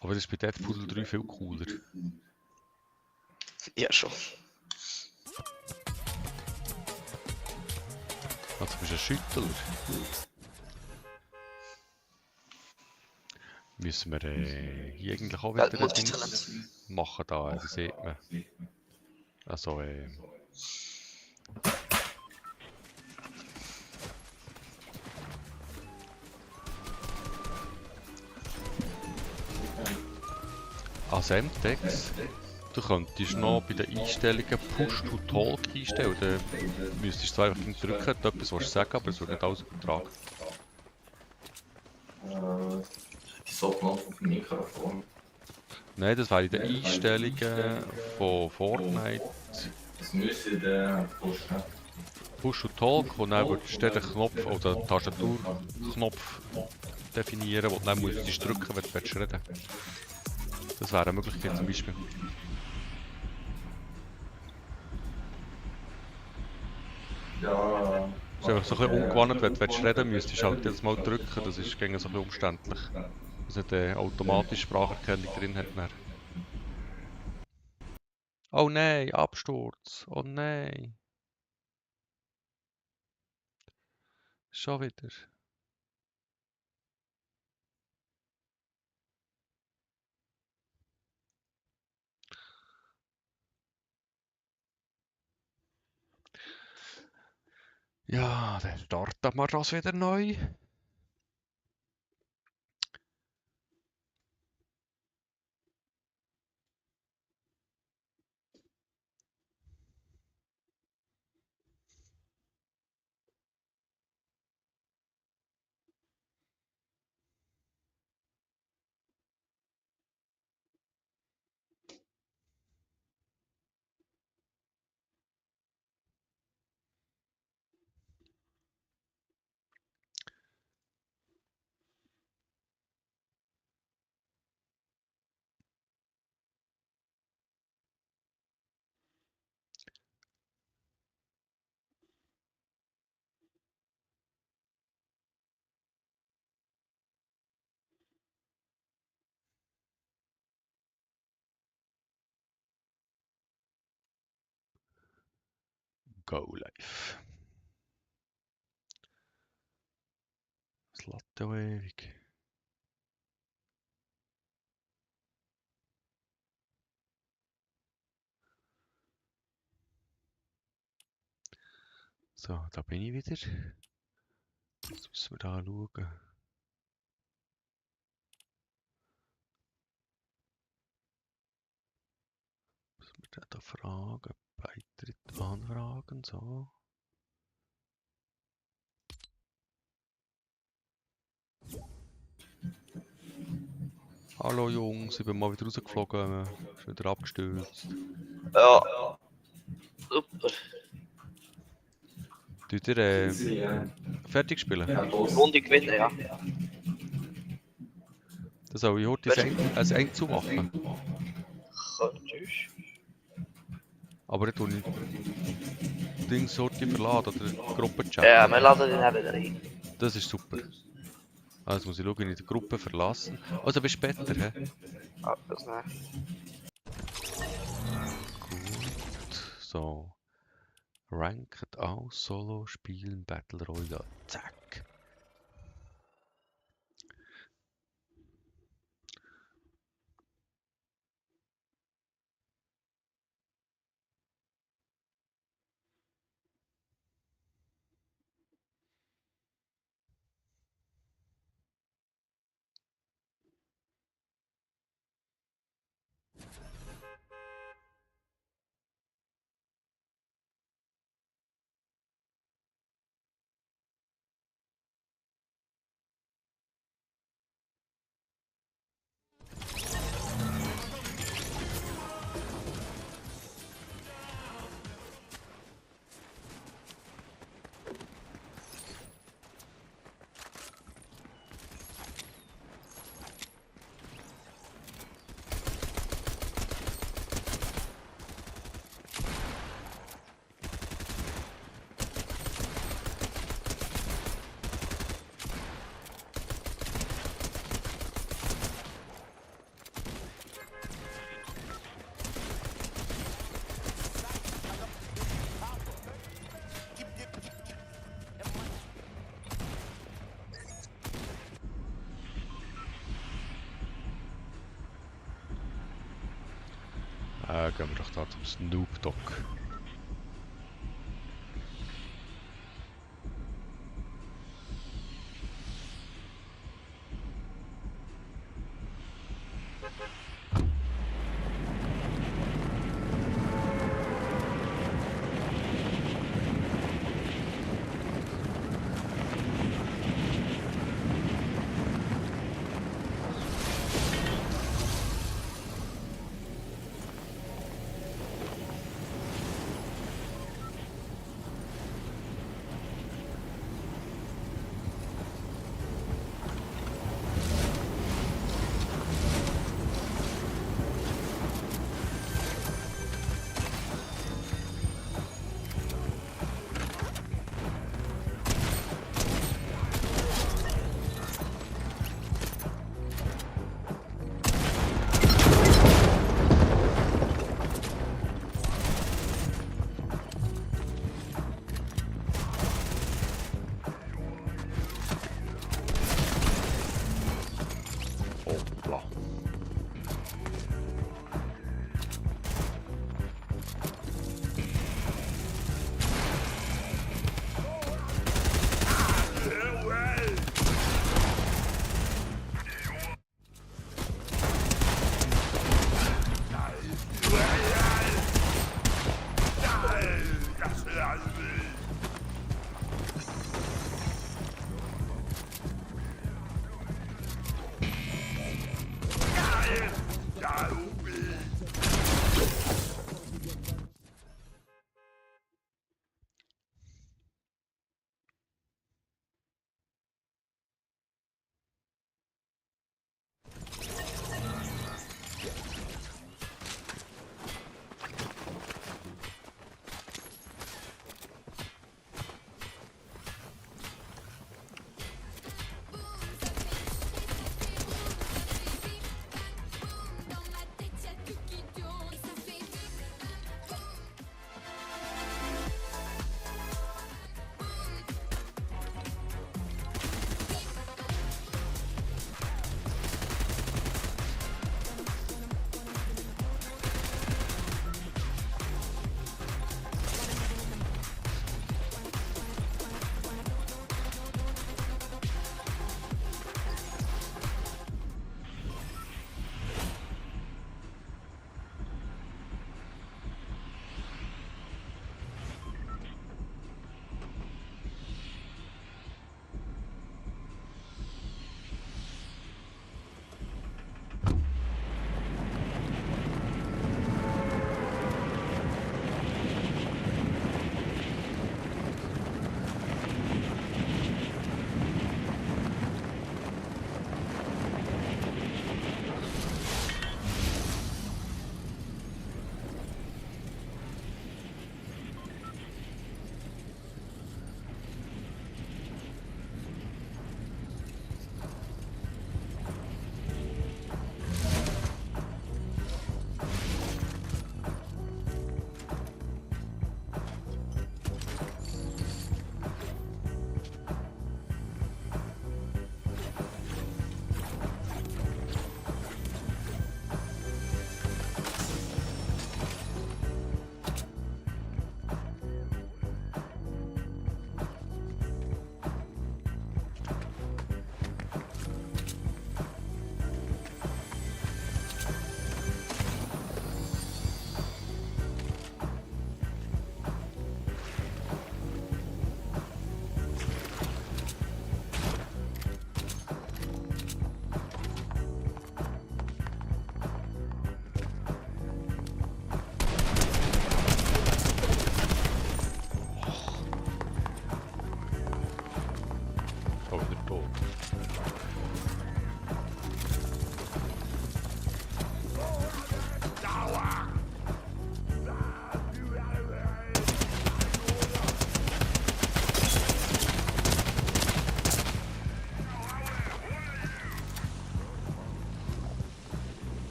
Aber das ist bei Deadpool 3 viel cooler. Ja, schon. Also bist du ein Schüttler. Müssen wir hier eigentlich auch wieder ein Multitalent. Dings machen da, wie sieht man? Also Semtex, du könntest noch bei den Einstellungen Push to Talk einstellen. Dann müsstest du zwar einfach nicht drücken, wenn du etwas willst sagen, aber es wird nicht alles übertragen. Die Softnot auf dem Mikrofon. Nein, das wäre in den Einstellungen von Fortnite. Das müsste der pushen. Push to Talk und dann würdest du den Knopf oder den Tastaturknopf definieren, den du dann musst drücken, wenn du reden willst. Das wäre eine Möglichkeit zum Beispiel. Ja. Das ist einfach so ein bisschen ungewohnt, wenn du reden willst, müsstest du halt jedes Mal drücken, das ist gegen so ein bisschen umständlich. Dass nicht automatisch Spracherkennung drin hat. Dann. Oh nein, Absturz! Oh nein! Schon wieder. Ja, dann starten wir das wieder neu. Go live. Das lädt ja ewig. So, da bin ich wieder. Jetzt müssen wir da schauen. Müssen wir da fragen? Beitritt anfragen, so. Hallo Jungs, ich bin mal wieder rausgeflogen. Ist wieder abgestürzt. Ja. Super. Tut ihr Ja. fertig spielen? Ja, los. Runde gewinnen, ja. Das soll ich heute ein Eng zumachen. Könntest. Aber ich tue nicht Dings Sorte verladen oder Gruppenchat. Ja, wir laden den eben rein. Das ist super. Also muss ich schauen, in die Gruppe verlassen. Also bis später, hä? Ah, das nicht. Gut. So. Ranked aus, Solo, Spielen, Battle Royale. Zack. Gehen wir doch da zum Snoop Dogg.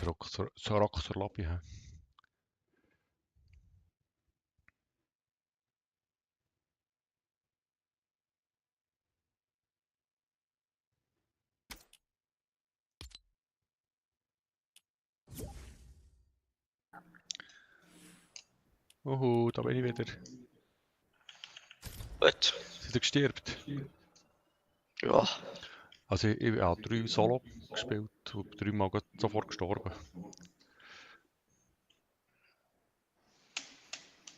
Rock zur Lobby haben. Da bin ich wieder. Gut. Seid ihr gestirbt? Ja. Also ich habe 3 Solo gespielt und 3 Mal sofort gestorben.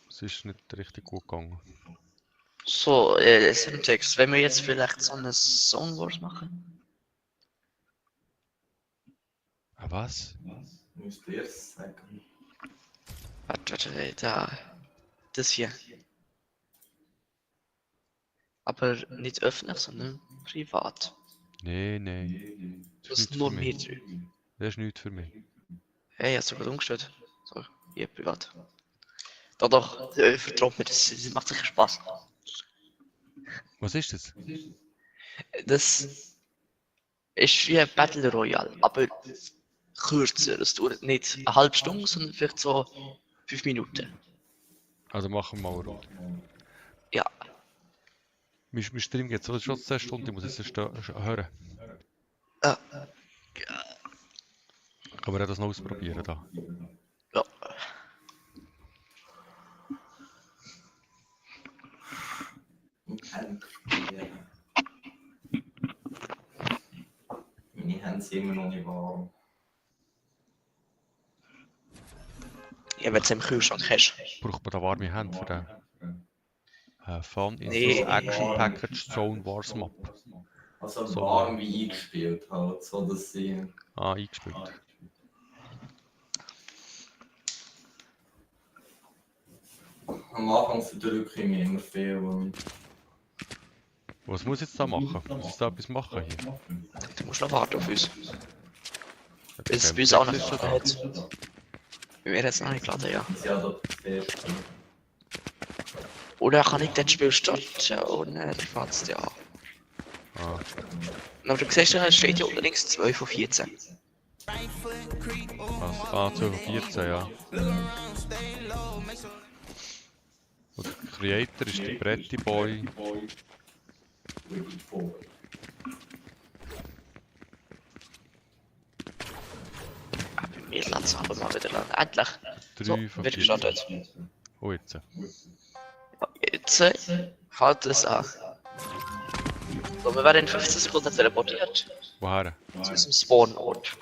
Es ist nicht richtig gut gegangen. So, Syntax, wenn wir jetzt vielleicht so eine Zone Wars machen? Was? Müsst ihr es sagen. Warte, da. Das hier. Aber nicht öffentlich, sondern privat. Nee. Das ist nichts nur für mir mich. drin. Das ist nichts für mich. Hey, hast du gerade umgestellt? So, hier privat. Doch, vertraut mir, das macht sicher Spaß. Was ist das? Das ist wie ein Battle Royale, aber kürzer. Es dauert nicht eine halbe Stunde, sondern vielleicht so 5 Minuten. Also machen wir mal eine Runde. Ja, Mein Stream geht so schon 10 Stunden, ich muss jetzt hören. ja, Können wir das noch ausprobieren da? ja. Hände spielen. Meine Hände sind immer noch nicht warm. Ja, wenn du es im Kühlschrank hast. Braucht man da warme Hände für den? Fun Nee. Instance Action Package Zone Wars Map. Also So. warm wie eingespielt halt, so dass sie... Eingespielt. Am Anfang verdrücke ich mich immer viel. Und Was muss ich jetzt da machen? Muss ich da etwas machen hier? Du musst noch warten auf uns. Ja, Bis der bei uns auch Gameplay ist noch schon geladen hat. Bei mir jetzt noch nicht geladen, ja. sie hat dort fest. Oder kann ich das Spiel starten ohne privat, ja. Ah, Aber du siehst ja, es steht hier unten links 12 von 14. was? 1214, ja. Und der Creator ist der Pretty Boy. Ah, bei mir lädt es aber mal wieder lang. Endlich. 3 So, von wird 14. gestartet. Oh, jetzt. Jetzt fällt es an. So, wir werden in 15 Sekunden teleportiert Woher? zu unserem Spawnort.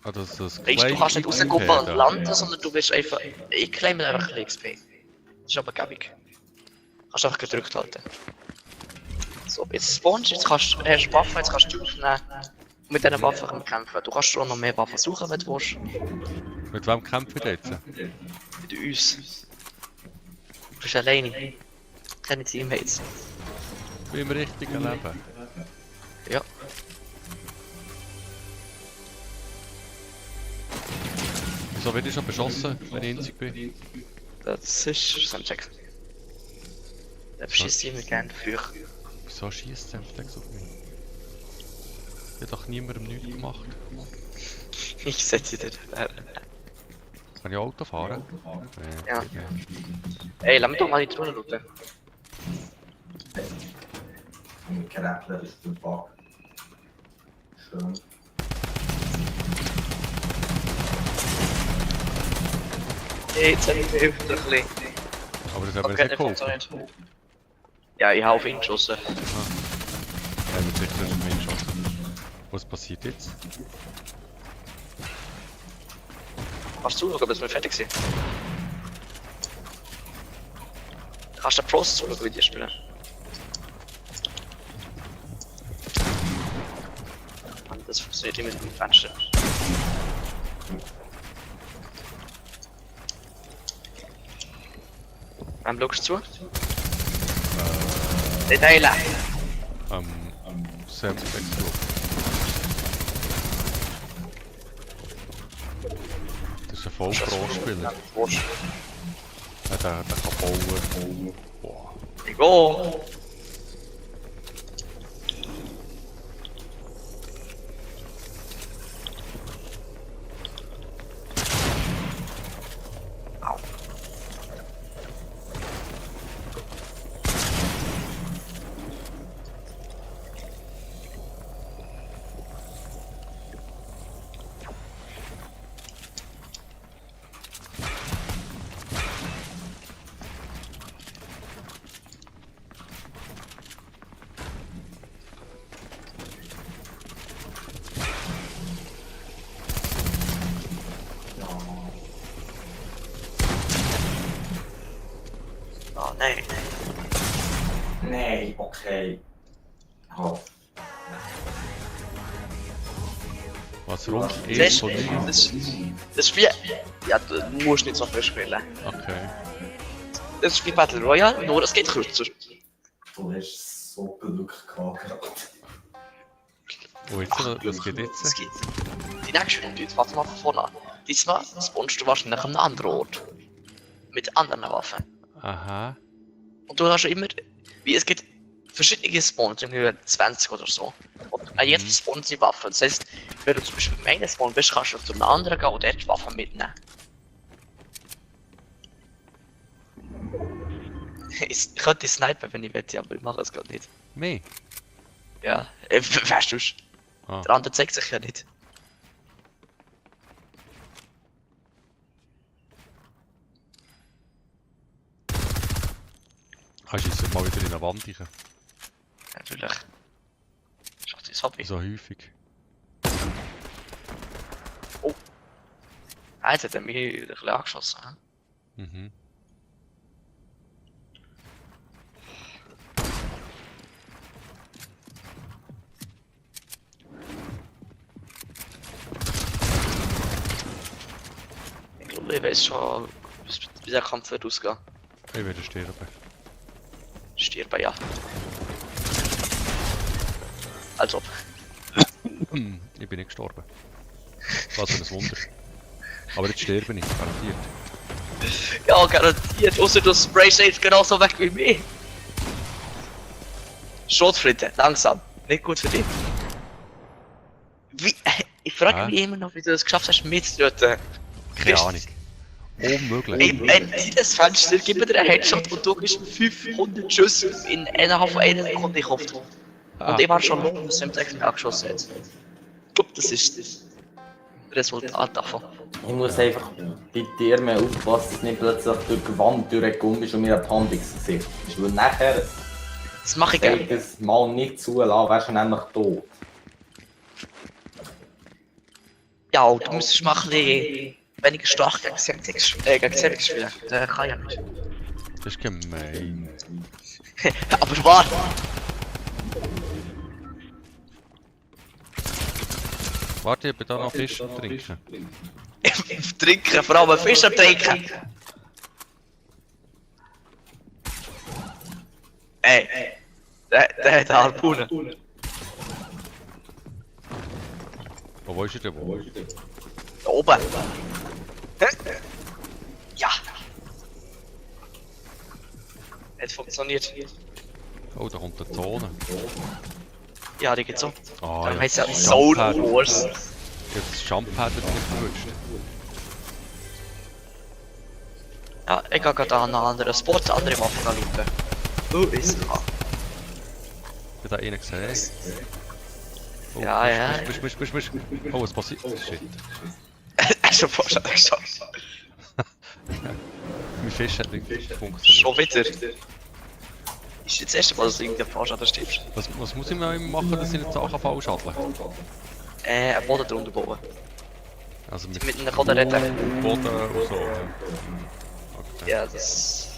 Ah, das ist das Weißt du, kannst nicht rauskommen und landen, sondern du wirst einfach. Ich claime einfach ein XP. Das ist aber gäbig. Kannst einfach gedrückt halten. So, jetzt spawnst du, jetzt kannst du erst Waffen, jetzt kannst du die aufnehmen. Und mit diesen Waffen können wir kämpfen. Du kannst schon noch mehr Waffen suchen, wenn du willst. Mit wem kämpfen wir jetzt? Mit uns. Du bist alleine. Keine Teammates. Wie im richtigen Leben. Ja. Wieso werde ich schon beschossen, wenn ich einzig bin? Das ist so ein Check. Der verschießt immer gerne früh. Wieso schießt der Flex auf mich? Ich habe doch niemandem nichts gemacht. Ich setze dir. Kann ich Auto fahren? Ja. geht nicht. Ey, lass mich doch mal in die Truhe schauen. Ein Grappler ist der Bug. Schön. Hey, jetzt habe ich mir hilft ein bisschen. Aber das hat mir Okay, nicht geholfen. funktioniert. Ja, ich habe auf ihn geschossen. Er wird sicher nicht mehr geschossen. Was passiert jetzt? Kannst du zuschauen, bis wir fertig sind? Kannst du den Pros zuschauen, wie die spielen? Mann, das funktioniert immer mit dem Fenster. Wem schaust du zu? Den Teilen! Sam Spectrum. Das ist ein Vollpro-Spieler. Wurscht. Ja, der kann bauen. Boah. Ich go! Nein. Nein, okay. Oh. Was rund? Das Erst ist, von links? das ist wie... Ja, du musst nicht so viel spielen. Okay. Das ist wie Battle Royale, nur es geht kürzer. Du hast so Glück gehabt gerade. Und jetzt, was geht Es jetzt? geht. Die nächste Runde, jetzt warte mal von vorne an. Diesmal spawnst du wahrscheinlich an einem anderen Ort. Mit anderen Waffen. Aha. Und du hast immer... Wie es gibt verschiedene Spawns, irgendwie 20 oder so. Und an jedem Spawn sind Waffen. Das heisst, wenn du zum Beispiel im einen Spawn bist, kannst du zu einem anderen gehen und dort die Waffen mitnehmen. Ich könnte snipen, wenn ich will, aber ich mache es gerade nicht. Mehr? Ja, weißt du, Ah. der andere zeigt sich ja nicht. Hast du jetzt mal wieder in eine Wand rein? Natürlich. Das ist auch dein Hobby. So häufig. Jetzt hat er mich wieder ein bisschen angeschossen. He? Mhm. Ich glaube, ich weiß schon, wie der Kampf wird ausgehen. Ich werde sterben. Stirben, ja. Als ob. Ich bin nicht gestorben. Was für ein Wunder. Aber jetzt sterbe ich, garantiert. Ja, garantiert. Außer du sprayst jetzt genauso weg wie mich. Schrotflinte, langsam. Nicht gut für dich. Wie, ich frage mich immer noch, wie du das geschafft hast, mitzutöten. Keine Ahnung. Unmöglich. In jedes Fenster gibt mir dir einen Headshot und du gibst 500 Schüsse in innerhalb von einer Sekunde in den Kopf. Und ich war schon los, dass du im Text angeschossen hast. Ich glaube, das ist das Resultat davon. Ich muss einfach bei dir mehr aufpassen, dass nicht plötzlich durch die Wand durchgekommen ist und mir ein Pambix Gesicht ist. Weil nachher, Das mache ich wenn ich gerne. das mal nicht zulasse, wärst du nämlich tot. Ja, und du müsstest mal ein bisschen weniger stark gegen Semtex spielen. Der kann ja nicht. Das ist gemein. Aber warte! Warte, ich bin da noch Fisch trinken. Trinken, vor allem Fisch am Trinken! Ey! Der hat eine Harpune. Wo ist er denn? Wo? Da oben. Ja! Hat funktioniert. Oh, da kommt eine Zone. Ja, die geht so. Ah, Darum heisst es ja das Soul Jumppad. Wars. Jetzt das Jumppad hat nicht verwünscht. Ja, ich gehe gerade an einen anderen Spot, andere Waffen anschauen. Wo ist er? Ich habe da einen gesehen. Oh, Ja, ja. Misch. Oh, was passiert? Shit. Schon fast geschafft. Mein Fisch hat nicht funktioniert. Schon wieder. Ist jetzt das erste Mal, dass du irgendeinen Fahrschaden stirbst. Was muss ich noch machen, dass ich nicht Sachen falsch handle? Einen Boden drunter bauen. Also mit Mit einem Boden retten. Boden und so. Okay. Ja, das...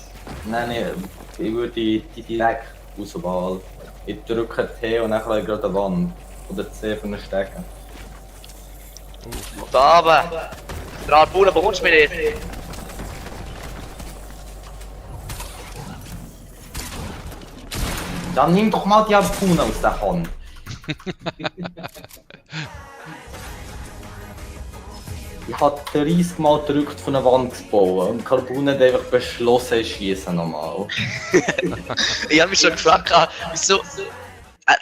Nein, ich würde die direkt auswählen. Ich drücke T und dann gerade eine Wand. Oder C für einen Stecken. Und da oben! Der Harpune bekommst du mir nicht. Dann nimm doch mal die Harpune aus der Hand. Ich habe 30 Mal gedrückt von einer Wand zu bauen und die Harpune hat einfach beschlossen, ich schiesse nochmal. Ich habe mich schon gefragt, wieso...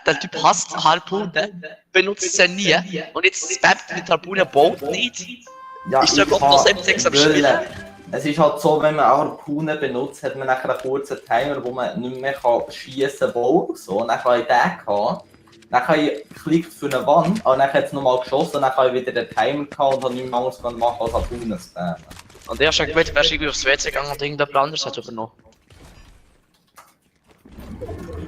der Typ hasst Harpune, benutzt sie nie und jetzt spammt mit Harpune baut nicht. Ja, Ist der ich Gott kann aus dem Text am wollen. Spielen? Es ist halt so, wenn man eine Harpune benutzt, hat man nachher einen kurzen Timer, wo man nicht mehr schiessen kann. So, und dann kann ich den haben. Dann habe ich geklickt für eine Wand, aber dann hat es nochmal geschossen und dann habe ich wieder den Timer gehabt und habe nichts anderes machen als Harpune spammen. Und ich habe schon gewählt, wärst du irgendwie aufs WC gegangen und irgendjemand anderes hat übernommen.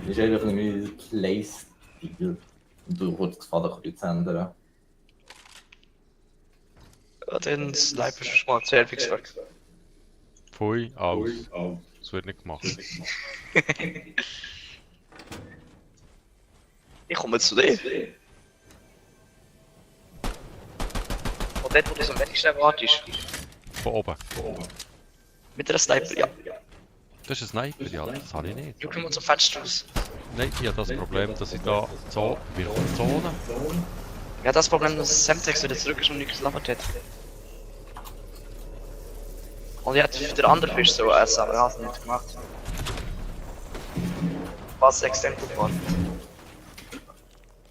Das ist einfach nicht mein Playstil. Und du würdest das Fadenkreuz ändern. Ja, dann snipest du mal 10 Fix weg. Pfui, aus. Das wird nicht gemacht. Ich komme zu dir. Und dort, wo du so am wenigsten erwartest. Von oben. Mit einer Sniper, ja. Das ist ein Sniper, ja, das habe ich nicht. Schau mal zum Fenster aus. Nein, ich habe das Problem, dass ich da so... Wie kommt Zone? Ja, das Problem, dass Semtex wieder zurück ist und nichts gelabert hat. Und jetzt der andere Fisch so essen, aber er hat es nicht gemacht. Was extrem gut war.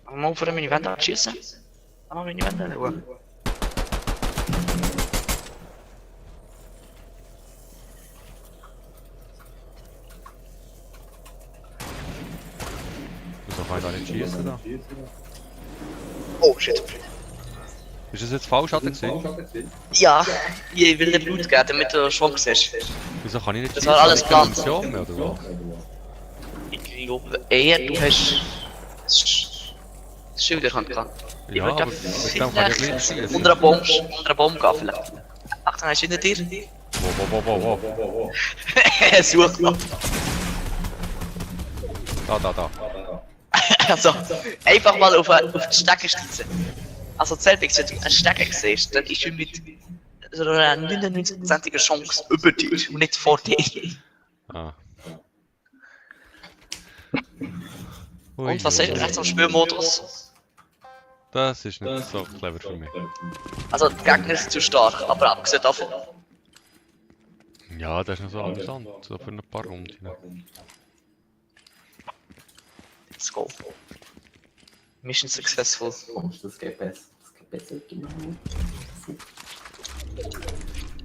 Aber mal aufhören, meine Wände anzuschiessen. Mal meine Wände schauen. Wieso kann ich da nicht schießen da? Oh shit. Ist das jetzt falsch, hat er gesehen? Ja, ich will dir Blut geben, damit du Schwung siehst. Wieso kann ich nicht Das schießen? war alles Habe ich keine geplant. Munition mehr, oder was? Ich glaube eher, du hast das Schild erkannt. Ich Ja, würde aber mit dem kann ich gleich schießen. unter einer Bombe gehen vielleicht. Achtung, er ist hinter dir. Wo? Such noch. Da. Also, einfach mal auf die Stecke stützen. Also, selbst wenn du eine Stecke siehst, dann ist schon mit so einer 99%iger Chance über dich und nicht vor dir. Ah. Und was seht ihr rechts am Spielmodus? Das ist nicht so clever für mich. Also, der Gegner ist zu stark, aber abgesehen davon. Ja, das ist noch so amüsant, so für ein paar Runden. Let's go. Mission successful. Kommst du, das geht besser. Das geht besser, genau.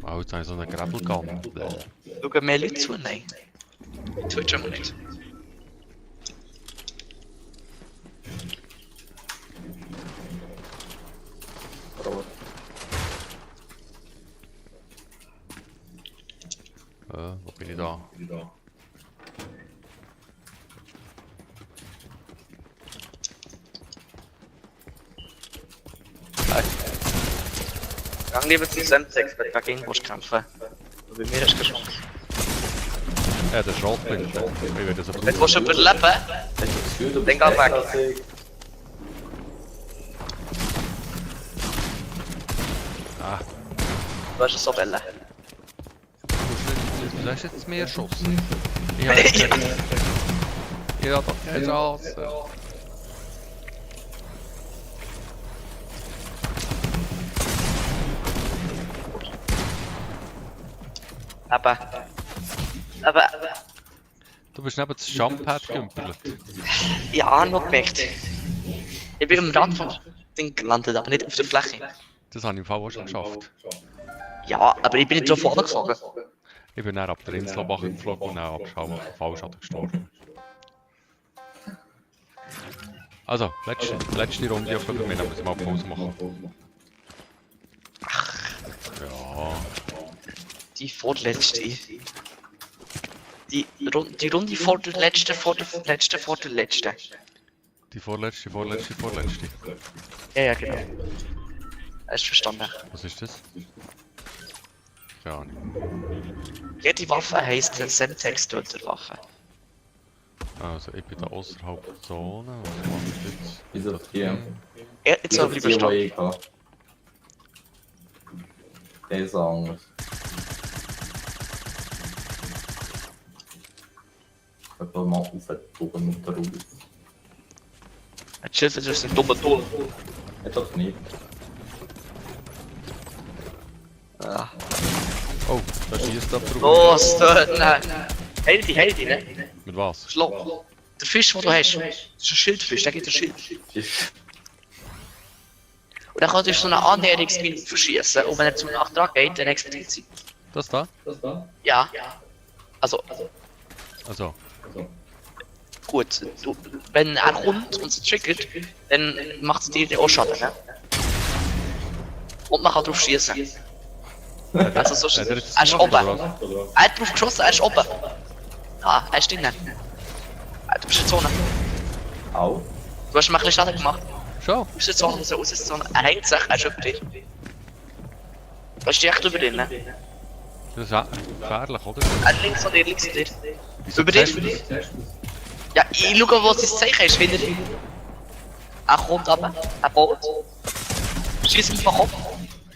Oh, jetzt habe ich so einen Grabbelgun. Schauen mehr Leute zu? Nein. Tut schon mal nicht. Rot. Wo bin ich da? Gang lieber zu Semtex, wenn du gegen musst kämpfen. Bei mir ist keine Chance. Ja, der Schrotflinte. Ich werde so Wenn du willst überleben, Hast du das Gefühl, du Dann bist geh besser weg. als ich? Ah, du hast es so wollen. du hast jetzt mehr geschossen. Ich habe jetzt ich habe doch keine Chance. Aber. Du bist neben das Jumppad gempelt. Ja, noch gemerkt. Ich bin am Rand vom Ding gelandet, aber nicht auf der Fläche. Das habe ich im Fall auch schon geschafft. Ja, aber ich bin nicht drauf angeflogen. Ich bin dann ab der Insel geflogen und dann abschauen, falsch gestorben. Also, letzte Runde auf bei mir, dann müssen wir mal Pause machen. Ja, Die vorletzte. Die Runde vor der letzten, vor der letzten. die vorletzte. Ja, genau. Hast du verstanden? Was ist das? Keine Ahnung. Jede Waffe heisst Semtex Töterwaffe. Also, ich bin da außerhalb der Zone. Was mache ich jetzt? Wieso auf die? Ja, jetzt soll Wieso bleiben auf die, stehen. wo ich gehe? Der ist anders. Ich will mal auf den oben und raus. Ein Schiff ist ein dummer Tool. Ich doch nicht. Ah. Oh, da schießt ab drauf. Los, nein. Heil die, ne? Mit was? Schlau. Der Fisch, den du hast, das ist ein Schildfisch, der gibt ein Schild. Fisch. Und dann kannst du so eine Annäherungsmine verschießen und wenn er zum Nachtrag geht, dann explodiert sie. Das da? Ja. Also, Also, gut. Wenn er kommt und sie triggert, dann macht es dir auch Schaden, ne? Und man kann drauf schießen. Also so hat er er jetzt ist gemacht, oben. oder was? Er hat drauf geschossen, er ist oben. Ah, er ist drinnen. Du bist in der Zone. Au. Du hast mir ein bisschen Schaden gemacht. Schon? Du bist in der Zone, so aus der Zone. Er hängt sich, er ist über dir. Du hast dich echt über dir, ne? Das ist auch gefährlich, oder? Links von dir, links von dir. Wieso Über dir? siehst du das? Ja, ich schaue, wo sein Zeichen ist, hinter dir. Er kommt runter, er baut. Schieß ihm vom Kopf.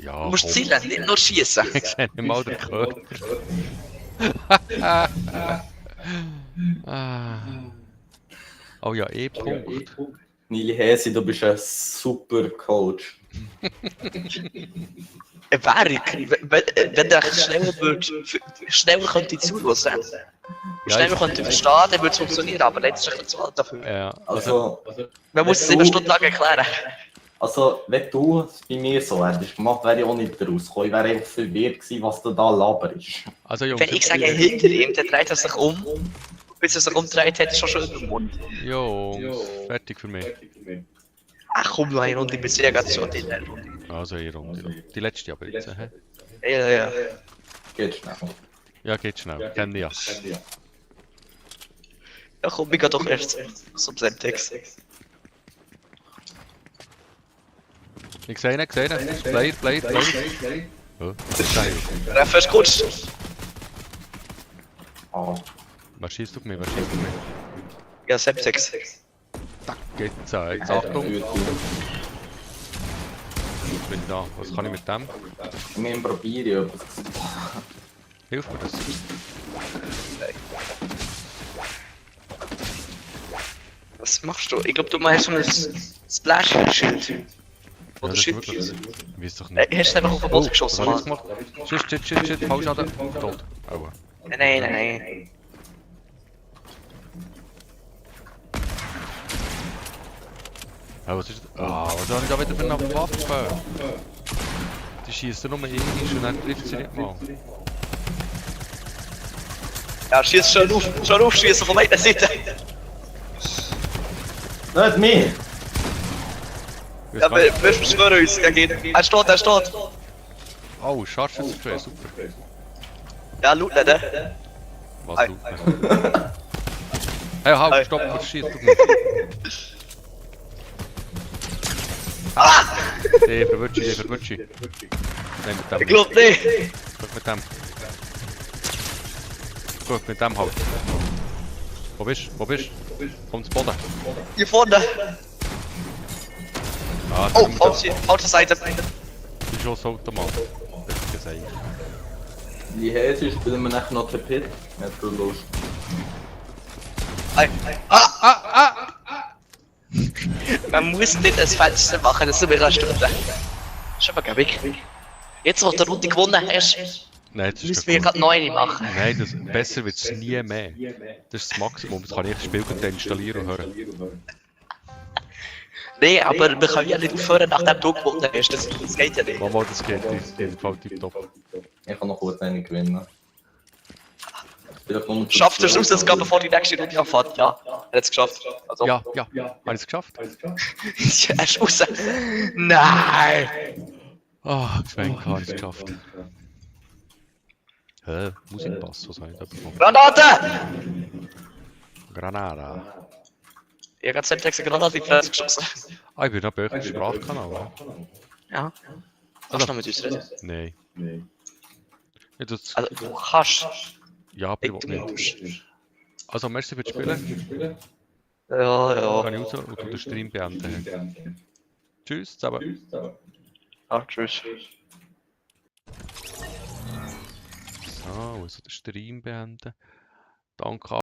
Ja, Du musst komm. zielen, nicht nur schießen. Ich sehe nicht mal den Körper. Ah. Oh ja, E-Punkt. Nili Hesi, du bist ein super Coach. Eine Währung, wenn der schneller könnte zulassen. Schneller könnte verstehen, dann würde es funktionieren, aber jetzt ist es zu alt dafür. Ja, Also, Man muss es 7 Stunden lang erklären. also, wenn du es bei mir so hättest gemacht, wäre ich auch nicht rausgekommen. Ich wäre einfach verwirrt gewesen, was du da laberst. also Jungs, Wenn ich sage hinter ihm, dann dreht er sich um. Bis er sich umdreht, hat er schon schön im Mund. Jungs, fertig für mich. Ach komm, noch eine Runde, bis ich gerade schon drin. Also eine Runde. Die letzte aber jetzt, hä? Ja. Geht schnell. Ja, geht schnell. Kenn ich ja. Ja komm, ich gehe doch erst zum Semtex. Ich sehe ihn. Player. Oh, das ist geil. Treffer ist gut. Ah, Was schießt auf mich? Ja, Semtex. Tack, jetzt Achtung. Ich bin da. Was kann ich mit dem? wir probieren etwas. Hilf mir das. Was machst du? Ich glaube, du machst so ein Splash-Schild. Ja, Oder das ist Schild. wirklich. Weiß doch nicht. Hast du einfach auf den Boden geschossen, Was Mann? habe ich gemacht? Shit. Fallschaden. Tot. Aua. Nein. Ah, was ist das? Ah, was habe ich da wieder für eine Waffe? Die schießt nur Englisch und dann trifft sie nicht mal. Ja, schieß schon auf, schießen von meiner Seite. Nicht mich! Ja, wir beschwören uns gegen ihn. Er steht. Oh, Scharfschützengewehr, super. Ja, loot nicht, ne? Was Ei. tut man? Hey, halt, stopp, was schießt du mich? Der verwutscht. Nein, mit dem. Ich glaub nicht. Guck mit dem. Guck mit dem halt. Wo bist du? Komm zu Boden. Hier vorne. Ah, Oh, der auf der Seite. Schussautomat. Das ist gesagt. Nili Hesi, spielen wir nachher noch den Pit? Nicht für Lust. Ei. Man muss nicht das Fenster machen, das ist mir eine Stunde. Schau mal, Gabik. Jetzt, wo du die Runde gewonnen hast, Nein, das ist müssen wir gerade 9 machen. Nein, besser wird es nie mehr. Das ist das Maximum. Das kann ich das Spiel installieren und hören. Nee, aber wir können ja nicht aufhören, nachdem du gewonnen hast. Das geht ja nicht. Mama, das geht. Das gefällt tipptopp. Ich kann noch kurz eine gewinnen. Vielleicht nur zu Schafft er es zweit. raus, dass es bevor die nächste Runde anfängt? Ja, er hat es geschafft. Also, Ja. Habe ich es geschafft? er ist raus. Nein! Ah, Geschenk habe ich es geschafft. Hä? Musikpass, was habe ich da bekommen? Granate! Granada. Ich habe gerade Semtex eine Granate in die Fresse geschossen. Ah, ich bin auf welchem Sprachkanal, oder? Ja. Kannst du noch mit uns reden? Nein. Ja, das, Also, du kannst. ja, aber ich will Du nicht. musst. Also, merci fürs Spielen. Ja. Kann ich raus und den Stream beenden. Tschüss zusammen. Ah, tschüss. So, also den Stream beenden. Danke